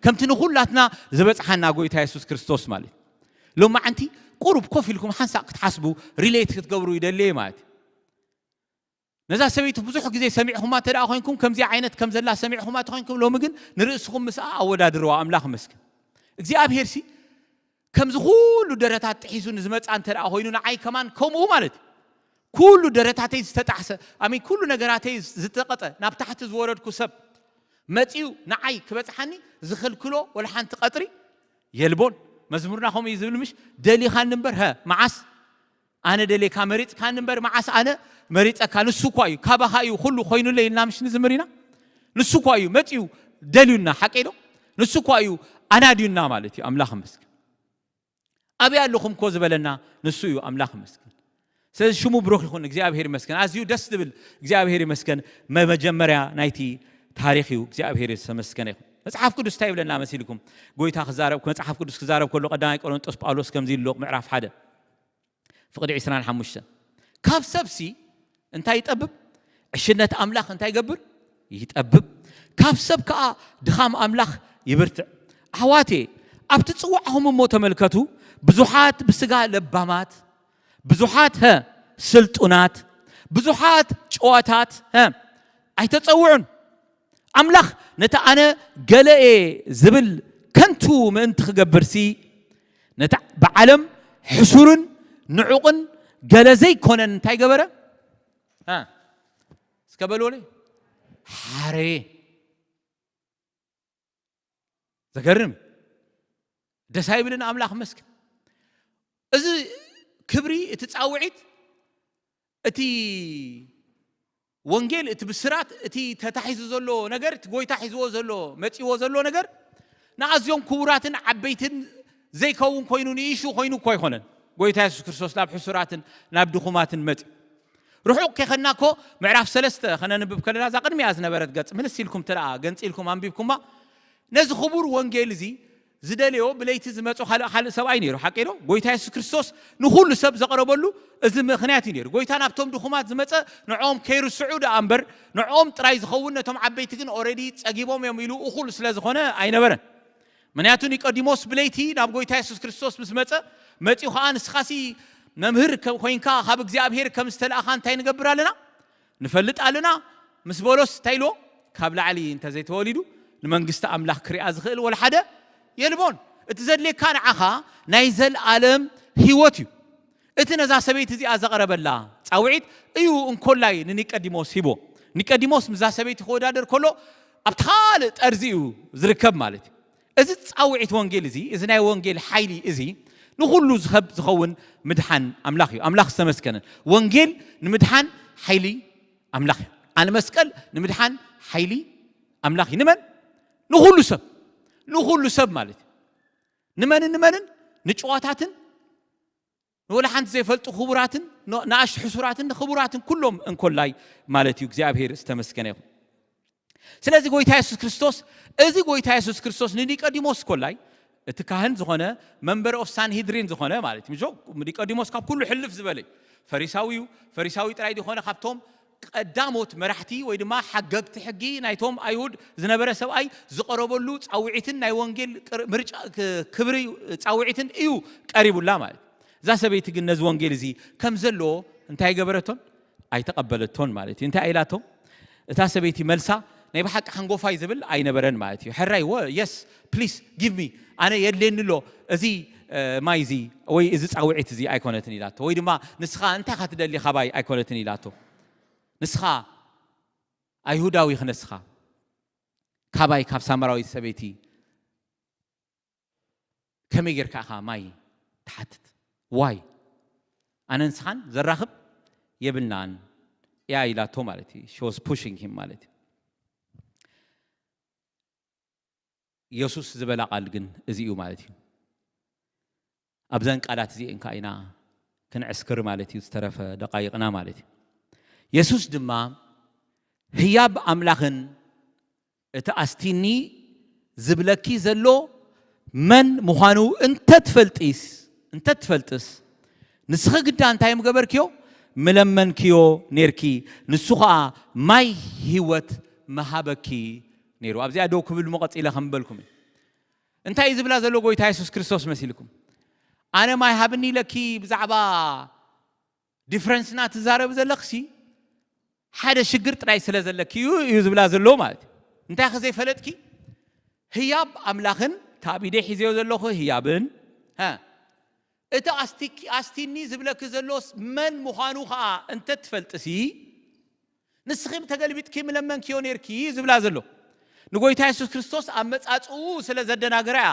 ከምቲ ንኹላትና ዝበጽሓና ጎይታ የሱስ ክርስቶስ ማለት እዩ። ሎማዓንቲ ቁሩብ ኮፍ ኢልኩም ሓንሳእ ክትሓስቡ፣ ሪሌት ክትገብሩ ይደሊ እየ ማለት እዩ። ነዛ ሰበይቲ ብዙሕ ግዜ ሰሚዕኹማ እንተ ደኣ ኮይንኩም፣ ከምዚ ዓይነት ከም ዘላ ሰሚዕኹማ እንተ ኮይንኩም፣ ሎሚ ግን ንርእስኹም ምስኣ ኣወዳድርዋ። ኣምላኽ ይመስገን። እግዚኣብሔር ሲ ከምዚ ኩሉ ደረታት ጥሒሱ ንዝመጽኣ እንተ ደኣ ኮይኑ፣ ንዓይ ከማን ከምኡ ማለት እዩ። ኩሉ ደረታተይ ዝተጣሕሰ፣ ኣሜን፣ ኩሉ ነገራተይ ዝተቐጠ፣ ናብ ታሕቲ ዝወረድኩ ሰብ መጺኡ ንዓይ ክበጽሓኒ ዝኽልክሎ ወላ ሓንቲ ቀጥሪ የልቦን። መዝሙርና ከምኡ እዩ ዝብል ምሽ? ደሊኻኒ እምበር፣ ሀ፣ መዓስ ኣነ ደሌካ መሪጽካኒ እምበር፣ መዓስ ኣነ መሪጸካ? ንሱ እኳ እዩ፣ ካባኻ እዩ ኩሉ ኮይኑለይ ኢልና ምሽ ንዝምር ኢና? ንሱ እኳ እዩ መጺኡ ደልዩና፣ ሓቀይ ዶ? ንሱ እኳ እዩ ኣናድዩና ማለት እዩ። ኣምላኽ ይመስገን። ኣበይ ኣለኹም እኮ ዝበለና ንሱ እዩ። ኣምላኽ ይመስገን። ስለዚ ሽሙ ብሩኽ ይኹን፣ እግዚኣብሔር ይመስገን። ኣዝዩ ደስ ዝብል፣ እግዚኣብሔር ይመስገን፣ መ-፣ መጀመርያ ናይቲ ታሪኽ እዩ። እግዚኣብሔር ዝተመስገነ ይኹን። መጽሓፍ ቅዱስ እንታይ ይብለና መሲልኩም? ጎይታ ክዛረብ፣ መጽሓፍ ቅዱስ ክዛረብ ከሎ፣ ቀዳማይ ቆሮንጦስ ጳውሎስ ከምዚ ኢሉ ኣሎ፣ ምዕራፍ ሓደ ፍቕዲ ዕስራን ሓሙሽተን፣ ካብ ሰብሲ እንታይ ይጠብብ? ዕሽነት ኣምላኽ እንታይ ይገብር? ይጠብብ። ካብ ሰብ ከኣ ድኻም ኣምላኽ ይብርትዕ። ኣሕዋቴ፣ ኣብቲ ጽዋዕኹም እሞ ተመልከቱ፣ ብዙሓት ብስጋ ለባማት፣ ብዙሓት፣ ሀ፣ ስልጡናት፣ ብዙሓት ጨዋታት፣ ሀ፣ ኣይተጸውዑን። ኣምላኽ ነቲ ኣነ ገለ እየ ዝብል ከንቱ ምእንቲ ክገብርሲ፣ ነቲ ብዓለም ሕሱርን ንዑቕን ገለ ዘይኮነን እንታይ ገበረ? ሀ፣ እስከ በልዎ፣ ሓረየ። ዘገርም። ደስ ኣይብልን? ኣምላኽ መስገን። እዚ ክብሪ፣ እቲ ጻውዒት፣ እቲ ወንጌል፣ እቲ ብስራት፣ እቲ ተታሒዙ ዘሎ ነገር፣ እቲ ጎይታ ሒዝዎ ዘሎ፣ መጺዎ ዘሎ ነገር ንኣዝዮም ክቡራትን ዓበይትን ዘይከውን ኮይኑ፣ ንኢሹ ኮይኑ እኮ ኣይኮነን። ጎይታ የሱስ ክርስቶስ ናብ ሕሱራትን ናብ ድኹማትን መጺ። ርሑቕ ከይኸድና እኮ ምዕራፍ ሰለስተ ከነንብብ ከለና፣ እዛ ቅድሚኣ ዝነበረት ገጽ ምልስ ኢልኩም ተደኣ ገንጺ ኢልኩም ኣንቢብኩማ፣ ነዚ ክቡር ወንጌል እዚ ዝደለዮ ብለይቲ ዝመጾ ካልእ፣ ካልእ ሰብኣይ ነይሩ። ሓቂ ዶ? ጎይታ የሱስ ክርስቶስ ንኹሉ ሰብ ዘቕረበሉ እዚ ምኽንያት እዩ ነይሩ። ጎይታ ናብቶም ድኹማት ዝመጸ ንዕኦም ከይርስዑ ደኣ እምበር፣ ንዕኦም ጥራይ ዝኸውን፣ ነቶም ዓበይቲ ግን ኦረዲ ጸጊቦም እዮም ኢሉ እኹል ስለ ዝኾነ ኣይነበረን። ምክንያቱ ኒቆዲሞስ ብለይቲ ናብ ጎይታ የሱስ ክርስቶስ ምስ መጸ፣ መጺኡ ኸኣ ንስኻሲ መምህር ከ-፣ ኮይንካ ካብ እግዚኣብሔር ከም ዝተላእኻ እንታይ ንገብር ኣለና? ንፈልጥ ኣለና ምስ በሎስ እንታይ ኢልዎ? ካብ ላዕሊ እንተዘይተወሊዱ ንመንግስቲ ኣምላኽ ክሪኣ ዝኽእል ወላ ሓደ የልቦን። እቲ ዘድልየካ ንዓኻ ናይ ዘልኣለም ህይወት እዩ። እቲ ነዛ ሰበይቲ እዚኣ ዘቕረበላ ጻውዒት እዩ እንኮላይ ንኒቀዲሞስ ሂቦ። ኒቀዲሞስ ምስዛ ሰበይቲ ክወዳደር ከሎ ኣብቲ ካልእ ጠርዚ እዩ ዝርከብ ማለት እዩ። እዚ ጻውዒት ወንጌል እዚ፣ እዚ ናይ ወንጌል ሓይሊ እዚ ንኹሉ ዝኸብ ዝኸውን ምድሓን ኣምላኽ እዩ። ኣምላኽ ዝተመስገነ። ወንጌል ንምድሓን ሓይሊ ኣምላኽ እዩ። ኣነ መስቀል ንምድሓን ሓይሊ ኣምላኽ እዩ። ንመን? ንኹሉ ሰብ። ንኹሉ ሰብ ማለት እዩ። ንመንን ንመንን? ንጭዋታትን ንወላ ሓንቲ ዘይፈልጡ ክቡራትን፣ ን-፣ ንኣሽቱ ሕሱራትን ንክቡራትን ኩሎም እንኮላይ ማለት እዩ። እግዚኣብሔር ዝተመስገነ ይኹን። ስለዚ ጎይታ የሱስ ክርስቶስ፣ እዚ ጎይታ የሱስ ክርስቶስ ንኒቆዲሞስ ኮላይ፣ እቲ ካህን ዝኾነ መንበር ኦፍ ሳንሂድሪን ዝኾነ ማለት እዩ። ምጆ-፣ ኒቆዲሞስ ካብ ኩሉ ሕልፍ ዝበለ እዩ። ፈሪሳዊ እዩ። ፈሪሳዊ ጥራይ ዝኾነ ካብቶም ቀዳሞት መራሕቲ ወይ ድማ ሓገግቲ ሕጊ ናይቶም ኣይሁድ ዝነበረ ሰብኣይ ዝቐረበሉ ጻውዒትን ናይ ወንጌል ቅር-፣ ምርጫ ክ-፣ ክብሪ ጻውዒትን እዩ ቀሪቡላ ማለት እዩ። እዛ ሰበይቲ ግን ነዚ ወንጌል እዚ ከም ዘለዎ እንታይ ገበረቶን? ኣይተቐበለቶን ማለት እዩ። እንታይ ኢላቶ? እታ ሰበይቲ መልሳ ናይ ብሓቂ ሓንጎፋይ ዝብል ኣይነበረን ማለት እዩ። ሕራይ፣ ወ-፣ የስ፣ ፕሊስ፣ ጊቭ ሚ፣ ኣነ የድልየኒ ኣሎ፣ እዚ፣ እ፣ ማይ እዚ ወይ እዚ ጻውዒት እዚ ኣይኮነትን ኢላቶ። ወይ ድማ ንስኻ እንታይ ኢኻ ትደሊ ካባይ ኣይኮነትን ኢላቶ። ንስኻ ኣይሁዳዊ ኢኻ ንስኻ፣ ካባይ ካብ ሳምራዊት ሰበይቲ ከመይ ጌርካ ኢኻ ማይ ትሓትት? ዋይ? ኣነ ንስኻን ዘራኽብ የብልናን እያ ኢላቶ ማለት እዩ። She was pushing him ማለት እዩ። የሱስ ዝበላ ቃል ግን እዚ እዩ ማለት እዩ። ኣብዘን ቃላት እዚኤን ከኣ ኢና ክንዕስክር ማለት እዩ፣ ዝተረፈ ደቃይቕና ማለት እዩ። የሱስ ድማ ህያብ ኣምላኽን እቲ ኣስቲኒ ዝብለኪ ዘሎ መን ምዃኑ እንተትፈልጢስ፣ እንተትፈልጥስ፣ ንስኺ ግዳ እንታይ ምገበርክዮ? ምለመንክዮ ኔርኪ፣ ንሱ ኸኣ ማይ ህይወት ምሃበኪ ነይሩ። ኣብዚኣ ደው ክብል እሞ ቀጺለ ከም በልኩም እዩ። እንታይ እዩ ዝብላ ዘሎ ጎይታ የሱስ ክርስቶስ መሲልኩም? ኣነ ማይ ሃብኒ ኢለኪ ብዛዕባ ዲፍረንስና ትዛረቢ ዘለኽሲ ሓደ ሽግር ጥራይ ስለ ዘለኪ እዩ፣ እዩ ዝብላ ዘሎ ማለት እዩ። እንታይ ከ ዘይፈለጥኪ? ህያብ ኣምላኽን፣ እቲ ኣብ ኢደይ ሒዘዮ ዘለኹ ህያብን፣ ሀ፣ እቲ ኣስቲኪ-፣ ኣስቲኒ ዝብለኪ ዘሎስ መን ምዃኑ ኸኣ እንተ ትፈልጥሲ፣ ንስኺ ተገልቢጥኪ ምለመንክዮ ኔርኪ እዩ ዝብላ ዘሎ። ንጎይታ የሱስ ክርስቶስ ኣመጻጽኡ ስለ ዘደናገራ እያ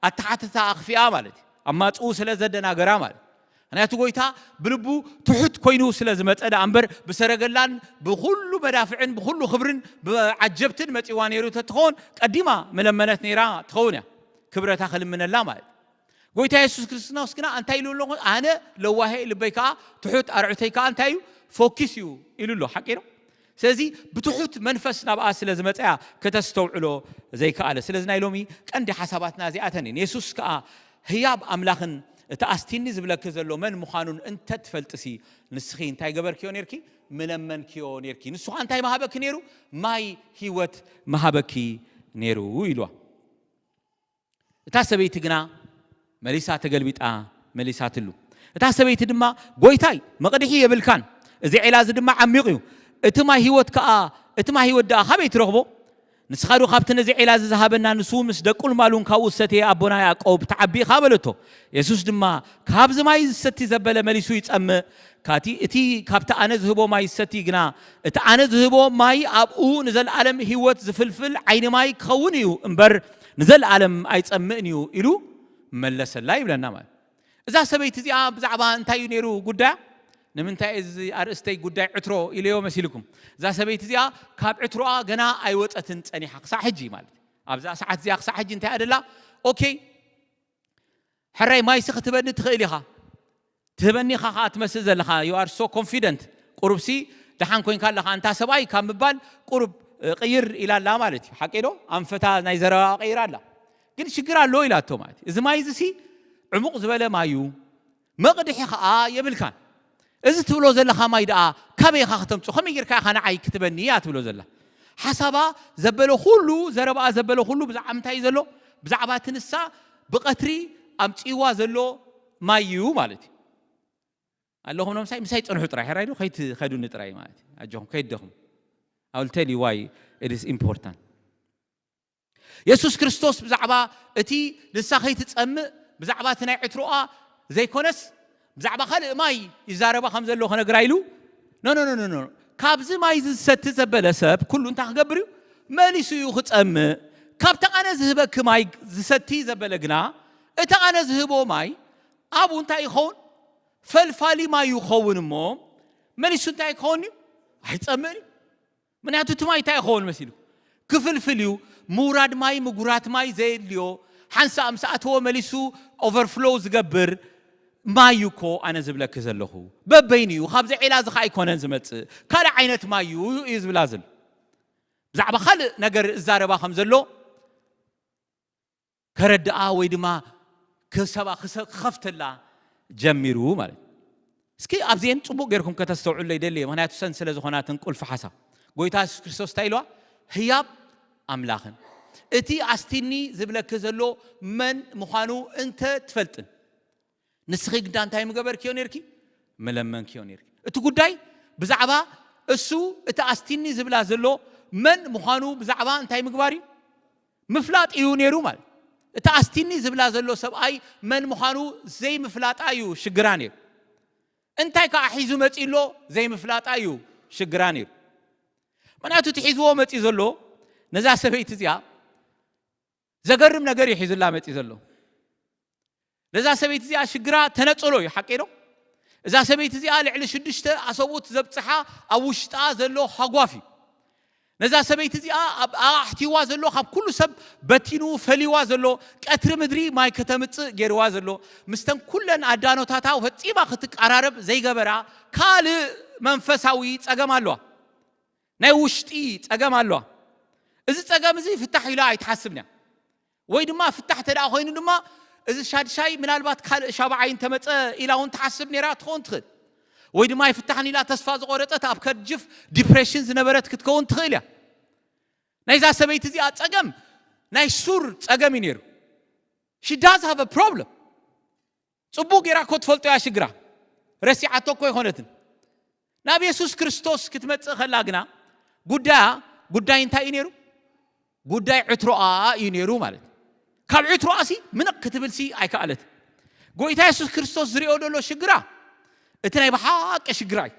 ኣተሓትታ ኣኽፊኣ ማለት እዩ። ኣማጽኡ ስለ ዘደናገራ ማለት እዩ። ምኽንያቱ ጎይታ ብልቡ ትሑት ኮይኑ ስለ ዝመጸ ደኣ እምበር፣ ብሰረገላን ብኹሉ መዳፍዕን ብኹሉ ክብርን ብዓጀብትን መጺዋ ነይሩ ተትኸውን፣ ቀዲማ ምለመነት ነይራ ትኸውን እያ። ክብረታ ክልምነላ ማለት እዩ። ጎይታ የሱስ ክርስቶስ ግና እንታይ ኢሉ ኣሎ? ኣነ ለዋሄ ልበይ ከኣ ትሑት ኣርዑተይ ከኣ እንታይ እዩ? ፎኪስ እዩ ኢሉ ኣሎ። ሓቂ ነው። ስለዚ ብትሑት መንፈስ ናብኣ ስለ ዝመጸያ ከተስተውዕሎ ዘይከኣለ። ስለዚ ናይ ሎሚ ቀንዲ ሓሳባትና እዚኣተን እየን። የሱስ ከኣ ህያብ ኣምላኽን እቲ ኣስቲኒ ዝብለኪ ዘሎ መን ምዃኑን እንተ ትፈልጥሲ፣ ንስኺ እንታይ ገበርክዮ ኔርኪ? ምለመንክዮ ኔርኪ። ንሱ ኸኣ እንታይ መሃበኪ ነይሩ? ማይ ህይወት መሃበኪ ነይሩ ኢልዋ። እታ ሰበይቲ ግና መሊሳ ተገልቢጣ መሊሳትሉ። እታ ሰበይቲ ድማ፣ "ጎይታይ፣ መቕድሒ የብልካን፣ እዚ ዔላ እዚ ድማ ዓሚቕ እዩ፣ እቲ ማይ ህይወት ከኣ፣ እቲ ማይ ህይወት ደኣ ካበይ ትረኽቦ? ንስኻ ዶ ካብቲ ነዚ ዔላ እዚ ዝሃበና ንሱ ምስ ደቁን ማሉን ካብኡ ዝሰተየ ኣቦና ያዕቆብ ትዓቢ ኢኻ?" በለቶ። የሱስ ድማ፣ "ካብዚ ማይ ዝሰቲ ዘበለ መሊሱ ይጸምእ፣ ካቲ እቲ ካብቲ ኣነ ዝህቦ ማይ ዝሰቲ ግና፣ እቲ ኣነ ዝህቦ ማይ ኣብኡ ንዘለኣለም ህይወት ዝፍልፍል ዓይኒ ማይ ክኸውን እዩ እምበር፣ ንዘለኣለም ኣይጸምእን እዩ" ኢሉ መለሰላ ይብለና ማለት። እዛ ሰበይቲ እዚኣ ብዛዕባ እንታይ እዩ ነይሩ ጉዳያ? ንምንታይ እዚ ኣርእስተይ ጉዳይ ዕትሮ ኢለዮ መሲልኩም? እዛ ሰበይቲ እዚኣ ካብ ዕትሮኣ ገና ኣይወጸትን ጸኒሓ ክሳዕ ሕጂ ማለት እዩ። ኣብዛ ሰዓት እዚኣ ክሳዕ ሕጂ እንታይ ኣደላ? ኦኬ፣ ሕራይ ማይሲ ክትበኒ ትኽእል ኢኻ፣ ትህበኒ ኢኻ ከዓ ትመስል ዘለኻ፣ you are so confident። ቁሩብሲ ደሓን ኮይንካ ኣለኻ፣ እንታ ሰብኣይ ካብ ምባል ቁሩብ፣ እ፣ ቅይር ኢላ ኣላ ማለት እዩ። ሓቂ ዶ? ኣንፈታ ናይ ዘረባ ቀይራ ኣላ። ግን ሽግር ኣሎ ኢላቶ ማለት እዩ። እዚ ማይ እዚ ሲ ዕሙቕ ዝበለ ማይ እዩ፣ መቕድሒ ከዓ የብልካን። እዚ ትብሎ ዘለኻ ማይ ደኣ ካበይ ኢኻ ከተምፅኦ? ከመይ ጌርካ ኢኻ ንዓይ ክትበኒ እያ ትብሎ ዘላ? ሓሳባ ዘበለ ኩሉ፣ ዘረባኣ ዘበለ ኩሉ ብዛዕባ ምንታይ እዩ ዘሎ? ብዛዕባ እቲ ንሳ ብቐትሪ ኣምፅዋ ዘሎ ማይ እዩ ማለት እዩ። ኣለኹም ዶ ምሳይ? ምሳይ ጽንሑ ጥራይ፣ ሕራይ ዶ? ከይትኸዱኒ ጥራይ ማለት እዩ። ኣጆኹም፣ ከይትደኽሙ። I will tell you why it is important። የሱስ ክርስቶስ ብዛዕባ እቲ ንሳ ከይትጸምእ፣ ብዛዕባ እቲ ናይ ዕትሮኣ ዘይኮነስ፣ ብዛዕባ ካልእ ማይ ይዛረባ ከም ዘሎ ክነግራ ኢሉ፣ ኖ፣ ኖ፣ ኖ፣ ኖ፣ ኖ። ካብዚ ማይ ዝሰቲ ዘበለ ሰብ ኩሉ እንታይ ክገብር እዩ? መሊሱ እዩ ክጸምእ። ካብቲ ኣነ ዝህበኪ ማይ ዝሰቲ ዘበለ ግና፣ እቲ ኣነ ዝህቦ ማይ ኣብኡ እንታይ ይኸውን? ፈልፋሊ ማይ ይኸውን እሞ፣ መሊሱ እንታይ ክኸውን እዩ? ኣይጸምእን እዩ። ምክንያቱ እቲ ማይ እንታይ ይኸውን መሲሉ? ክፍልፍል እዩ። ምውራድ ማይ፣ ምጉራት ማይ ዘየድልዮ፣ ሓንሳእ ምስ ኣተወ መሊሱ ኦቨርፍሎው ዝገብር ማይ እዩ እኮ ኣነ ዝብለኪ ዘለኹ። በበይኑ እዩ። ካብዚ ዒላ እዚ ኸኣ ኣይኮነን ዝመጽእ። ካልእ ዓይነት ማይ እዩ፣ እዩ ዝብላ ዘሎ። ብዛዕባ ካልእ ነገር እዛረባ ከም ዘሎ ከረድኣ ወይ ድማ ክሰባ ክሰ-፣ ክኸፍተላ ጀሚሩ ማለት እዩ። እስኪ ኣብዚኤን ጽቡቕ ጌርኩም ከተስተውዕሎ ይደሊ እየ፣ ምኽንያቱ ሰን ስለ ዝኾናትን ቁልፊ ሓሳብ። ጎይታ የሱስ ክርስቶስ እንታይ ኢልዋ? ህያብ ኣምላኽን እቲ ኣስቲኒ ዝብለኪ ዘሎ መን ምዃኑ እንተ ትፈልጥን፣ ንስኺ ግዳ እንታይ ምገበርክዮ ኔርኪ? ምለመንክዮ ኔርኪ። እቲ ጉዳይ ብዛዕባ እሱ እቲ ኣስቲኒ ዝብላ ዘሎ መን ምዃኑ ብዛዕባ እንታይ ምግባር እዩ? ምፍላጥ እዩ ነይሩ ማለት። እቲ ኣስቲኒ ዝብላ ዘሎ ሰብኣይ መን ምዃኑ ዘይምፍላጣ እዩ ሽግራ ነይሩ። እንታይ ከኣ ሒዙ መጺኡ ኣሎ ዘይምፍላጣ እዩ ሽግራ ነይሩ። ምኽንያቱ እቲ ሒዝዎ መጺኡ ዘሎ ነዛ ሰበይቲ እዚኣ ዘገርም ነገር እዩ ሒዙላ መጺኡ ዘሎ። ነዛ ሰበይቲ እዚኣ ሽግራ ተነጽሎ እዩ፣ ሓቂ ዶ? እዛ ሰበይቲ እዚኣ ልዕሊ ሽዱሽተ ኣሰብኡት ዘብጽሓ ኣብ ውሽጣ ዘሎ ሃጓፍ እዩ። ነዛ ሰበይቲ እዚኣ ኣብ ኣሕቲዋ ዘሎ፣ ካብ ኩሉ ሰብ በቲኑ ፈሊዋ ዘሎ፣ ቀትሪ ምድሪ ማይ ከተምጽእ ገይርዋ ዘሎ፣ ምስተን ኩለን ኣዳኖታታ ፈጺማ ክትቀራረብ ዘይገበራ ካልእ መንፈሳዊ ጸገም ኣለዋ። ናይ ውሽጢ ጸገም ኣለዋ። እዚ ጸገም እዚ ፍታሕ ኢላ ኣይትሓስብን እያ። ወይ ድማ ፍታሕ ተደኣ ኮይኑ ድማ እዚ ሻድሻይ ምናልባት ካልእ ሻብዓይ እንተመጸ ኢላ እውን ትሓስብ ነይራ ትኸውን ትኽእል። ወይ ድማ ኣይፍታሕን ኢላ ተስፋ ዝቖረጸት ኣብ ከርጅፍ ዲፕሬሽን ዝነበረት ክትከውን ትኽእል እያ። ናይዛ ሰበይቲ እዚኣ ጸገም ናይ ሱር ጸገም እዩ ነይሩ። She does have a problem። ጽቡቕ ጌራ እኮ ትፈልጦ እያ ሽግራ። ረሲዓቶ እኮ ኣይኮነትን። ናብ የሱስ ክርስቶስ ክትመጽእ ከላ ግና ጉዳያ፣ ጉዳይ እንታይ እዩ ነይሩ? ጉዳይ ዕትሮኣ እዩ ነይሩ ማለት እዩ። ካብ ዕትሮኣሲ ምንቕ ክትብልሲ ኣይከኣለትን። ጎይታ የሱስ ክርስቶስ ዝሪኦ ዘሎ ሽግራ እቲ ናይ ብሓቂ ሽግራ እዩ።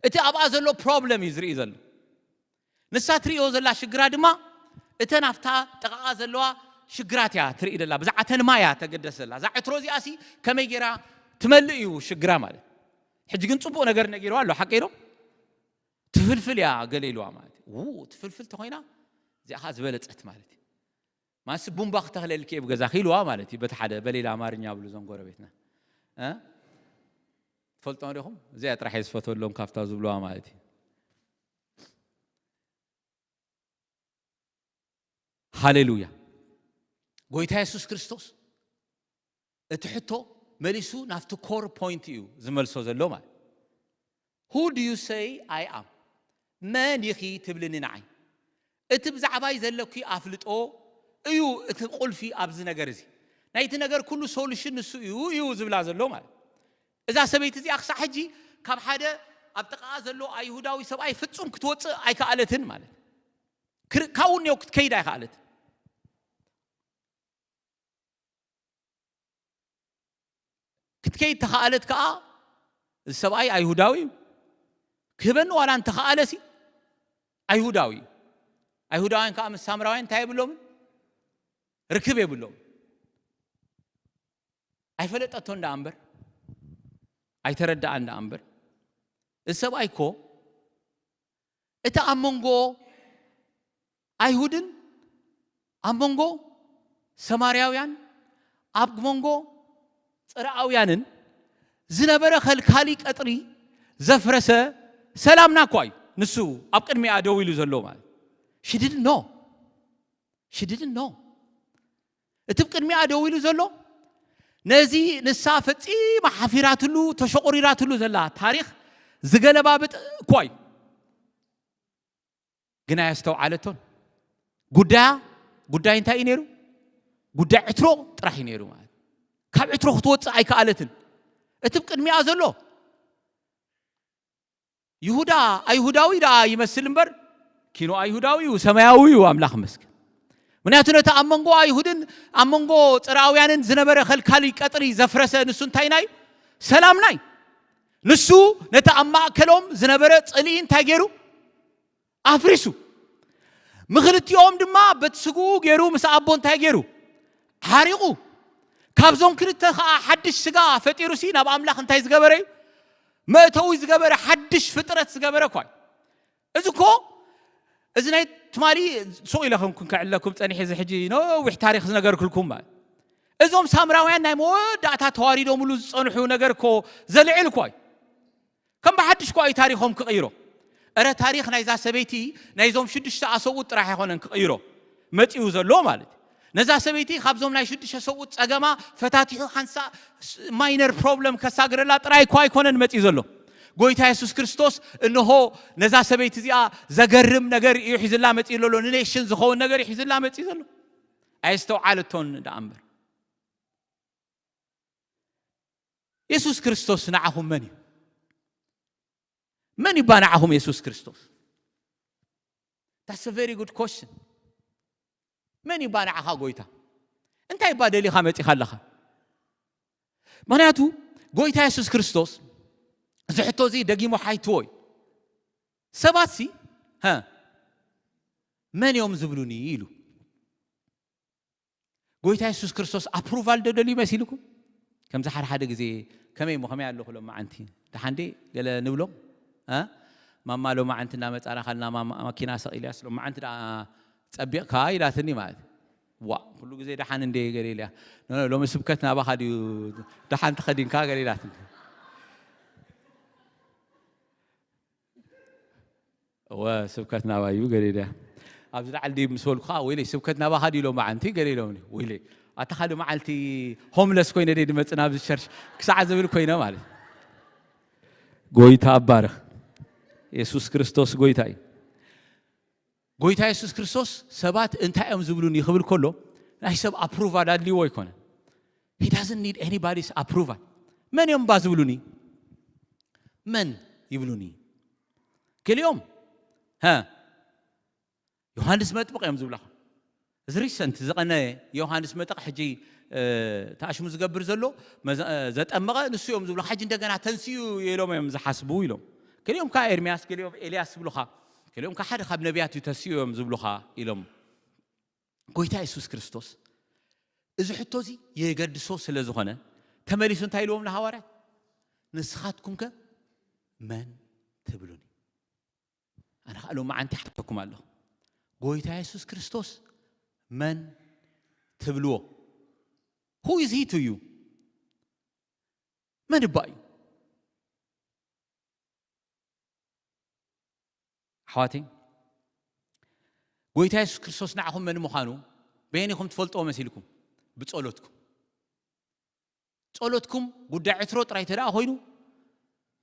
እቲ ኣብኣ ዘሎ ፕሮብለም እዩ ዝርኢ ዘሎ። ንሳ ትርእዮ ዘላ ሽግራ ድማ እተን ኣብታ ጥቓኣ ዘለዋ ሽግራት እያ ትርኢ ዘላ። ብዛዕባ ተን ማያ ተገደስ ዘላ። እዛ ዕትሮ እዚኣሲ ከመይ ጌራ ትመልእ እዩ ሽግራ ማለት። ሕጂ ግን ጽቡቕ ነገር ነጊርዋ ኣሎ፣ ሓቂ ዶ? ትፍልፍል እያ ገለ ኢልዋ ማለት እዩ። ው፣ ትፍልፍል ተኾይና እዚኣ ኸኣ ዝበለጸት ማለት እዩ። ማንስ ቡምባ ክተኽለልኪ እየ ብገዛኺ ኢልዋ ማለት እዩ። በቲ ሓደ በሌላ ኣማርኛ ብሉ እዞም ጎረቤትና። እ? ትፈልጦ ዲኹም? እዚኣ ጥራሕ እየ ዝፈትወሎም ካብታ ዝብልዋ ማለት እዩ። ሃሌሉያ። ጎይታ የሱስ ክርስቶስ እቲ ሕቶ መሊሱ ናብቲ core point እዩ ዝመልሶ ዘሎ ማለት። Who do you say I am? መን ኢኺ ትብልኒ ንዓይ? እቲ ብዛዕባይ ዘለኪ ኣፍልጦ እዩ እቲ ቁልፊ ኣብዚ ነገር እዚ። ናይቲ ነገር ኩሉ solution ንሱ እዩ እዩ ዝብላ ዘሎ ማለት። እዛ ሰበይቲ እዚኣ ክሳዕ ሕጂ ካብ ሓደ ኣብ ጥቓኣ ዘሎ ኣይሁዳዊ ሰብኣይ ፍጹም ክትወፅእ ኣይከኣለትን ማለት። ክር- ካብኡ እኒኦ ክትከይድ ኣይከኣለትን። ክትከይድ ተኸኣለት ከኣ፣ እዚ ሰብኣይ ኣይሁዳዊ እዩ። ክህበኒ ዋላ እንተኸኣለሲ ኣይሁዳዊ እዩ። ኣይሁዳውያን ከኣ ምስ ሳምራውያን እንታይ የብሎምን? ርክብ የብሎም። ኣይፈለጠቶ እንዳ እምበር፣ ኣይተረዳኣ እንዳ እምበር፣ እዚ ሰብኣይ እኮ እቲ ኣብ መንጎ ኣይሁድን ኣብ መንጎ ሰማርያውያን ኣብ መንጎ ጽርኣውያንን ዝነበረ ከልካሊ ቀጥሪ ዘፍረሰ ሰላምና እኳ እዩ። ንሱ ኣብ ቅድሚኣ ደው ኢሉ ዘሎ ማለት ሽድድ ኖ ሽድድ ኖ እቲ ቅድሚኣ ደው ኢሉ ዘሎ ነዚ ንሳ ፈጺማ ሓፊራትሉ ተሸቑሪራትሉ ዘላ ታሪኽ ዝገለባብጥ እኳ እዩ። ግን ኣየስተውዓለቶን። ጉዳያ ጉዳይ እንታይ እዩ ነይሩ? ጉዳይ ዕትሮ ጥራሕ እዩ ነይሩ ማለት። ካብ ዕትሮ ክትወፅእ ኣይከኣለትን። እቲ ቅድሚኣ ዘሎ ይሁዳ ኣይሁዳዊ ደኣ ይመስል እምበር ኪኖ ኣይሁዳዊ እዩ፣ ሰማያዊ እዩ። ኣምላኽ መስገን። ምክንያቱ ነቲ ኣብ መንጎ ኣይሁድን ኣብ መንጎ ጽርኣውያንን ዝነበረ ከልካሊ ቀጥሪ ዘፍረሰ ንሱ እንታይ ናይ ሰላም ናይ ንሱ ነቲ ኣብ ማእከሎም ዝነበረ ጽልኢ እንታይ ገይሩ ኣፍሪሱ። ምኽልቲኦም ድማ በቲ ስግኡ ገይሩ ምስ ኣቦ እንታይ ገይሩ ሓሪቑ። ካብዞም ክልተ ከዓ ሓድሽ ስጋ ፈጢሩ ሲ ናብ ኣምላኽ እንታይ ዝገበረ እዩ? መእተዊ ዝገበረ ሓድሽ ፍጥረት ዝገበረ እኳ እዩ። እዚ እኮ እዚ ናይ ትማሊ ሱቕ ኢለ ከም ክንከዕለኩም ጸኒሐ እዚ ሕጂ ነዊሕ ታሪኽ ዝነገርኩልኩም ማለት እዞም ሳምራውያን ናይ መወዳእታ ተዋሪዶምሉ ዝጸንሑ ነገር እኮ ዘልዕል እኳ እዩ። ከም ብሓድሽ እኳ እዩ ታሪኾም ክቕይሮ። እረ ታሪኽ ናይዛ ሰበይቲ ናይዞም ሽዱሽተ ኣሰብኡት ጥራሕ ኣይኮነን ክቕይሮ መጺኡ ዘሎ ማለት እዩ። ነዛ ሰበይቲ ካብዞም ናይ ሽዱሽተ ሰብኡት ጸገማ ፈታቲሑ ሓንሳ ማይነር ፕሮብለም ከሳግረላ ጥራይ እኳ ኣይኮነን መጺኡ ዘሎ። ጎይታ የሱስ ክርስቶስ እንሆ ነዛ ሰበይቲ እዚኣ ዘገርም ነገር እዩ ሒዝላ መጺኡ ዘሎ፣ ንኔሽን ዝኸውን ነገር እዩ ሒዝላ መጺኡ ዘሎ። ኣየስተውዓለቶን ደኣ እምበር። የሱስ ክርስቶስ ንዓኹም መን እዩ? መን ይባ ንዓኹም የሱስ ክርስቶስ? That's a very good question. መን ይባ ንዓኻ ጎይታ? እንታይ ይባ ደሊኻ መጺኻ ኣለኻ? ምኽንያቱ ጎይታ የሱስ ክርስቶስ እዚ ሕቶ እዚ ደጊሞ ሓይትዎ እዩ። ሰባት ሲ ሀ መን እዮም ዝብሉኒ ኢሉ። ጎይታ የሱስ ክርስቶስ ኣፕሩቫል ዶ ደልዩ መሲልኩም? ከምዚ ሓደ ሓደ ግዜ ከመይ እሞ ከመይ ኣለኹ ሎም መዓንቲ ደሓን ደ ገለ ንብሎም እ ማማ ሎም መዓንቲ እናመፃና ካልና ማማ ማኪና ሰቒልያስ ሎም መዓንቲ ደኣ ፀቢቕካ ኢላትኒ ማለት ዋ ኩሉ ግዜ ደሓን እንደ ገለ ኢልያ ኖ ኖ ሎሚ ስብከት ናባኻ ድዩ ደሓን ተኸዲንካ ገለ ኢላትኒ እወ ስብከት ናባይ እዩ ገለ ኢለ ኣብዚ ላዕሊ ድዩ ምስ በልኩ ከዓ ወይለይ ስብከት ናባኻ ድዩ ኢሎም መዓንቲ ገለ ኢሎምኒ ወይለይ ኣታ ካልእ መዓልቲ ሆምለስ ኮይነ ድየ ድመፅእ ናብዚ ቸርች ክሳዕ ዝብል ኮይነ ማለት እዩ። ጎይታ ኣባርኽ የሱስ ክርስቶስ ጎይታ እዩ። ጎይታ የሱስ ክርስቶስ ሰባት እንታይ እዮም ዝብሉኒ ክብል ከሎ ናይ ሰብ ኣፕሩቫል ኣድልይዎ ኣይኮነን። He doesn't need anybody's approval. መን እዮም እባ ዝብሉኒ? መን ይብሉኒ? ገሊኦም ሀ ዮሃንስ መጥምቕ እዮም ዝብላኹ። እዚ ሪሰንት ዝቐነ ዮሃንስ መጥምቕ ሕጂ ተኣሽሙ ዝገብር ዘሎ ዘጠመቐ ንሱ እዮም ዝብሉ። ሕጂ እንደገና ተንስኡ ኢሎም እዮም ዝሓስቡ ኢሎም። ገሊኦም ከዓ ኤርምያስ፣ ገሊኦም ኤልያስ ዝብሉኻ፣ ገሊኦም ከዓ ሓደ ካብ ነቢያት እዩ ተሲኡ እዮም ዝብሉኻ ኢሎም። ጎይታ የሱስ ክርስቶስ እዚ ሕቶ እዚ የገድሶ ስለ ዝኾነ ተመሊሱ እንታይ ኢልዎም ንሃዋርያት? ንስኻትኩም ከ መን ትብሉኒ? ኣነ ከዓ ሎም መዓንቲ ሓተኩም ኣለኹ። ጎይታ የሱስ ክርስቶስ መን ትብልዎ? Who is he to you? መን እባ እዩ? ኣሕዋተይ ጎይታ የሱስ ክርስቶስ ንዓኹም መን ምዃኑ በየን ኢኹም ትፈልጥዎ መሲልኩም? ብጸሎትኩም። ጸሎትኩም ጉዳይ ዕትሮ ጥራይ ተደኣ ኮይኑ፣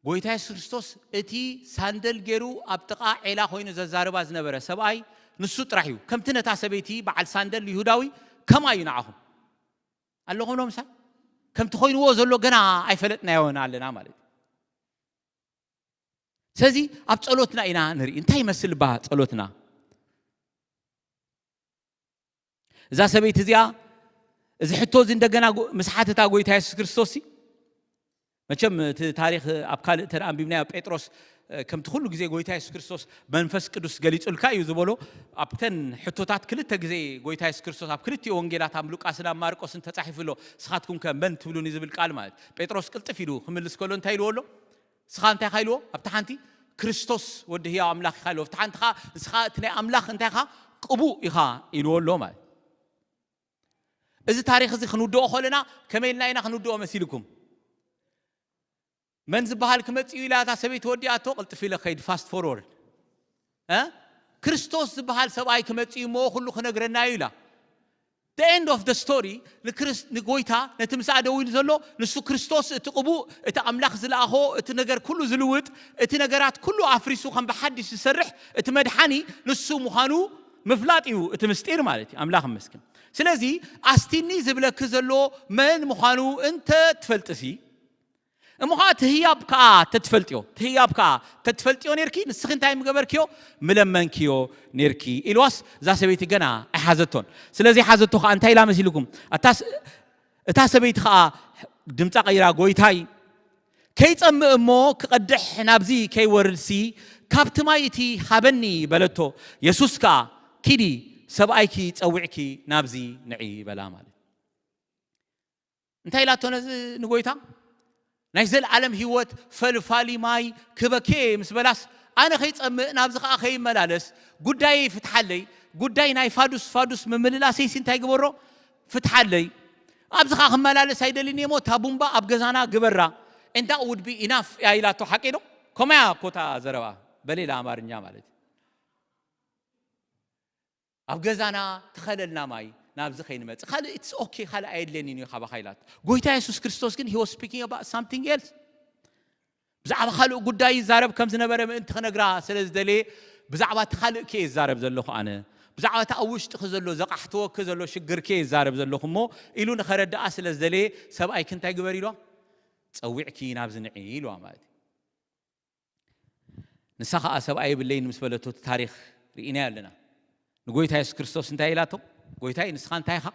ጎይታ የሱስ ክርስቶስ እቲ ሳንደል ገይሩ ኣብ ጥቓ ዔላ ኮይኑ ዘዛርባ ዝነበረ ሰብኣይ ንሱ ጥራሕ እዩ። ከምቲ ነታ ሰበይቲ በዓል ሳንደል ይሁዳዊ ከምኣ እዩ ንዓኹም። ኣለኹም ዶ ምሳይ? ከምቲ ኮይንዎ ዘሎ ገና ኣይፈለጥናዮን ኣለና ማለት እዩ። ስለዚ ኣብ ጸሎትና ኢና ንርኢ። እንታይ ይመስል እባ ጸሎትና? እዛ ሰበይቲ እዚኣ እዚ ሕቶ እዚ እንደገና ጎ-፣ ምስ ሓተታ ጎይታ የሱስ ክርስቶስ ሲ፣ መቸም እቲ ታሪኽ ኣብ ካልእ ተደኣ ኣንቢብናዮ፣ ጴጥሮስ፣ እ፣ ከምቲ ኩሉ ግዜ ጎይታ የሱስ ክርስቶስ መንፈስ ቅዱስ ገሊጹልካ እዩ ዝበሎ። ኣብተን ሕቶታት ክልተ ግዜ ጎይታ የሱስ ክርስቶስ ኣብ ክልቲኡ ወንጌላት ኣብ ሉቃስን ኣብ ማርቆስን ተጻሒፉ ኣሎ። "ንስኻትኩም ከ መን ትብሉኒ?" ዝብል ቃል ማለት። ጴጥሮስ ቅልጥፍ ኢሉ ክምልስ ከሎ እንታይ ኢልዎ ኣሎ? ንስኻ እንታይ ኢኻ ኢልዎ? ኣብታ ሓንቲ "ክርስቶስ ወዲ ህያው ኣምላኽ ኢኻ" ኢልዎ። ኣብታ ሓንቲ ኸኣ "ንስኻ እቲ ናይ ኣምላኽ እንታይ ኢኻ? ቅቡእ ኢኻ" ኢልዎ ኣሎ ማለት። እዚ ታሪኽ እዚ ክንውድኦ ከለና ከመይ ኢልና ኢና ክንውድኦ መሲልኩም? መን ዝበሃል ክመጽእ እዩ ኢላ እታ ሰበይቲ ወዲኣቶ፣ ቅልጥፍ ኢለ ከይድ፣ ፋስት ፎርወርድ። እ? ክርስቶስ ዝበሃል ሰብኣይ ክመጽእ እዩ እሞ ኩሉ ክነግረና እዩ ኢላ። The end of the story፣ ንክርስ-፣ ንጎይታ፣ ነቲ ምስኣ ደው ኢሉ ዘሎ፣ ንሱ ክርስቶስ፣ እቲ ቅቡእ፣ እቲ ኣምላኽ ዝለኣኾ፣ እቲ ነገር ኩሉ ዝልውጥ፣ እቲ ነገራት ኩሉ ኣፍሪሱ ከም ብሓድሽ ዝሰርሕ፣ እቲ መድሓኒ ንሱ ምዃኑ ምፍላጥ እዩ እቲ ምስጢር ማለት እዩ። ኣምላኽ ይመስገን። ስለዚ ኣስቲኒ ዝብለኪ ዘሎ መን ምዃኑ እንተ ትፈልጥሲ፣ እሞ ኸዓ እቲ ህያብ ከኣ ተትፈልጥዮ፣ እቲ ህያብ ከኣ ተትፈልጥዮ ኔርኪ፣ ንስኺ እንታይ ምገበርክዮ? ምለመንክዮ ኔርኪ ኢልዋስ፣ እዛ ሰበይቲ ገና ኣይሓዘቶን። ስለዚ ሓዘቶ ኸዓ እንታይ ኢላ መሲልኩም? ኣታ ስ-፣ እታ ሰበይቲ ኸዓ ድምጻ ቀይራ፣ "ጎይታይ፣ ከይጸምእ እሞ ክቐድሕ ናብዚ ከይወርድሲ፣ ካብቲ ማይ እቲ ሃበኒ" በለቶ። የሱስ ከኣ፣ "ኪዲ፣ ሰብኣይኪ ጸዊዕኪ ናብዚ ንዒ" በላ ማለት። እንታይ ኢላቶ ነዚ ንጎይታ? "ናይ ዘለዓለም ህይወት ፈልፋሊ ማይ ክበኬ" ምስ በላስ፣ "ኣነ ከይጸምእ ናብዚ ከኣ ከይመላለስ ጉዳይ ፍትሓለይ፣ ጉዳይ ናይ ፋዱስ ፋዱስ ምምልላሰይሲ እንታይ ግበሮ ፍትሓለይ፣ ኣብዚ ከኣ ክመላለስ ኣይደልን እየ እሞ እታ ቡምባ ኣብ ገዛና ግበራ and that would be enough" እያ ኢላቶ። ሓቂ ዶ? ከምያ እኮ እታ ዘረባ በሌላ ኣማርኛ ማለት እዩ። "ኣብ ገዛና ትኸለልና ማይ ናብዚ ከይንመጽእ፣ ካልእ it's okay፣ ካልእ ኣየድልየንን እዩ ካባኻ" ኢላቶ። ጎይታ የሱስ ክርስቶስ ግን he was speaking about something else። ብዛዕባ ካልእ ጉዳይ ይዛረብ ከም ዝነበረ ምእንቲ ክነግራ ስለ ዝደለየ፣ "ብዛዕባ እቲ ካልእ ከ ይዛረብ ዘለኹ ኣነ፣ ብዛዕባ እቲ ኣብ ውሽጥኺ ዘሎ ዘቃሕትወኪ ዘሎ ሽግር ከ ይዛረብ ዘለኹ እሞ" ኢሉ ንኸረድኣ ስለ ዝደለየ፣ "ሰብኣይኪ እንታይ ግበር" ኢልዋ? "ጸዊዕኪ ናብዚ ንዒ" ኢልዋ ማለት እዩ። ንሳ ኸዓ "ሰብኣይ የብለይን" ምስ በለቶ፣ እቲ ታሪኽ ርኢናዮ ኣለና። ንጎይታ የሱስ ክርስቶስ እንታይ ኢላቶ? "ጎይታይ፣ ንስኻ እንታይ ኢኻ?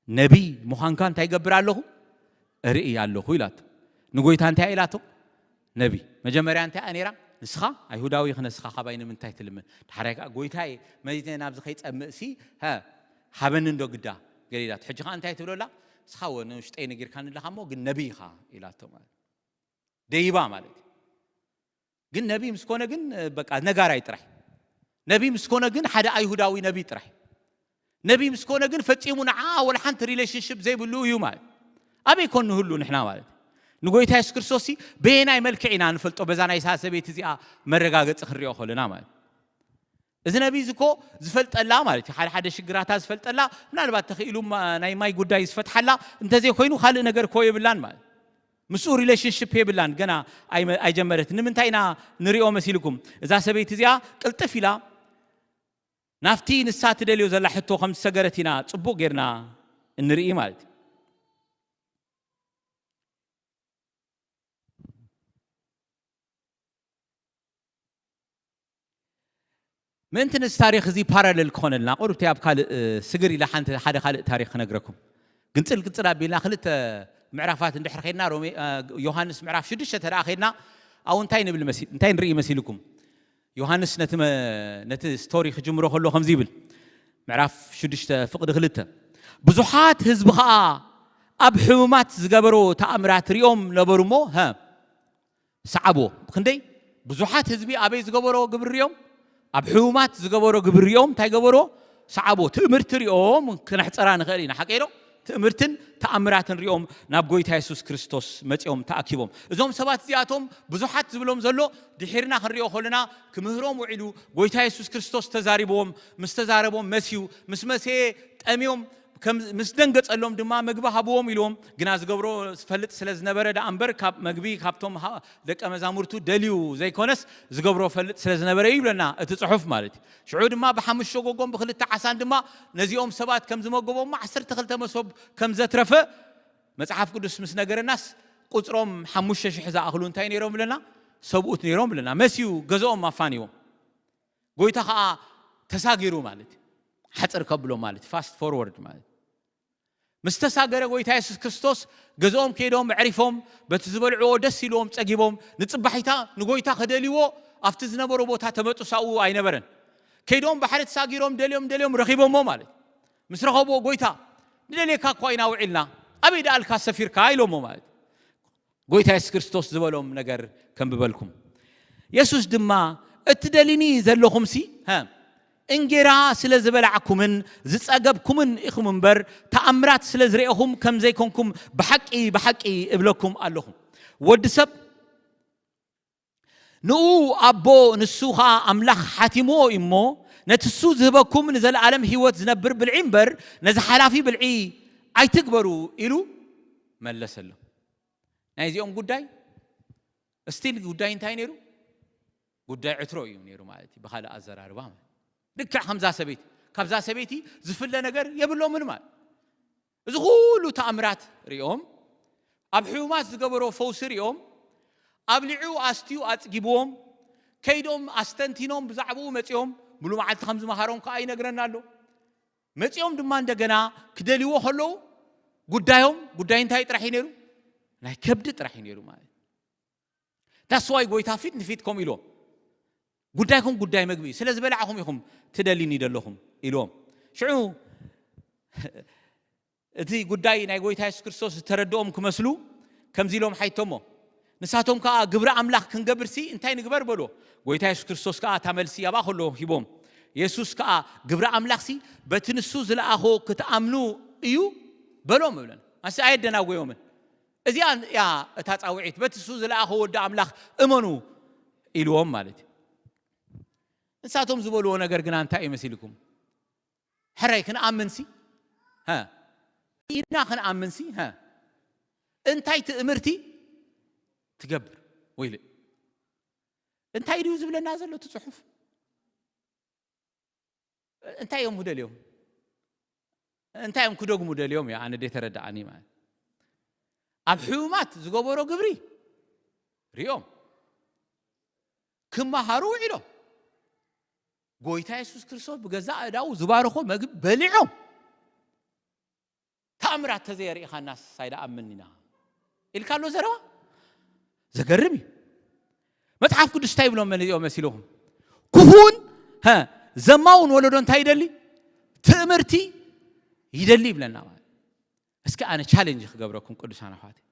ነቢይ ምዃንካ እንታይ ይገብር ኣለኹ? እርኢ ኣለኹ" ኢላቶ። ንጎይታ እንታይ ኢላቶ? ነቢይ። መጀመርያ እንታይ እያ ነይራ? "ንስኻ ኣይሁዳዊ ኢኺ፣ ንስኻ ካባይ ንምንታይ ትልምን?" ዳሕራይ ከኣ "ጎይታይ፣ መዚተ ናብዚ ከይጸምእሲ፣ ሃ፣ ሃበኒ እንዶ ግዳ" ገለ ኢላቶ። ሕጂ ከኣ እንታይ ትብሎ ኣላ? "ንስኻ ወ ንውሽጠይ ነጊርካኒ ኣለኻ እሞ፣ ግን ነቢይ ኢኻ" ኢላቶ ማለት። ደይባ ማለት እዩ። ግን ነቢ ምስ ኮነ ግን፣ በቃ ነጋራይ ጥራይ። ነቢ ምስ ኮነ ግን ሓደ ኣይሁዳዊ ነቢ ጥራይ። ነቢ ምስ ኮነ ግን ፈጺሙ ንዓ ወላ ሓንቲ ሪሌሽንሽፕ ዘይብሉ እዩ ማለት። ኣበይ ኮን ንህሉ ንሕና ማለት እዩ። ንጎይታ የሱስ ክርስቶስ ሲ በየናይ መልክዕ ኢና ንፈልጦ? በዛ ናይ እዛ ሰበይቲ እዚኣ መረጋገጺ ክንሪኦ ከለና ማለት እዩ። እዚ ነቢ እዚ እኮ ዝፈልጠላ ማለት እዩ። ሓደ ሓደ ሽግራታ ዝፈልጠላ፣ ምናልባት ተኽኢሉ ማ-፣ ናይ ማይ ጉዳይ ዝፈትሓላ፣ እንተዘይኮይኑ ካልእ ነገር እኮ የብላን ማለት እዩ። ምስኡ ሪሌሽንሽፕ የብላን፣ ገና ኣይመ-፣ ኣይጀመረትን። ንምንታይ ኢና ንሪኦ መሲልኩም? እዛ ሰበይቲ እዚኣ ቅልጥፍ ኢላ ናብቲ ንሳ ትደልዮ ዘላ ሕቶ ከም ዝሰገረት ኢና ጽቡቕ ጌርና እንርኢ ማለት እዩ። ምእንቲ ነዚ ታሪኽ እዚ ፓራለል ክኾነልና፣ ቁሩብ እቲ ኣብ ካልእ፣ እ፣ ስግር ኢላ ሓንቲ፣ ሓደ ካልእ ታሪኽ ክነግረኩም። ግንጽል ግንጽል ኣቢልና ክልተ ምዕራፋት እንድሕር ኸድና፣ ሮሜ፣ እ፣ ዮሃንስ ምዕራፍ ሽዱሽተ ተደኣ ኸድና፣ ኣብኡ እንታይ ንብል መሲ-፣ እንታይ ንርኢ መሲልኩም? ዮሃንስ ነቲ መ-፣ ነቲ ስቶሪ ክጅምሮ ከሎ ከምዚ ይብል። ምዕራፍ ሽዱሽተ ፍቕዲ ክልተ። ብዙሓት ህዝቢ ኸኣ ኣብ ሕሙማት ዝገበሮ ተኣምራት ሪኦም ነበሩ እሞ፣ ሀ፣ ሰዓብዎ። ብኽንደይ ብዙሓት ህዝቢ ኣበይ ዝገበሮ ግብሪ ሪኦም? ኣብ ሕሙማት ዝገበሮ ግብሪ ሪኦም እንታይ ገበሮ? ሰዓብዎ። ትእምርቲ ሪኦም ክነሕጸራ ንኽእል ኢና። ሓቀይ ዶ? ትእምርትን ተኣምራትን ሪኦም ናብ ጎይታ የሱስ ክርስቶስ መጺኦም ተኣኪቦም። እዞም ሰባት እዚኣቶም ብዙሓት ዝብሎም ዘሎ ድሒርና ክንሪኦ ከለና ክምህሮም ውዒሉ ጎይታ የሱስ ክርስቶስ ተዛሪብዎም፣ ምስ ተዛረቦም መስዩ፣ ምስ መስየ ጠምዮም፣ ከም ምስ ደንገጸሎም ድማ፣ "መግቢ ሃብዎም" ኢልዎም። ግና ዝገብሮ ፈልጥ ስለ ዝነበረ ደኣ እምበር፣ ካብ መግቢ ካብቶም ሃ-፣ ደቀ መዛሙርቱ ደልዩ ዘይኮነስ፣ ዝገብሮ ፈልጥ ስለ ዝነበረ እዩ ይብለና እቲ ጽሑፍ ማለት እዩ። ሽዑ ድማ ብሓሙሽተ ጎጎም ብክልተ ዓሳን ድማ ነዚኦም ሰባት ከም ዝመገቦም፣ ዓሰርተ ክልተ መሶብ ከም ዘትረፈ መጽሓፍ ቅዱስ ምስ ነገረናስ፣ ቁጽሮም ሓሙሽተ ሽሕ ዝኣኽሉ እንታይ ነይሮም ብለና? ሰብኡት ነይሮም ብለና። መሲዩ ገዝኦም ኣፋንዎም። ጎይታ ኸዓ ተሳጊሩ ማለት እዩ። ሓጽር ከብሎ ማለት እዩ። ፋስት ፎርወርድ ማለት እዩ። ምስ ተሳገረ ጎይታ የሱስ ክርስቶስ፣ ገዝኦም ከይዶም ኣዕሪፎም፣ በቲ ዝበልዕዎ ደስ ኢልዎም ጸጊቦም፣ ንጽባሒታ ንጎይታ ከደልይዎ ኣብቲ ዝነበሮ ቦታ ተመጡ ሳኡ ኣይነበረን። ከይዶም ባሕሪ ተሳጊሮም ደልዮም ደልዮም ረኺቦሞ ማለት እዩ። ምስ ረኸብዎ፣ "ጎይታ፣ ንደልየካ እኳ ኢና ውዒልና፣ ኣበይ ደኣልካ ሰፊርካ?" ኢሎሞ ማለት እዩ። ጎይታ የሱስ ክርስቶስ ዝበሎም ነገር ከንብበልኩም። የሱስ ድማ፣ "እትደልዩኒ ዘለኹምሲ፣ ሀ፣ እንጌራ ስለ ዝበላዕኩምን ዝጸገብኩምን ኢኹም እምበር፣ ተኣምራት ስለ ዝረኤኹም ከም ዘይኮንኩም ብሓቂ፣ ብሓቂ እብለኩም ኣለኹ። ወዲ ሰብ ንኡ ኣቦ፣ ንሱ ኸኣ ኣምላኽ ሓቲምዎ እዩ እሞ፣ ነቲ እሱ ዝህበኩም ንዘለኣለም ህይወት ዝነብር ብልዒ እምበር፣ ነዚ ሓላፊ ብልዒ ኣይትግበሩ" ኢሉ መለሰሎም። ናይዚኦም ጉዳይ፣ ስቲል ጉዳይ እንታይ ነይሩ? ጉዳይ ዕትሮ እዩ ነይሩ ማለት እዩ፣ ብኻልእ ኣዘራርባ ማለት። ልክዕ ከምዛ ሰበይቲ፣ ካብዛ ሰበይቲ ዝፍለ ነገር የብሎምን ማለት። እዚ ኩሉ ተኣምራት ሪኦም፣ ኣብ ሕሙማት ዝገበሮ ፈውሲ ሪኦም፣ ኣብሊዑ ኣስትዩ ኣጽጊብዎም፣ ከይዶም ኣስተንቲኖም ብዛዕባኡ መጺኦም፣ ሙሉ መዓልቲ ከም ዝመሃሮም ከኣ ይነግረና ኣሎ። መጺኦም ድማ እንደገና ክደልይዎ ከለዉ፣ ጉዳዮም፣ ጉዳይ እንታይ ጥራሕ እዩ ነይሩ? ናይ ከብዲ ጥራሕ እዩ ነይሩ ማለት እዩ። ዳስ ዋይ ጎይታ ፊት ንፊት ከምኡ ኢልዎም፣ "ጉዳይኩም ጉዳይ መግቢ እዩ፣ ስለ ዝበላዕኹም ኢኹም ትደልዩኒ ዘለኹም" ኢልዎም። ሽዑ እቲ ጉዳይ ናይ ጎይታ የሱስ ክርስቶስ ዝተረድኦም ክመስሉ ከምዚ ኢሎም ሓይቶሞ። ንሳቶም ከኣ፣ "ግብሪ ኣምላኽ ክንገብርሲ እንታይ ንግበር?" በልዎ። ጎይታ የሱስ ክርስቶስ ከኣ እታ መልሲ ኣብኣ ከሎ ሂቦም። የሱስ ከኣ፣ "ግብሪ ኣምላኽሲ በቲ ንሱ ዝለኣኾ ክትኣምኑ እዩ" በሎም እብለን። ኣንስ ኣየደናጎዮምን። "እዚኣ እያ እታ ጻውዒት፣ በቲ እሱ ዝለኣኾ ወዲ ኣምላኽ እመኑ" ኢልዎም ማለት እዩ። ንሳቶም ዝበልዎ ነገር ግና እንታይ እዩ መሲልኩም? ሕራይ ክንኣምንሲ? ሀ? ኢድና ክንኣምንሲ? ሀ? እንታይ ትእምርቲ ትገብር? ወይለ። እንታይ ድዩ ዝብለና ዘሎ እቲ ጽሑፍ? እንታይ እዮም ክደልዮም? እንታይ እዮም ክደግሙ ደልዮም እዩ፣ ኣነ ደይተረድኣኒ ማለት። ኣብ ሕሙማት ዝገበሮ ግብሪ ሪኦም። ክመሃሩ ውዒሎም። ጎይታ የሱስ ክርስቶስ ብገዛእ ኣእዳዉ ዝባረኾ መግቢ በሊዖም። ተኣምራት ተዘየርኢኻናስ ኣይደኣምን ኢና ኢልካ ኣሎ ዘረባ። ዘገርም እዩ። መጽሓፍ ቅዱስ እንታይ ይብሎም መን እዚኦም መሲልኹም? ክፉእን፣ ሀ፣ ዘማውን ወለዶ እንታይ ይደሊ? ትእምርቲ ይደሊ ይብለና ማለት። እስኪ ኣነ ቻሌንጅ ክገብረኩም ቅዱሳን ኣሕዋተይ።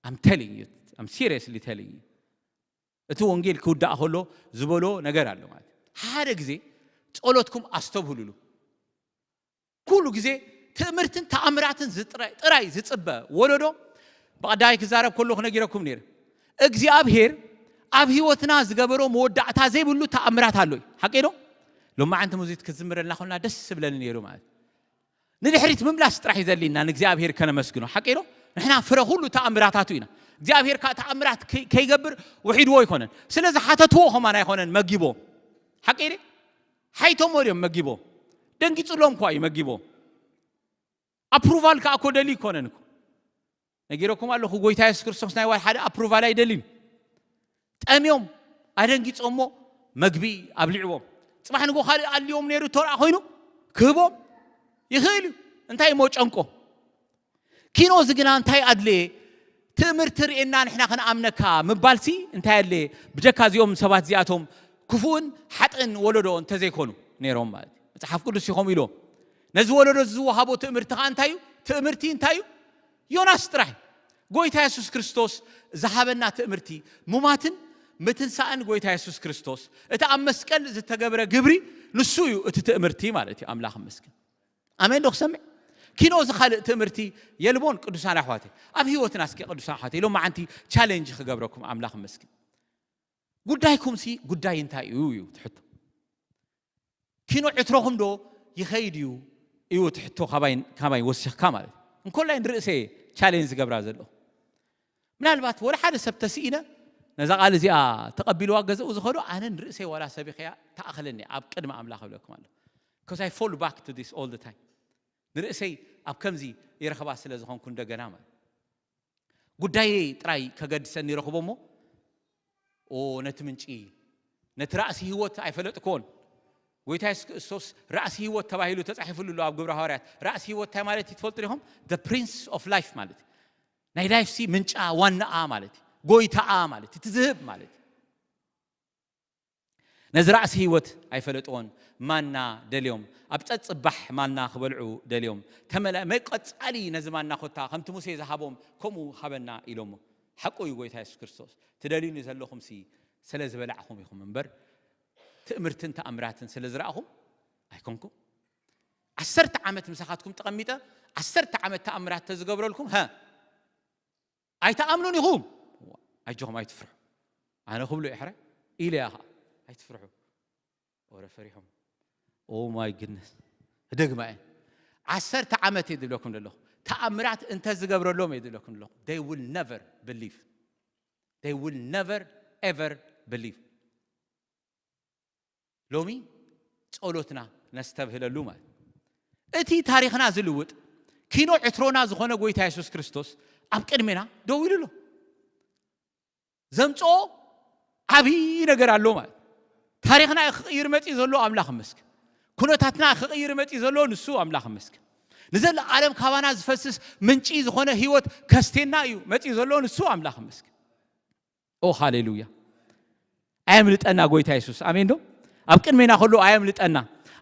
I'm telling you, I'm seriously telling you. እቲ ወንጌል ክውዳእ ከሎ ዝበሎ ነገር ኣሎ ማለት። ሓደ ግዜ ጸሎትኩም ኣስተብህሉሉ። ኩሉ ግዜ ትእምርትን ተኣምራትን ዝጥረ-፣ ጥራይ ዝጽበ ወለዶ፣ ብቐዳይ ክዛረብ ከለኹ ነጊረኩም ነይረ። እግዚኣብሔር ኣብ ህይወትና ዝገበሮ መወዳእታ ዘይብሉ ተኣምራት ኣሎ እዩ። ሓቂ ዶ? ሎማዓንቲ ሙዚት ክዝምረልና ከለና ደስ ዝብለኒ ነይሩ ማለት። ንድሕሪት ምምላስ ጥራሕ እዩ ዘድልየና ንእግዚኣብሔር ከነመስግኖ። ሓቂ ዶ? ንሕና ፍረ ኩሉ ተኣምራታቱ ኢና። እግዚኣብሔር ከኣ ተኣምራት ከይ-፣ ከይገብር ውሒድዎ ኣይኮነን። ስለ ዝሓተትዎ ከማን ኣይኮነን መጊቦ። ሓቂ ዶ? ሓይቶሞ ድዮም መጊቦ። ደንጊጹሎም እኳ እዩ መጊቦ። ኣፕሩቫል ከኣ እኮ ደልዩ ኣይኮነን እኮ። ነጊረኩም ኣለኹ፣ ጎይታ የሱስ ክርስቶስ ናይ ዋላ ሓደ ኣፕሩቫል ኣይደልን። ጠምዮም፣ ኣደንጊጾሞ፣ መግቢ ኣብሊዕዎም። ጽባሕ ንጎ ካልእ ኣልዮም ነይሩ፣ ተራ ኮይኑ ክህቦም ይኽእል እዩ። እንታይ እሞ ጨንቆ? ኪኖ እዚ ግና እንታይ ኣድለየ? ትእምርቲ ርእየና ንሕና ክንኣምነካ ምባልሲ እንታይ ኣድለየ? ብጀካ እዚኦም ሰባት እዚኣቶም ክፉእን ሓጥእን ወለዶ እንተዘይኮኑ ነይሮም ማለት እዩ። መጽሓፍ ቅዱስ እዩ ከምኡ ኢልዎም። ነዚ ወለዶ እዚ ዝወሃቦ ትእምርቲ ኸዓ እንታይ እዩ? ትእምርቲ እንታይ እዩ? ዮናስ ጥራሕ እዩ። ጎይታ የሱስ ክርስቶስ ዝሃበና ትእምርቲ፣ ሙማትን ምትንሳእን ጎይታ የሱስ ክርስቶስ፣ እቲ ኣብ መስቀል ዝተገብረ ግብሪ፣ ንሱ እዩ እቲ ትእምርቲ ማለት እዩ። ኣምላኽ ይመስገን። ኣሜን ዶ ክሰምዕ? ኪኖ እዚ ካልእ ትእምርቲ የልቦን ቅዱሳን ኣሕዋተይ። ኣብ ህይወትና እስኪ ቅዱሳን ኣሕዋተይ፣ ሎማዓንቲ ቻሌንጅ ክገብረኩም ኣምላኽ ይመስገን። ጉዳይኩምሲ ጉዳይ እንታይ እዩ እዩ ትሕቶ። ኪኖ ዕትሮኹም ዶ ይኸይድ እዩ? እዩ እቲ ሕቶ ካባይ ወሲኽካ ማለት እዩ። እንኮላይ ንርእሰ ቻሌንጅ ዝገብራ ዘለኹ ምናልባት ወላ ሓደ ሰብ ተስኢነ ነዛ ቃል እዚኣ ተቐቢልዋ ገዛኡ ዝኸዶ ኣነ ንርእሰይ ዋላ ሰቢኸያ ተኣኸለኒ ኣብ ቅድሚ ኣምላኽ እብለኩም ኣሎ። Because I fall back to this all the time። ንርእሰይ ኣብ ከምዚ ይረኽባ ስለ ዝኾንኩ እንደገና ማለት ጉዳይ ጥራይ ከገድሰኒ ረኽቦ እሞ ኦ ነቲ ምንጪ ነቲ ራእሲ ህይወት ኣይፈለጥኮን። ጎይታ የሱስ ክርስቶስ ራእሲ ህይወት ተባሂሉ ተጻሒፉሉ ኣሎ ኣብ ግብረ ሃዋርያት። ራእሲ ህይወት እንታይ ማለት እዩ ትፈልጡ ዲኹም? The Prince of Life ማለት እዩ። ናይ ላይፍ ሲ ምንጫ ዋናኣ ማለት እዩ። ጎይታኣ ማለት እዩ። እቲ ዝህብ ማለት እዩ። ነዚ ራእሲ ህይወት ኣይፈለጥዎን። ማና ደልዮም ኣብ ጸጽባሕ ማና ክበልዑ ደልዮም ተመላ መይ ቀጻሊ ነዚ ማና ኮታ ከምቲ ሙሴ ዝሃቦም ከምኡ ሃበና ኢሎሞ። ሓቁ እዩ ጎይታ የሱስ ክርስቶስ። ትደልዩኒ ዘለኹም ሲ ስለ ዝበላዕኹም ኢኹም እምበር ትእምርትን ተኣምራትን ስለ ዝረኣኹም ኣይኮንኩም። ዓሰርተ ዓመት ምሳኻትኩም ተቐሚጠ ዓሰርተ ዓመት ተኣምራት ተዝገብረልኩም ሀ ኣይተኣምኑን ኢኹም። ኣጆኹም ኣይትፍርሑ። ኣነ ክብሎ ይሕረ ኢለ እያ ከዓ ኣይትፍርሑ። ወረ ፈሪሖም ኦ ማይ ግድነስ ደግማ እየ ዓሰርተ ዓመት እየ ዝብለኩም ዘለኹ። ተኣምራት እንተ ዝገብረሎም እየ ዝብለኩም ዘለኹ። They will never believe. They will never ever believe. ሎሚ ጸሎትና ነስተብህለሉ ማለት እቲ ታሪኽና ዝልውጥ ኪኖ ዕትሮና ዝኾነ ጎይታ የሱስ ክርስቶስ ኣብ ቅድሜና ደው ኢሉ ኣሎ። ዘምጽኦ ዓብዪ ነገር ኣሎ ማለት ታሪኽና ክቕይር መጺኡ ዘሎ ኣምላኽ መስገን። ኩነታትና ክቕይር መጺኡ ዘሎ ንሱ ኣምላኽ መስገን። ንዘለኣለም ካባና ዝፈስስ ምንጪ ዝኾነ ህይወት ከስቴና እዩ መጺኡ ዘሎ ንሱ ኣምላኽ መስገን። ኦ ሃሌሉያ። ኣየምልጠና ጎይታ የሱስ ኣሜን ዶ? ኣብ ቅድሜና ከሎ ኣየምልጠና።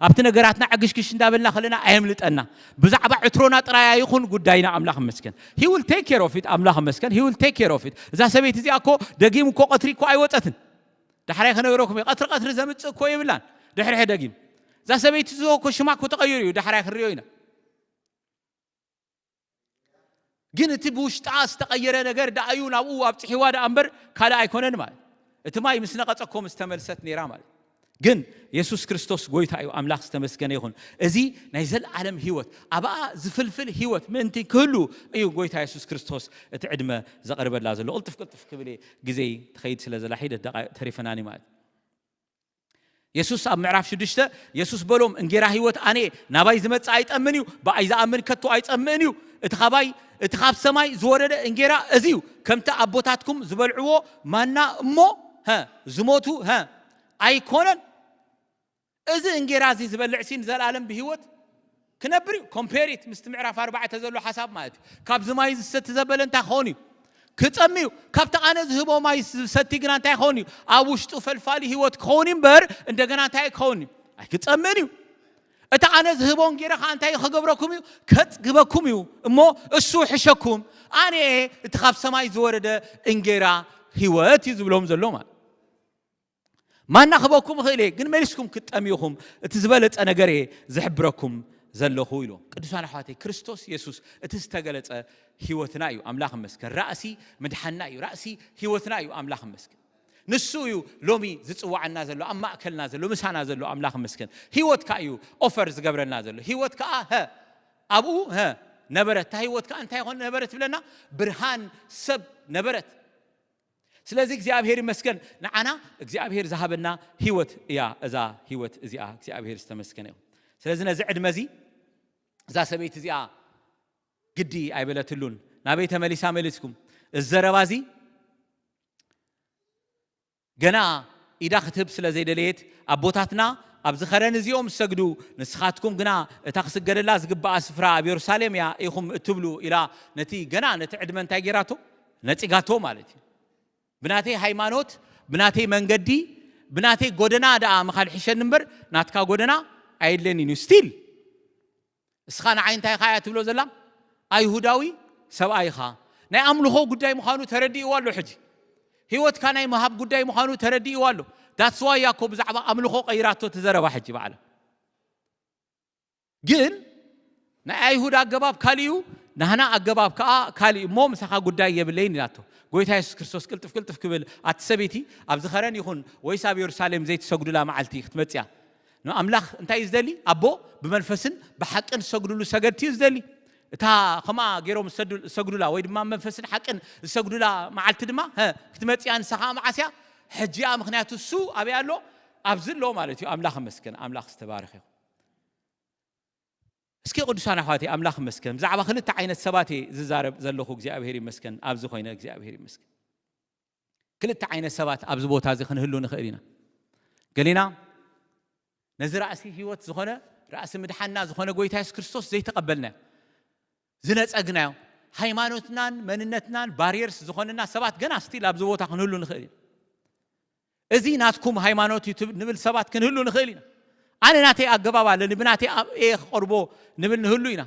ኣብቲ ነገራትና ዕግሽግሽ እንዳበልና ከለና ኣየምልጠና። ብዛዕባ ዕትሮና ጥራይ ኣይኹን ጉዳይና ኣምላኽ መስገን። He will take care of it ኣምላኽ መስገን። He will take care of it። እዛ ሰበይቲ እዚኣ እኮ ደጊም እኮ ቀትሪ እኮ ኣይወፀትን። ዳሕራይ ከነገረኩም እየ። ቀትሪ ቀትሪ ዘምፅእ እኮ የብላን። ድሕሪ ሕደጊም እዛ ሰበይቲ እኮ ሽማ እኮ ተቐይሩ እዩ። ዳሕራይ ክንሪኦ ኢና። ግን እቲ ብውሽጣ ዝተቐየረ ነገር ደኣ እዩ ናብኡ ኣብፅሒዋ ደኣ እምበር ካልእ ኣይኮነን ማለት። እቲ ማይ ምስ ነቐፀ እኮ ምስ ተመልሰት ነይራ ማለት። ግን የሱስ ክርስቶስ ጎይታ እዩ። ኣምላኽ ዝተመስገነ ይኹን። እዚ ናይ ዘለኣለም ህይወት ኣብኣ ዝፍልፍል ህይወት ምእንቲ ክህሉ እዩ ጎይታ የሱስ ክርስቶስ እቲ ዕድመ ዘቕርበላ ዘሎ። ቅልጥፍ ቅልጥፍ ክብል እየ፣ ግዜ ትኸይድ ስለ ዘላ ሒደት ደቓይቕ ተሪፈናኒ ማለት። የሱስ ኣብ ምዕራፍ ሽዱሽተ የሱስ በሎም፣ እንጌራ ህይወት ኣነ እየ፣ ናባይ ዝመጽእ ኣይጠምን እዩ፣ ብኣይ ዝኣምን ከቶ ኣይጸምእን እዩ። እቲ ካባይ እቲ ካብ ሰማይ ዝወረደ እንጌራ እዚ እዩ፣ ከምቲ ኣቦታትኩም ዝበልዕዎ ማና እሞ ሀ ዝሞቱ ሀ ኣይኮነን። እዚ እንጌራ እዚ ዝበልዕ ሲ ንዘለኣለም ብህይወት ክነብር እዩ። ኮምፔሪት ምስቲ ምዕራፍ ኣርባዕተ ዘሎ ሓሳብ ማለት እዩ። ካብዚ ማይ ዝሰቲ ዘበለ እንታይ ክኸውን እዩ? ክጸሚ እዩ። ካብቲ ኣነ ዝህቦ ማይ ዝሰቲ ግና እንታይ ክኸውን እዩ? ኣብ ውሽጡ ፈልፋሊ ህይወት ክኸውን እዩ እምበር እንደገና እንታይ ክኸውን እዩ? ኣይክጸምእን እዩ። እቲ ኣነ ዝህቦ እንጌራ ከዓ እንታይ ክገብረኩም እዩ? ከጽግበኩም እዩ። እሞ እሱ ሕሸኩም። ኣነ እቲ ካብ ሰማይ ዝወረደ እንጌራ ህይወት እዩ ዝብሎም ዘሎ ማለት። ማና ክበኩም እኽእል እየ፣ ግን መሊስኩም ክትጠምዩ ኢኹም። እቲ ዝበለጸ ነገር እየ ዝሕብረኩም ዘለኹ ኢሉ። ቅዱሳን ኣሕዋተይ፣ ክርስቶስ የሱስ እቲ ዝተገለጸ ህይወትና እዩ። ኣምላኽ ይመስገን። ራእሲ ምድሓንና እዩ። ራእሲ ህይወትና እዩ። ኣምላኽ ይመስገን። ንሱ እዩ ሎሚ ዝጽዋዓና ዘሎ፣ ኣብ ማእከልና ዘሎ፣ ምሳና ዘሎ። ኣምላኽ ይመስገን። ህይወት ከኣ እዩ ኦፈር ዝገብረልና ዘሎ። ህይወት ከኣ ሀ ኣብኡ ሀ ነበረት። እታ ህይወት ከኣ እንታይ ይኾን ነበረት ትብለና? ብርሃን ሰብ ነበረት። ስለዚ እግዚኣብሔር ይመስገን፣ ንዓና እግዚኣብሔር ዝሃበና ህይወት እያ። እዛ ህይወት እዚኣ እግዚኣብሔር ዝተመስገነ ይኹን። ስለዚ ነዚ ዕድመ እዚ እዛ ሰበይቲ እዚኣ ግዲ ኣይበለትሉን። ናበይ ተመሊሳ መሊስኩም? እዚ ዘረባ እዚ ገና ኢዳ ክትህብ ስለ ዘይደለየት፣ ኣቦታትና ኣብዚ ኸረን እዚኦም ዝሰግዱ፣ ንስኻትኩም ግና እታ ክስገደላ ዝግብኣ ስፍራ ኣብ የሩሳሌም እያ ኢኹም እትብሉ ኢላ ነቲ ገና ነቲ ዕድመ እንታይ ገይራቶ? ነጺጋቶ ማለት እዩ። ብናተይ ሃይማኖት፣ ብናተይ መንገዲ፣ ብናተይ ጎደና ደኣ ምኻድ ሕሸኒ እምበር ናትካ ጎደና ኣየድልየንን እዩ። ስቲል እስኻ ንዓይ እንታይ ኢኻ እያ ትብሎ ዘላ? ኣይሁዳዊ ሰብኣይ ኢኻ። ናይ ኣምልኾ ጉዳይ ምዃኑ ተረዲእዋ ኣሎ። ሕጂ ህይወትካ ናይ ምሃብ ጉዳይ ምዃኑ ተረዲእዋ ኣሎ። ዳትስ ዋይ እያ እኮ ብዛዕባ ኣምልኾ ቀይራቶ እቲ ዘረባ ሕጂ ባዕላ። ግን ናይ ኣይሁድ ኣገባብ ካልእ እዩ፣ ናህና ኣገባብ ከኣ ካልእ እዩ እሞ ምሳኻ ጉዳይ የብለይን ኢላቶ። ጎይታ የሱስ ክርስቶስ ቅልጥፍ ቅልጥፍ ክብል ኣቲ ሰበይቲ ኣብዚ ኸረን ይኹን ወይስ ኣብ የሩሳሌም ዘይትሰግዱላ መዓልቲ ክትመጽእ እያ። ንኣምላኽ እንታይ እዩ ዝደሊ? ኣቦ ብመንፈስን ብሓቅን ዝሰግዱሉ ሰገድቲ እዩ ዝደሊ። እታ ከምኣ ገይሮም ዝሰዱ- ዝሰግዱላ ወይ ድማ መንፈስን ሓቅን ዝሰግዱላ መዓልቲ ድማ፣ ሀ፣ ክትመጽእ እያ። ንሳ ኸዓ መዓስ እያ? ሕጂ እያ። ምኽንያቱ እሱ ኣበይ ኣሎ? ኣብዚ ኣሎ ማለት እዩ። ኣምላኽ ይመስገን። ኣምላኽ ዝተባረኸ ይኹን። እስኪ ቅዱሳን ኣሕዋተይ፣ ኣምላኽ ይመስገን። ብዛዕባ ክልተ ዓይነት ሰባት እየ ዝዛረብ ዘለኹ። እግዚኣብሔር ይመስገን። ኣብዚ ኮይነ እግዚኣብሔር ይመስገን። ክልተ ዓይነት ሰባት ኣብዚ ቦታ እዚ ክንህሉ ንኽእል ኢና። ገሊና ነዚ ራእሲ ህይወት ዝኾነ፣ ራእሲ ምድሓንና ዝኾነ ጎይታ የሱስ ክርስቶስ ዘይተቐበልናዮ፣ ዝነጸግናዮ፣ ሃይማኖትናን መንነትናን ባሪየርስ ዝኾነና ሰባት ገና ስቲል ኣብዚ ቦታ ክንህሉ ንኽእል ኢና። እዚ ናትኩም ሃይማኖት እዩ ትብ- ንብል ሰባት ክንህሉ ንኽእል ኢና። ኣነ ናተይ ኣገባብ ኣለኒ፣ ብናተይ ኣብ እየ ክቐርቦ ንብል ንህሉ ኢና።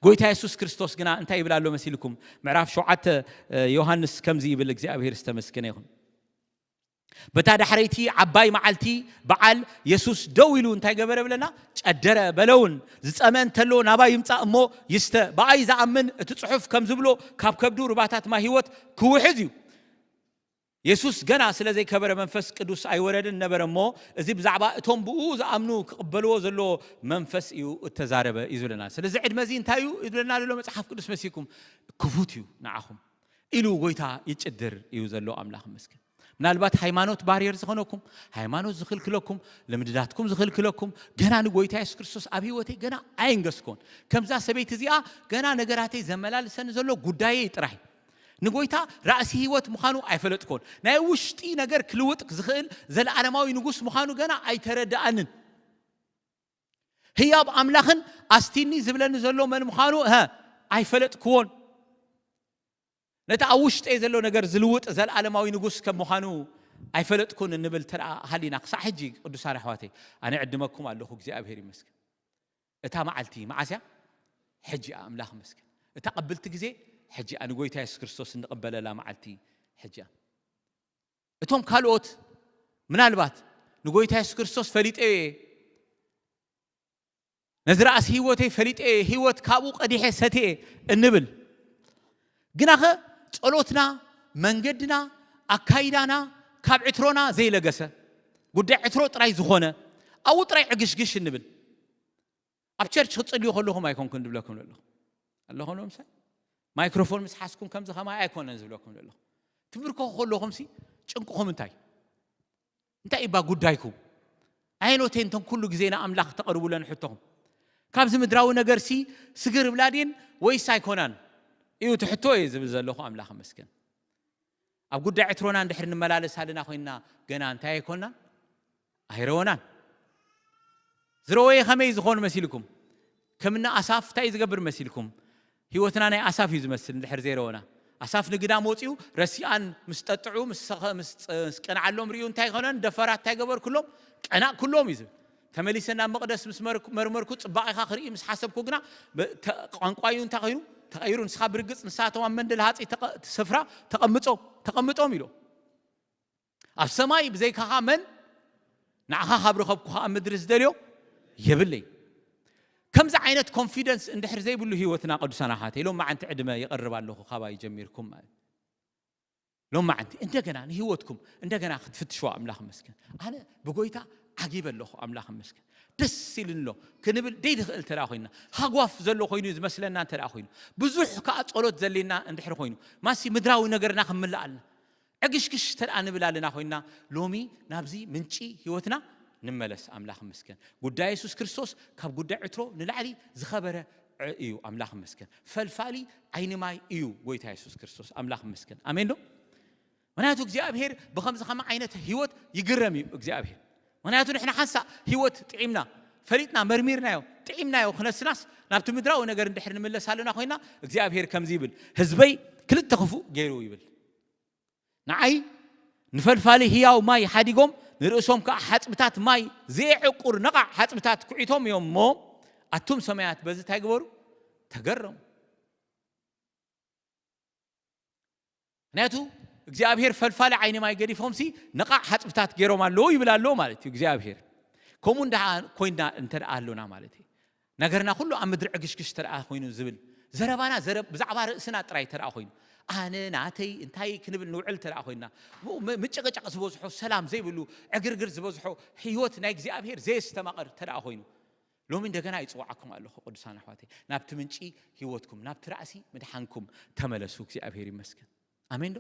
ጎይታ የሱስ ክርስቶስ ግና እንታይ ይብል ኣሎ መሲልኩም? ምዕራፍ ሸውዓተ ዮሃንስ ከምዚ ይብል፣ እግዚኣብሔር ዝተመስገነ ይኹን። በታ ዳሕረይቲ ዓባይ መዓልቲ በዓል የሱስ ደው ኢሉ እንታይ ገበረ ብለና? ጨደረ በለውን። ዝጸመ እንተሎ ናባይ ይምጻእ እሞ ይስተ። ብኣይ ዝኣምን እቲ ጽሑፍ ከም ዝብሎ ካብ ከብዱ ርባታት ማይ ህይወት ክውሕዝ እዩ። የሱስ ገና ስለ ዘይከበረ መንፈስ ቅዱስ ኣይወረድን ነበረ እሞ፣ እዚ ብዛዕባ እቶም ብኡ ዝኣምኑ ክቕበልዎ ዘለዎ መንፈስ እዩ እተዛረበ እዩ ዝብለና። ስለዚ ዕድመ እዚ እንታይ እዩ ይብለና ዘሎ መጽሓፍ ቅዱስ መሲልኩም? ክፉት እዩ ንዓኹም ኢሉ ጎይታ ይጭድር እዩ ዘሎ። ኣምላኽ ይመስገን። ምናልባት ሃይማኖት ባርየር ዝኾነኩም፣ ሃይማኖት ዝኽልክለኩም፣ ልምድዳትኩም ዝኽልክለኩም፣ ገና ንጎይታ የሱስ ክርስቶስ ኣብ ህይወተይ ገና ኣየንገስኮን። ከምዛ ሰበይቲ እዚኣ ገና ነገራተይ ዘመላልሰኒ ዘሎ ጉዳየይ ጥራይ። ንጎይታ ራእሲ ህይወት ምዃኑ ኣይፈለጥኮን። ናይ ውሽጢ ነገር ክልውጥ ዝኽእል ዘለዓለማዊ ንጉስ ምዃኑ ገና ኣይተረድኣንን። ህያብ ኣምላኽን ኣስቲኒ ዝብለኒ ዘሎ መን ምዃኑ፣ ሀ፣ ኣይፈለጥክዎን። ነቲ ኣብ ውሽጠይ ዘሎ ነገር ዝልውጥ ዘለዓለማዊ ንጉስ ከም ምዃኑ ኣይፈለጥኩን እንብል ተደኣ ሃሊና፣ ክሳዕ ሕጂ ቅዱሳን ኣሕዋተይ፣ ኣነ ዕድመኩም ኣለኹ፣ እግዚኣብሔር ይመስገን። እታ መዓልቲ መዓስ እያ? ሕጂ እያ፣ ኣምላኽ ይመስገን። እታ ቀብልቲ ግዜ ሕጂ እያ፣ ንጎይታ የሱስ ክርስቶስ እንቕበለላ መዓልቲ ሕጂ እያ። እቶም ካልኦት ምናልባት ንጎይታ የሱስ ክርስቶስ ፈሊጠዮ እየ፣ ነዚ ራእሲ ህይወተይ ፈሊጠዮ እየ፣ ህይወት ካብኡ ቀዲሐ ሰትየ እንብል። ግናኸ ጸሎትና፣ መንገድና፣ ኣካይዳና ካብ ዕትሮና ዘይለገሰ፣ ጉዳይ ዕትሮ ጥራይ ዝኾነ፣ ኣብኡ ጥራይ ዕግሽግሽ እንብል። ኣብ ቸርች ክትጽልዩ ከለኹም ኣይኮንኩን ዝብለኩም ዘለኹ። ኣለኹም ዶ ምሳይ? ማይክሮፎን ምስ ሓዝኩም ከምዚ ከማይ ኣይኮነን ዝብለኩም ዘለኹ። ትብርከኹ ከለኹም ሲ ጭንቅኹም እንታይ? እንታይ እባ ጉዳይኩም? ኣየኖቴን እተን ኩሉ ግዜ ንኣምላኽ ተቕርቡለን ሕቶኹም? ካብዚ ምድራዊ ነገር ሲ ስግር ብላ ድየን ወይስ ኣይኮናን? እዩ እቲ ሕቶ እየ ዝብል ዘለኹ። ኣምላኽ ይመስገን። ኣብ ጉዳይ ዕትሮና እንድሕር ንመላለስ ኣለና ኮይንና ገና እንታይ ኣይኮናን? ኣይረወናን። ዝረወየ ከመይ ዝኾን መሲልኩም? ከምና ኣሳፍ እንታይ ዝገብር መሲልኩም? ህይወትና ናይ ኣሳፍ እዩ ዝመስል እንድሕር ዘይረወና። ኣሳፍ ንግዳም ወፂኡ ረሲኣን ምስ ጠጥዑ፣ ምስ ሰኸ-፣ ምስ ጸ-፣ ምስ ቀንዓሎም ርእዩ እንታይ ይኾነን? ደፈራት እንታይ ገበርኩሎም? ቀናእኩሎም እዩ ዝብል። ተመሊሰ ናብ መቕደስ ምስ መር-፣ መርመርኩ፣ ጽባቐኻ ክርኢ ምስ ሓሰብኩ ግና፣ በ-፣ ተ-፣ ቋንቋዩ እንታይ ኮይኑ? ተቐይሩ። ንስኻ ብርግጽ ንሳቶም ኣብ መንደል ሃጺ ተቐ-፣ ስፍራ ተቐምጾ-፣ ተቐምጦም ኢሎ። ኣብ ሰማይ ብዘይካኻ መን ንዓኻ ካብ ረኸብኩኻ ኣብ ምድሪ ዝደልዮ የብለይ። ከምዚ ዓይነት ኮንፊደንስ እንድሕር ዘይብሉ ህይወትና ቅዱሳን ኣሓተይ፣ ሎም መዓንቲ ዕድመ ይቐርብ ኣለኹ ካባይ ጀሚርኩም ማለት። ሎም መዓንቲ እንደገና ንህይወትኩም እንደገና ክትፍትሽዋ ኣምላኽ ይመስገን። ኣነ ብጎይታ ዓጊበ ኣለኹ ኣምላኽ ይመስገን። ደስ ኢሉኒ ኣሎ ክንብል ደይ ንኽእል ተደኣ ኮይንና፣ ሃጓፍ ዘሎ ኮይኑ ዝመስለና እንተ ደኣ ኮይኑ፣ ብዙሕ ከኣ ጸሎት ዘሌና እንድሕር ኮይኑ፣ ማሲ ምድራዊ ነገርና ክምልኣልና ዕግሽግሽ ተደኣ ንብል ኣለና ኮይንና፣ ሎሚ ናብዚ ምንጪ ህይወትና ንመለስ። ኣምላኽ ይመስገን። ጉዳይ የሱስ ክርስቶስ ካብ ጉዳይ ዕትሮ ንላዕሊ ዝኸበረ ዕ-፣ እዩ። ኣምላኽ ይመስገን። ፈልፋሊ ዓይኒ ማይ እዩ ጎይታ የሱስ ክርስቶስ። ኣምላኽ ይመስገን። ኣሜን ዶ? ምኽንያቱ እግዚኣብሔር ብኸምዚ ኸም ዓይነት ህይወት ይግረም እዩ እግዚኣብሔር። ምኽንያቱ ንሕና ሓንሳእ ህይወት ጥዒምና፣ ፈሊጥና፣ መርሚርናዮ፣ ጥዒምናዮ ክነስናስ ናብቲ ምድራዊ ነገር እንድሕር ንምለስ ኣለና ኮይና፣ እግዚኣብሔር ከምዚ ይብል፣ "ህዝበይ ክልተ ክፉእ ገይሩ" ይብል። ንዓይ ንፈልፋሊ ህያው ማይ ሓዲጎም፣ ንርእሶም ከኣ ሓጽብታት ማይ ዘየዕቁር ነቓዕ ሓጽብታት ኩዒቶም እዮም እሞ፣ ኣቱም ሰማያት በዚ እንታይ ግበሩ? ተገረሙ። ምኽንያቱ እግዚኣብሔር ፈልፋሊ ዓይኒ ማይ ገዲፎምሲ ነቓዕ ሓጽብታት ገይሮም ኣለዉ ይብል ኣለዉ ማለት እዩ እግዚኣብሔር። ከምኡ እንዳ ኮይንና እንተ ደኣ ኣሎና ማለት እዩ። ነገርና ኩሉ ኣብ ምድሪ ዕግሽግሽ እንተ ደኣ ኮይኑ ዝብል፣ ዘረባና ዘረብ-፣ ብዛዕባ ርእስና ጥራይ እንተ ደኣ ኮይኑ፣ ኣነ ናተይ እንታይ ክንብል ንውዕል እንተ ደኣ ኮይንና፣ ም-፣ ም-፣ ምጭቕጫቕ ዝበዝሖ፣ ሰላም ዘይብሉ፣ ዕግርግር ዝበዝሖ ህይወት ናይ እግዚኣብሔር ዘየስተማቕር እንተ ደኣ ኮይኑ፣ ሎሚ እንደገና ይጽውዓኩም ኣለኹ ቅዱሳን ኣሕዋተይ፣ ናብቲ ምንጪ ህይወትኩም፣ ናብቲ ራእሲ ምድሓንኩም ተመለሱ። እግዚኣብሔር ይመስገን። ኣሜን ዶ?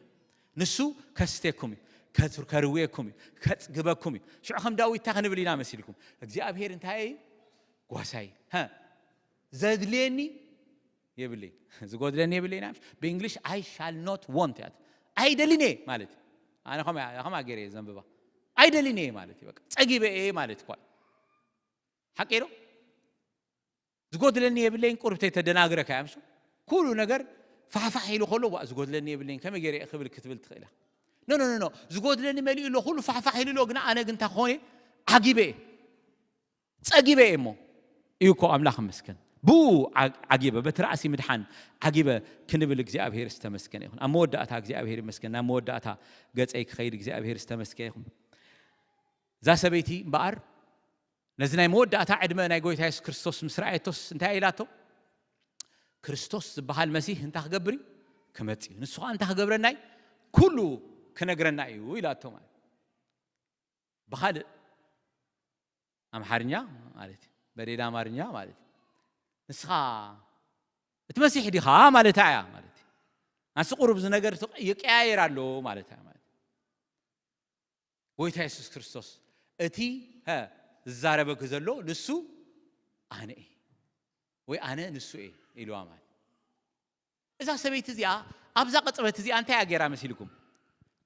ንሱ ከስቴኩም እዩ፣ ከት-፣ ከርውየኩም እዩ፣ ከጽግበኩም እዩ። ሽዑ ከም ዳዊት እንታይ ክንብል ኢና መሲልኩም? እግዚኣብሔር እንታይ እዩ? ጓሳይ። ሃ፣ ዘድልየኒ የብለይ። ዝጎድለኒ የብለይ ኢና። ብእንግሊሽ I shall not want እያ። ኣይደልን እየ ማለት እዩ። ኣነ ከምኣ፣ ከምኣ ገይረ እየ ዘንብባ። ኣይደልን እየ ማለት እዩ። በቃ ጸጊበ እየ ማለት እኳ እዩ። ሓቂ ዶ? ዝጎድለኒ የብለይን። ቁርብተይ ተደናግረካ እያ፣ ምሽ? ኩሉ ነገር ፋሕፋሕ ኢሉ ከሎ፣ "ዋ፣ ዝጎድለኒ የብለይን፣ ከመይ ገይረ እየ?" ክብል፣ ክትብል ትኽእል ኢኻ። ኖ፣ ኖ፣ ኖ፣ ኖ። ዝጎድለኒ መሊኡ ኣሎ፣ ኩሉ ፋሕፋሕ ኢሉ ኣሎ፣ ግና ኣነ ግን እንታይ ክኾን እየ? ዓጊበ እየ። ጸጊበ እየ እሞ እዩ እኮ፣ ኣምላኽ ይመስገን። ብኡ ዓ-፣ ዓጊበ፣ በቲ ራእሲ ምድሓን ዓጊበ ክንብል እግዚኣብሔር ዝተመስገነ ይኹን። ኣብ መወዳእታ እግዚኣብሔር ይመስገን፣ ናብ መወዳእታ ገጸይ ክኸይድ እግዚኣብሔር ዝተመስገነ ይኹን። እዛ ሰበይቲ እምበኣር ነዚ ናይ መወዳእታ ዕድመ ናይ ጎይታ የሱስ ክርስቶስ ምስ ረኣየቶስ እንታይ ኢላቶ? "ክርስቶስ ዝበሃል መሲህ እንታይ ክገብር እዩ? ክመጽእ እዩ። ንሱ ኸኣ እንታይ ክገብረና እዩ? ኩሉ ክነግረና እዩ" ኢላቶ ማለት። ብኻልእ ኣምሓርኛ ማለት እዩ፣ በሌላ ኣማርኛ ማለት እዩ፣ "ንስኻ እቲ መሲሕ ዲኻ?" ማለታ እያ ማለት እዩ። ኣንስ ቁሩብ እዚ ነገር ይቀያየር ኣሎ ማለታ እያ ማለት እዩ። ጎይታ የሱስ ክርስቶስ እቲ፣ ሀ፣ ዝዛረበኪ ዘሎ ንሱ ኣነ እየ ወይ ኣነ ንሱ እየ ኢልዋ ማለት እዩ። እዛ ሰበይቲ እዚኣ ኣብዛ ቅጽበት እዚኣ እንታይ እያ ገይራ መሲልኩም?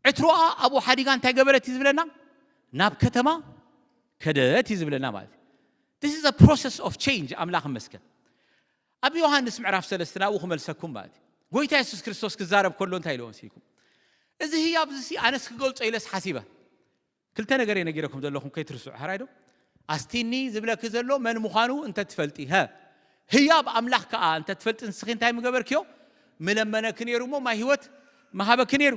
ዕትሮኣ ኣብኡ ሓዲጋ እንታይ ገበረት እዩ ዝብለና? ናብ ከተማ ከደት እዩ ዝብለና ማለት እዩ። This is a process of change። ኣምላኽ ይመስገን። ኣብ ዮሃንስ ምዕራፍ ሰለስተ ናብኡ ክመልሰኩም ማለት እዩ። ጎይታ የሱስ ክርስቶስ ክዛረብ ከሎ እንታይ ኢልዎ መሲልኩም? እዚ ህያብ እዚ ኣነስ ክገልጾ ኢለስ ሓሲበ። ክልተ ነገር እየ ነጊረኩም ዘለኹም ከይትርስዑ። ሕራይ ዶ? ኣስቲኒ ዝብለኪ ዘሎ መን ምዃኑ እንተ ትፈልጢ፣ ሀ፣ ህያብ ኣምላኽ ከኣ እንተ ትፈልጢ ንስኺ እንታይ ምገበርክዮ? ምለመነኪ ነይሩ እሞ ማይ ህይወት ምሃበኪ ነይሩ።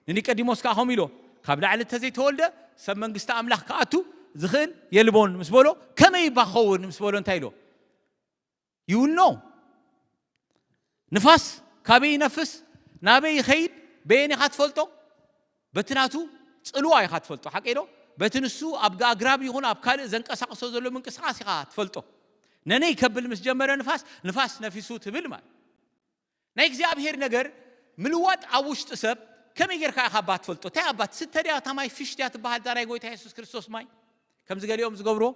ንኒቀዲሞስ ከኣ ከምኡ ኢሎ፣ ካብ ላዕሊ እንተዘይተወልደ ሰብ መንግስቲ ኣምላኽ ክኣቱ ዝኽእል የልቦን ምስ በሎ፣ ከመይ እባ ክኸውን ምስ በሎ እንታይ ኢሎ? You will know። ንፋስ ካበይ ይነፍስ፣ ናበይ ይኸይድ፣ በየን ኢኻ ትፈልጦ? በቲ ናቱ ጽልዋ ኢኻ ትፈልጦ፣ ሓቂ ዶ? በቲ ንሱ ኣብ ኣግራብ ይኹን ኣብ ካልእ ዘንቀሳቕሶ ዘሎ ምንቅስቓስ ኢኻ ትፈልጦ። ነነይ ከብል ምስ ጀመረ ንፋስ፣ ንፋስ ነፊሱ ትብል ማለት። ናይ እግዚኣብሔር ነገር ምልዋጥ ኣብ ውሽጢ ሰብ ከመይ ጌርካ ኢኻ እባ ትፈልጦ? እንታይ እባ ትስተ ድያ፣ እታ ማይ ፊሽ ድያ ትበሃል፣ እዛ ናይ ጎይታ የሱስ ክርስቶስ ማይ? ከምዚ ገሊኦም ዝገብርዎ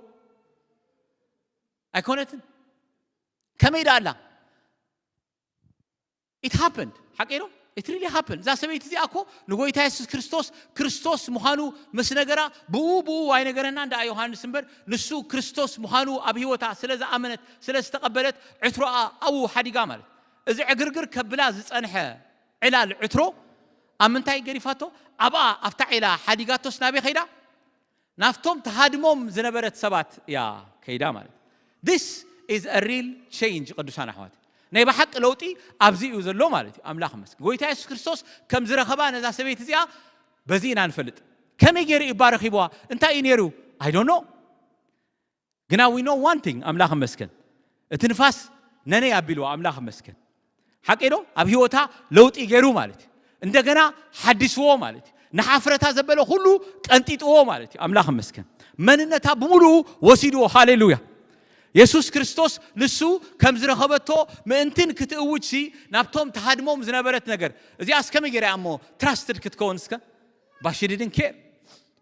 ኣይኮነትን። ከመይ ደኣ ኣላ? It happened። ሓቂ ዶ? It really happened። እዛ ሰበይቲ እዚኣ እኮ ንጎይታ የሱስ ክርስቶስ፣ ክርስቶስ ምዃኑ ምስ ነገራ፣ ብኡ፣ ብኡ ኣይነገረናን ደኣ ዮሃንስ እምበር፣ ንሱ ክርስቶስ ምዃኑ ኣብ ህይወታ ስለ ዝኣመነት፣ ስለ ዝተቐበለት፣ ዕትሮኣ ኣብኡ ሓዲጋ ማለት። እዚ ዕግርግር ከብላ ዝጸንሐ ዕላል ዕትሮ ኣብ ምንታይ ገዲፋቶ? ኣብኣ፣ ኣብታ ዒላ ሓዲጋቶስ ናበይ ኸይዳ? ናብቶም ተሃድሞም ዝነበረት ሰባት እያ ከይዳ ማለት። This is a real change ቅዱሳን ኣሕዋት። ናይ ብሓቂ ለውጢ ኣብዚ እዩ ዘሎ ማለት እዩ። ኣምላኽ ይመስገን። ጎይታ የሱስ ክርስቶስ ከም ዝረኸባ ነዛ ሰበይቲ እዚኣ በዚ ኢና ንፈልጥ። ከመይ ገይሩ እዩ እባ ረኺብዋ? እንታይ እዩ ነይሩ? I don't know። ግና we know one thing፣ ኣምላኽ ይመስገን። እቲ ንፋስ ነነይ ኣቢልዋ፣ ኣምላኽ ይመስገን። ሓቂ ዶ? ኣብ ህይወታ ለውጢ ገይሩ ማለት እዩ። እንደገና ሓዲስዎ ማለት እዩ። ንሓፍረታ ዘበለ ኩሉ ቀንጢጥዎ ማለት እዩ። ኣምላኽ ይመስገን። መንነታ ብምሉኡ ወሲድዎ። ሃሌሉያ። የሱስ ክርስቶስ ንሱ ከም ዝረኸበቶ ምእንትን ክትእውጅሲ ናብቶም ተሃድሞም ዝነበረት ነገር። እዚኣስ ከመይ ገይራ እያ እሞ ትራስትድ ክትከውን እስከ? But she didn't care።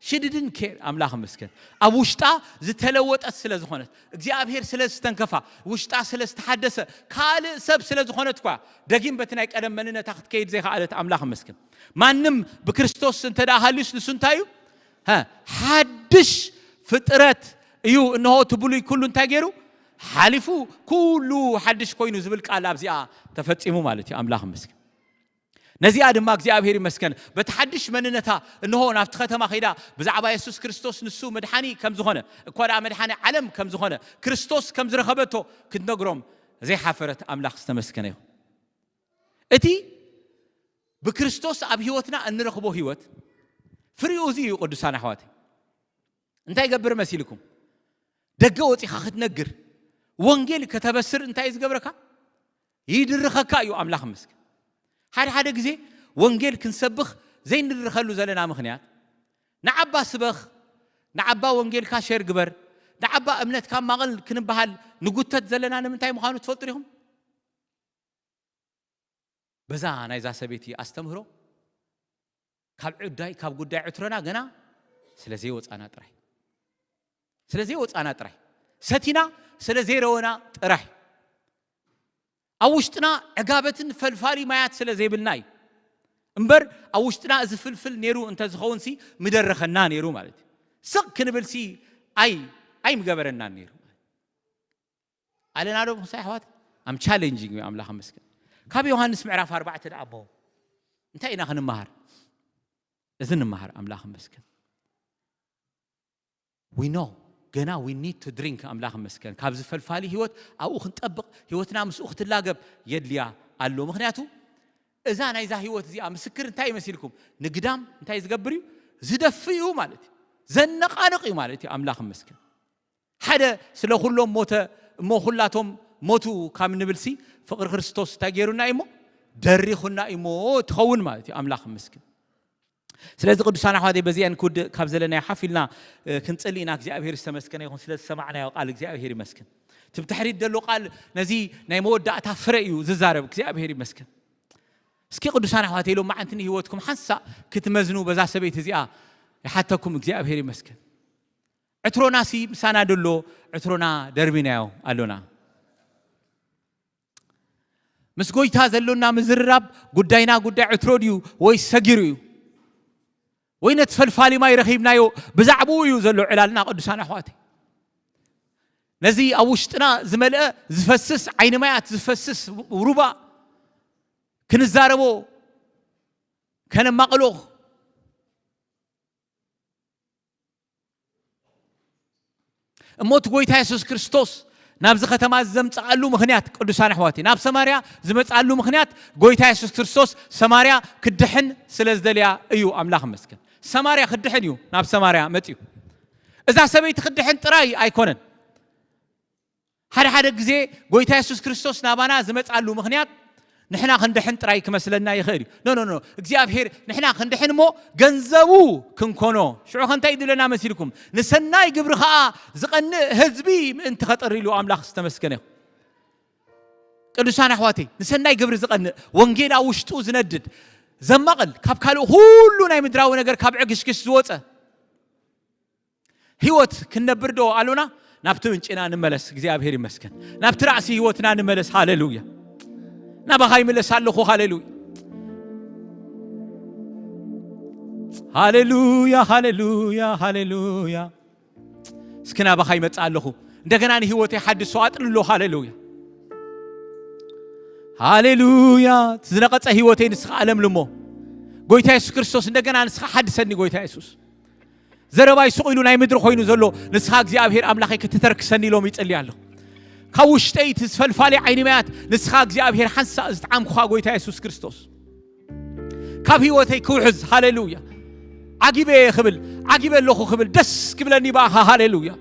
She didn't care። ኣምላኽ ይመስገን። ኣብ ውሽጣ ዝተለወጠት ስለ ዝኾነት፣ እግዚኣብሔር ስለ ዝተንከፋ፣ ውሽጣ ስለ ዝተሓደሰ፣ ካልእ ሰብ ስለ ዝኾነት እኳ ደጊም በቲ ናይ ቀደም መንነታ ክትከይድ ዘይከኣለት፣ ኣምላኽ ይመስገን። ማንም ብክርስቶስ እንተ ደኣ ሃልዩስ ንሱ እንታይ እዩ? ሀ፣ ሓድሽ ፍጥረት እዩ። እንሆ እቲ ብሉይ ኩሉ እንታይ ገይሩ? ሓሊፉ፣ ኩሉ ሓድሽ ኮይኑ ዝብል ቃል ኣብዚኣ ተፈጺሙ ማለት እዩ። ኣምላኽ ይመስገን። ነዚኣ ድማ እግዚኣብሔር ይመስገን፣ በቲ ሓድሽ መንነታ እንሆ ናብቲ ከተማ ከይዳ ብዛዕባ የሱስ ክርስቶስ ንሱ መድሓኒ ከም ዝኾነ፣ እኳ ደኣ መድሓኒ ዓለም ከም ዝኾነ፣ ክርስቶስ ከም ዝረኸበቶ ክትነግሮም ዘይሓፈረት ኣምላኽ ዝተመስገነ ይኹን። እቲ ብክርስቶስ ኣብ ህይወትና እንረኽቦ ህይወት ፍሪኡ እዚ እዩ። ቅዱሳን ኣሕዋተይ፣ እንታይ ይገብር መሲልኩም? ደገ ወጺኻ ክትነግር፣ ወንጌል ከተበስር እንታይ እዩ ዝገብረካ? ይድርኸካ እዩ። ኣምላኽ ይመስገን። ሓደ ሓደ ግዜ ወንጌል ክንሰብኽ ዘይንድረኸሉ ዘለና ምኽንያት፣ ንዓባ ስበኽ፣ ንዓባ ወንጌልካ ሸር ግበር፣ ንዓባ እምነትካ ማቐል ክንበሃል ንጉተት ዘለና ንምንታይ ምዃኑ ትፈልጡ ዲኹም? በዛ ናይዛ ሰበይቲ ኣስተምህሮ ካብ ዕዳይ ካብ ጉዳይ ዕትሮና ገና ስለ ዘይወፃና ጥራይ፣ ስለ ዘይወፃና ጥራይ፣ ሰቲና ስለ ዘይረወና ጥራይ፣ ኣብ ውሽጥና ዕጋበትን ፈልፋሊ ማያት ስለ ዘይብልና እዩ እምበር፣ ኣብ ውሽጥና እዚ ፍልፍል ነይሩ እንተዝኸውን ሲ ምደረኸና ነይሩ ማለት እዩ። ስቕ ክንብል ሲ ኣይ ኣይምገበረናን ነይሩ። ኣለና ዶ ምሳይ ኣሕዋት? ኣም ቻሌንጂንግ እዩ። ኣምላኽ መስገን። ካብ ዮሃንስ ምዕራፍ ኣርባዕተ ደኣ ኣቦ እንታይ ኢና ክንመሃር? እዚ ንምሃር። ኣምላኽ መስገን። We know ገና we need to drink። ኣምላኽ መስገን። ካብዚ ፈልፋሊ ህይወት ኣብኡ ክንጠብቕ፣ ህይወትና ምስኡ ክትላገብ የድልያ ኣሎ። ምኽንያቱ እዛ ናይዛ ህይወት እዚኣ ምስክር እንታይ ይመሲልኩም? ንግዳም እንታይ ዝገብር እዩ? ዝደፍእ እዩ ማለት እዩ። ዘነቃንቕ እዩ ማለት እዩ። ኣምላኽ መስገን። ሓደ ስለ ኩሎም ሞተ እሞ ኩላቶም ሞቱ ካብ ንብልሲ፣ ፍቕሪ ክርስቶስ እንታይ ገይሩና እዩ እሞ? ደሪኹና እዩ እሞ ትኸውን ማለት እዩ። ኣምላኽ መስገን። ስለዚ ቅዱሳን ኣሕዋተይ፣ በዚአን ክውድእ ካብ ዘለናዮ ሓፍ ኢልና፣ እ፣ ክንጽሊ ኢና። እግዚኣብሔር ዝተመስገነ ይኹን ስለ ዝሰማዕናዮ ቃል እግዚኣብሔር ይመስገን። እቲ ብድሕሪት ዘሎ ቃል ነዚ ናይ መወዳእታ ፍረ እዩ ዝዛረብ። እግዚኣብሔር ይመስገን። እስኪ ቅዱሳን ኣሕዋተይ፣ ሎማዓንቲ ንህይወትኩም ሓንሳእ ክትመዝኑ በዛ ሰበይቲ እዚኣ ይሓተኩም። እግዚኣብሔር ይመስገን። ዕትሮና ሲ ምሳና ደሎ፣ ዕትሮና ደርቢናዮ ኣሎና። ምስ ጎይታ ዘሎና ምዝርራብ ጉዳይና ጉዳይ ዕትሮ ድዩ ወይ ሰጊሩ እዩ? ወይ ነቲ ፈልፋሊ ማይ ረኺብናዮ ብዛዕባኡ እዩ ዘሎ ዕላልና ቅዱሳን ኣሕዋተይ። ነዚ ኣብ ውሽጥና ዝመልአ ዝፈስስ ዓይኒ ማያት ዝፈስስ ሩባ ክንዛረቦ ከነማቕሎ እሞ እቲ ጎይታ የሱስ ክርስቶስ ናብዚ ከተማ እዚ ዘምጽኣሉ ምኽንያት ቅዱሳን ኣሕዋተይ፣ ናብ ሰማርያ ዝመጽኣሉ ምኽንያት ጎይታ የሱስ ክርስቶስ ሰማርያ ክድሕን ስለ ዝደልያ እዩ። ኣምላኽ ይመስገን። ሰማርያ ክድሕን እዩ ናብ ሰማርያ መጽዩ። እዛ ሰበይቲ ክድሕን ጥራይ ኣይኮነን። ሓደ ሓደ ግዜ ጎይታ የሱስ ክርስቶስ ናባና ዝመጽኣሉ ምኽንያት ንሕና ክንድሕን ጥራይ ክመስለና ይኽእል እዩ። ኖ ኖ ኖ፣ እግዚኣብሔር ንሕና ክንድሕን እሞ ገንዘቡ ክንኮኖ። ሽዑ ከ እንታይ ይድለና መሲልኩም? ንሰናይ ግብሪ ኸዓ ዝቐንእ ህዝቢ ምእንቲ ኸጥሪ ኢሉ ኣምላኽ ዝተመስገነ ይኹን። ቅዱሳን ኣሕዋተይ፣ ንሰናይ ግብሪ ዝቐንእ፣ ወንጌል ኣብ ውሽጡ ዝነድድ፣ ዘማቕል፣ ካብ ካልእ ኩሉ ናይ ምድራዊ ነገር ካብ ዕግሽግሽ ዝወፀ ህይወት ክንነብር ዶ ኣሎና? ናብቲ ምንጭና ንመለስ። እግዚኣብሔር ይመስገን። ናብቲ ራእሲ ህይወትና ንመለስ። ሃሌሉያ። ናባኻ ይምለስ ኣለኹ። ሃሌሉያ። ሃሌሉያ፣ ሃሌሉያ፣ ሃሌሉያ። እስኪ ናባኻ ይመጽእ ኣለኹ። እንደገና ንህይወተይ ሓድሶ ኣጥልሎ። ሃሌሉያ። ሃሌሉያ። እቲ ዝነቐጸ ህይወተይ ንስኻ ኣለምልሞ። ጎይታ የሱስ ክርስቶስ እንደገና ንስኻ ሓድሰኒ ጎይታ የሱስ። ዘረባይ ሱቕ ኢሉ ናይ ምድሪ ኮይኑ ዘሎ ንስኻ እግዚኣብሔር ኣምላኸይ ክትተርክሰኒ ኢሎም ይጸሊ ኣለኹ። ካብ ውሽጠይ እቲ ዝፈልፋሊ ዓይኒ ማያት ንስኻ እግዚኣብሔር ሓንሳእ ዝጠዓምኩኻ ጎይታ የሱስ ክርስቶስ ካብ ህይወተይ ክውሕዝ። ሃሌሉያ። ዓጊበ እየ ክብል፣ ዓጊበ ኣለኹ ክብል፣ ደስ ክብለኒ ብኣኻ። ሃሌሉያ።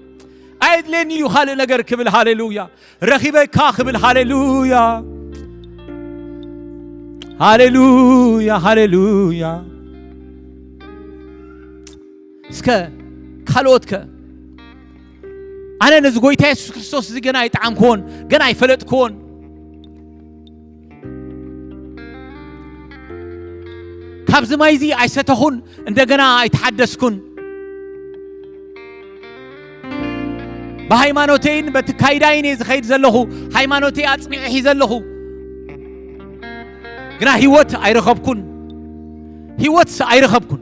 ኣየድልየኒ እዩ ካልእ ነገር ክብል። ሃሌሉያ። ረኺበካ ክብል። ሃሌሉያ፣ ሃሌሉያ፣ ሃሌሉያ። እስከ ካልኦት ከ? ኣነ ነዚ ጎይታ የሱስ ክርስቶስ እዚ ገና ኣይጠዓምክዎን፣ ገና ኣይፈለጥክዎን። ካብዚ ማይ እዚ ኣይሰተኹን፣ እንደገና ኣይተሓደስኩን። ብሃይማኖተይን በቲ ካይዳይን እየ ዝኸይድ ዘለኹ። ሃይማኖተይ ኣጽኒዐ ሒዘ ኣለኹ። ግና ህይወት ኣይረኸብኩን። ህይወት ኣይረኸብኩን።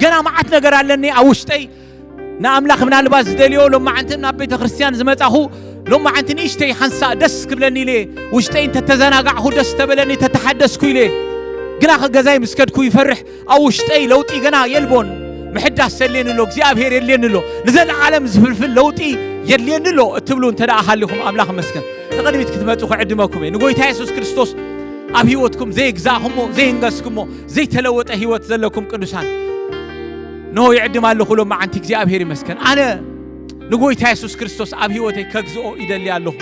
ገና መዓት ነገር ኣለኒ ኣብ ውሽጠይ። ንኣምላኽ ምናልባት ዝደልዮ ሎማዓንቲ ናብ ቤተ ክርስቲያን ዝመጻኹ፣ ሎማዓንቲ ንእሽተይ ሓንሳእ ደስ ክብለኒ ኢለ ውሽጠይ እንተተዘናጋዕኹ፣ ደስ ተበለኒ፣ ተተሓደስኩ ኢለ። ግና ከ ገዛይ ምስ ከድኩ ይፈርሕ። ኣብ ውሽጠይ ለውጢ ገና የልቦን። ምሕዳስ የድልየኒ ኣሎ፣ እግዚኣብሔር የድልየኒ ኣሎ። ንዘለዓለም ዝፍልፍል ለውጢ የድልየኒ ኣሎ እትብሉ እንተ ደኣ ሃሊኹም፣ ኣምላኽ ይመስገን። ንቕድሚት ክትመጹ ክዕድመኩም እየ። ንጎይታ የሱስ ክርስቶስ ኣብ ህይወትኩም ዘይግዛእኩሞ፣ ዘይንገስኩሞ፣ ዘይተለወጠ ህይወት ዘለኩም ቅዱሳን፣ እንሆ ይዕድም ኣለኹ። ሎማዓንቲ እግዚኣብሔር ይመስገን። ኣነ ንጎይታ የሱስ ክርስቶስ ኣብ ህይወተይ ከግዝኦ ይደሊ ኣለኹ።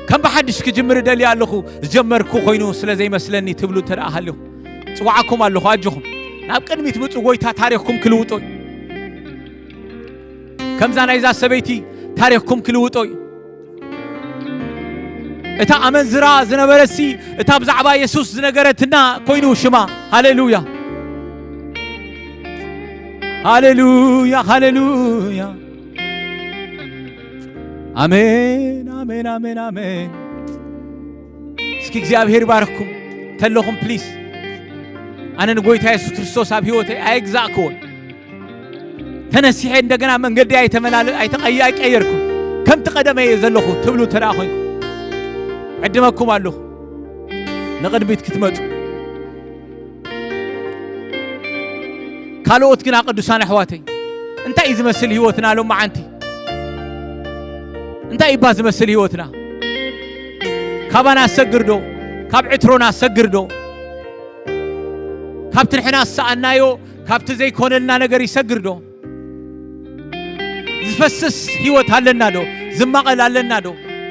ከም ብሓድሽ ክጅምር እደሊ ኣለኹ፣ ዝጀመርኩ ኮይኑ ስለ ዘይመስለኒ ትብሉ እንተ ደኣ ሃለኹ፣ ጽዋዓኩም ኣለኹ፣ ኣጆኹም። ናብ ቅድሚት ምጹ፣ ጎይታ ታሪኽኩም ክልውጦ እዩ። ከምዛ ናይዛ ሰበይቲ ታሪኽኩም ክልውጦ እዩ። እታ ኣመንዝራ ዝነበረሲ፣ እታ ብዛዕባ የሱስ ዝነገረትና ኮይኑ ሽማ። ሃሌሉያ። ሃሌሉያ፣ ሃሌሉያ። ኣሜን፣ ኣሜን፣ ኣሜን፣ ኣሜን። እስኪ እግዚኣብሔር ይባርክኩም። ተለኹም ፕሊስ፣ ኣነ ንጎይታ የሱስ ክርስቶስ ኣብ ህይወተይ ኣይግዛእክዎን። ተነሲሐ እንደገና መንገዲ ኣይተመላለ-፣ ኣይተቐየ-፣ ኣይቀየርኩም። ከምቲ ቀደመ እየ ዘለኹ ትብሉ እንተ ደኣ ኮይንኩም፣ ዕድመኩም ኣለኹ ንቕድሚት ክትመጹ። ካልኦት ግና ቅዱሳን ኣሕዋተይ፣ እንታይ እዩ ዝመስል ህይወትና ሎመዓንቲ? እንታይ እባ ዝመስል ህይወትና? ካባና ሰግር ዶ? ካብ ዕትሮና ሰግር ዶ? ካብቲ ንሕና ዝሰኣናዮ፣ ካብቲ ዘይኮነልና ነገር ይሰግር ዶ? ዝፈስስ ህይወት ኣለና ዶ? ዝማቐል ኣለና ዶ?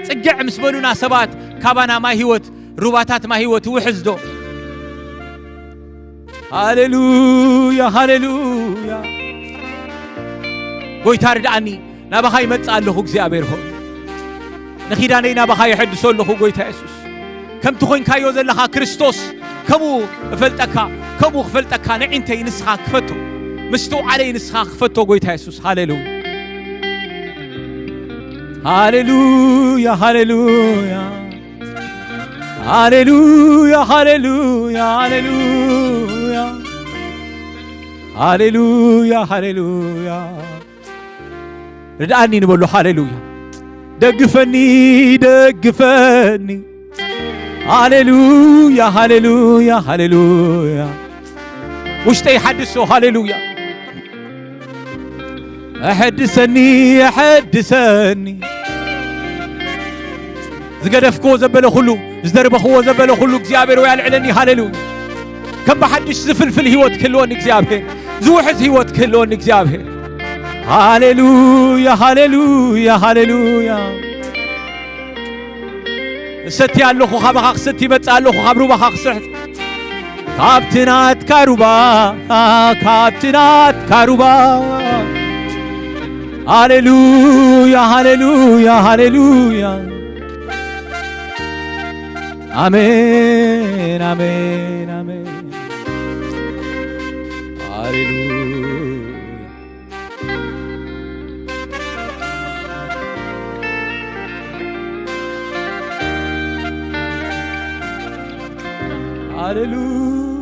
ጽግዕ ምስ በሉና ሰባት ካባና ማይ ህይወት፣ ሩባታት ማይ ህይወት ይውሕዝ ዶ? ሃሌሉያ፣ ሃሌሉያ። ጎይታ ርድኣኒ፣ ናባኻ ይመጽእ ኣለኹ እግዚኣብሔር ሆይ። ንኺዳነይ ናባኻ የሐድሶ ኣለኹ ጎይታ የሱስ። ከምቲ ኮይንካዮ ዘለኻ ክርስቶስ ከምኡ እፈልጠካ፣ ከምኡ ክፈልጠካ ንዒንተይ ንስኻ ክፈቶ፣ ምስትውዓለይ ንስኻ ክፈቶ ጎይታ የሱስ። ሃሌሉያ። ሃሌሉያ፣ ሃሌሉያ። ሃሌሉያ፣ ሃሌሉያ፣ ሃሌሉያ። ሃሌሉያ፣ ሃሌሉያ። ርድኣኒ ንበሎ። ሃሌሉያ። ደግፈኒ፣ ደግፈኒ። ሃሌሉያ፣ ሃሌሉያ፣ ሃሌሉያ። ውሽጠይ ሓድሶ። ሃሌሉያ። ኣሐድሰኒ፣ ኣሐድሰኒ። ዝገደፍክዎ ዘበለ ኩሉ፣ ዝደርበኽዎ ዘበለ ኩሉ እግዚኣብሔር ወይ ኣልዕለኒ። ሃሌሉያ። ከም ብሓድሽ ዝፍልፍል ህይወት ክህልወኒ እግዚኣብሔር፣ ዝውሕዝ ህይወት ክህልወኒ እግዚኣብሔር። ሃሌሉያ፣ ሃሌሉያ፣ ሃሌሉያ። እሰቲ ኣለኹ፣ ካባኻ ክሰቲ ይመጽእ ኣለኹ፣ ካብ ሩባኻ ክስሕት። ካብቲ ናትካ ሩባ፣ ካብቲ ናትካ ሩባ። ሃሌሉያ፣ ሃሌሉያ፣ ሃሌሉያ። ኣሜን፣ ኣሜን፣ ኣሜን። ሃሌሉያ። ሃሌሉያ።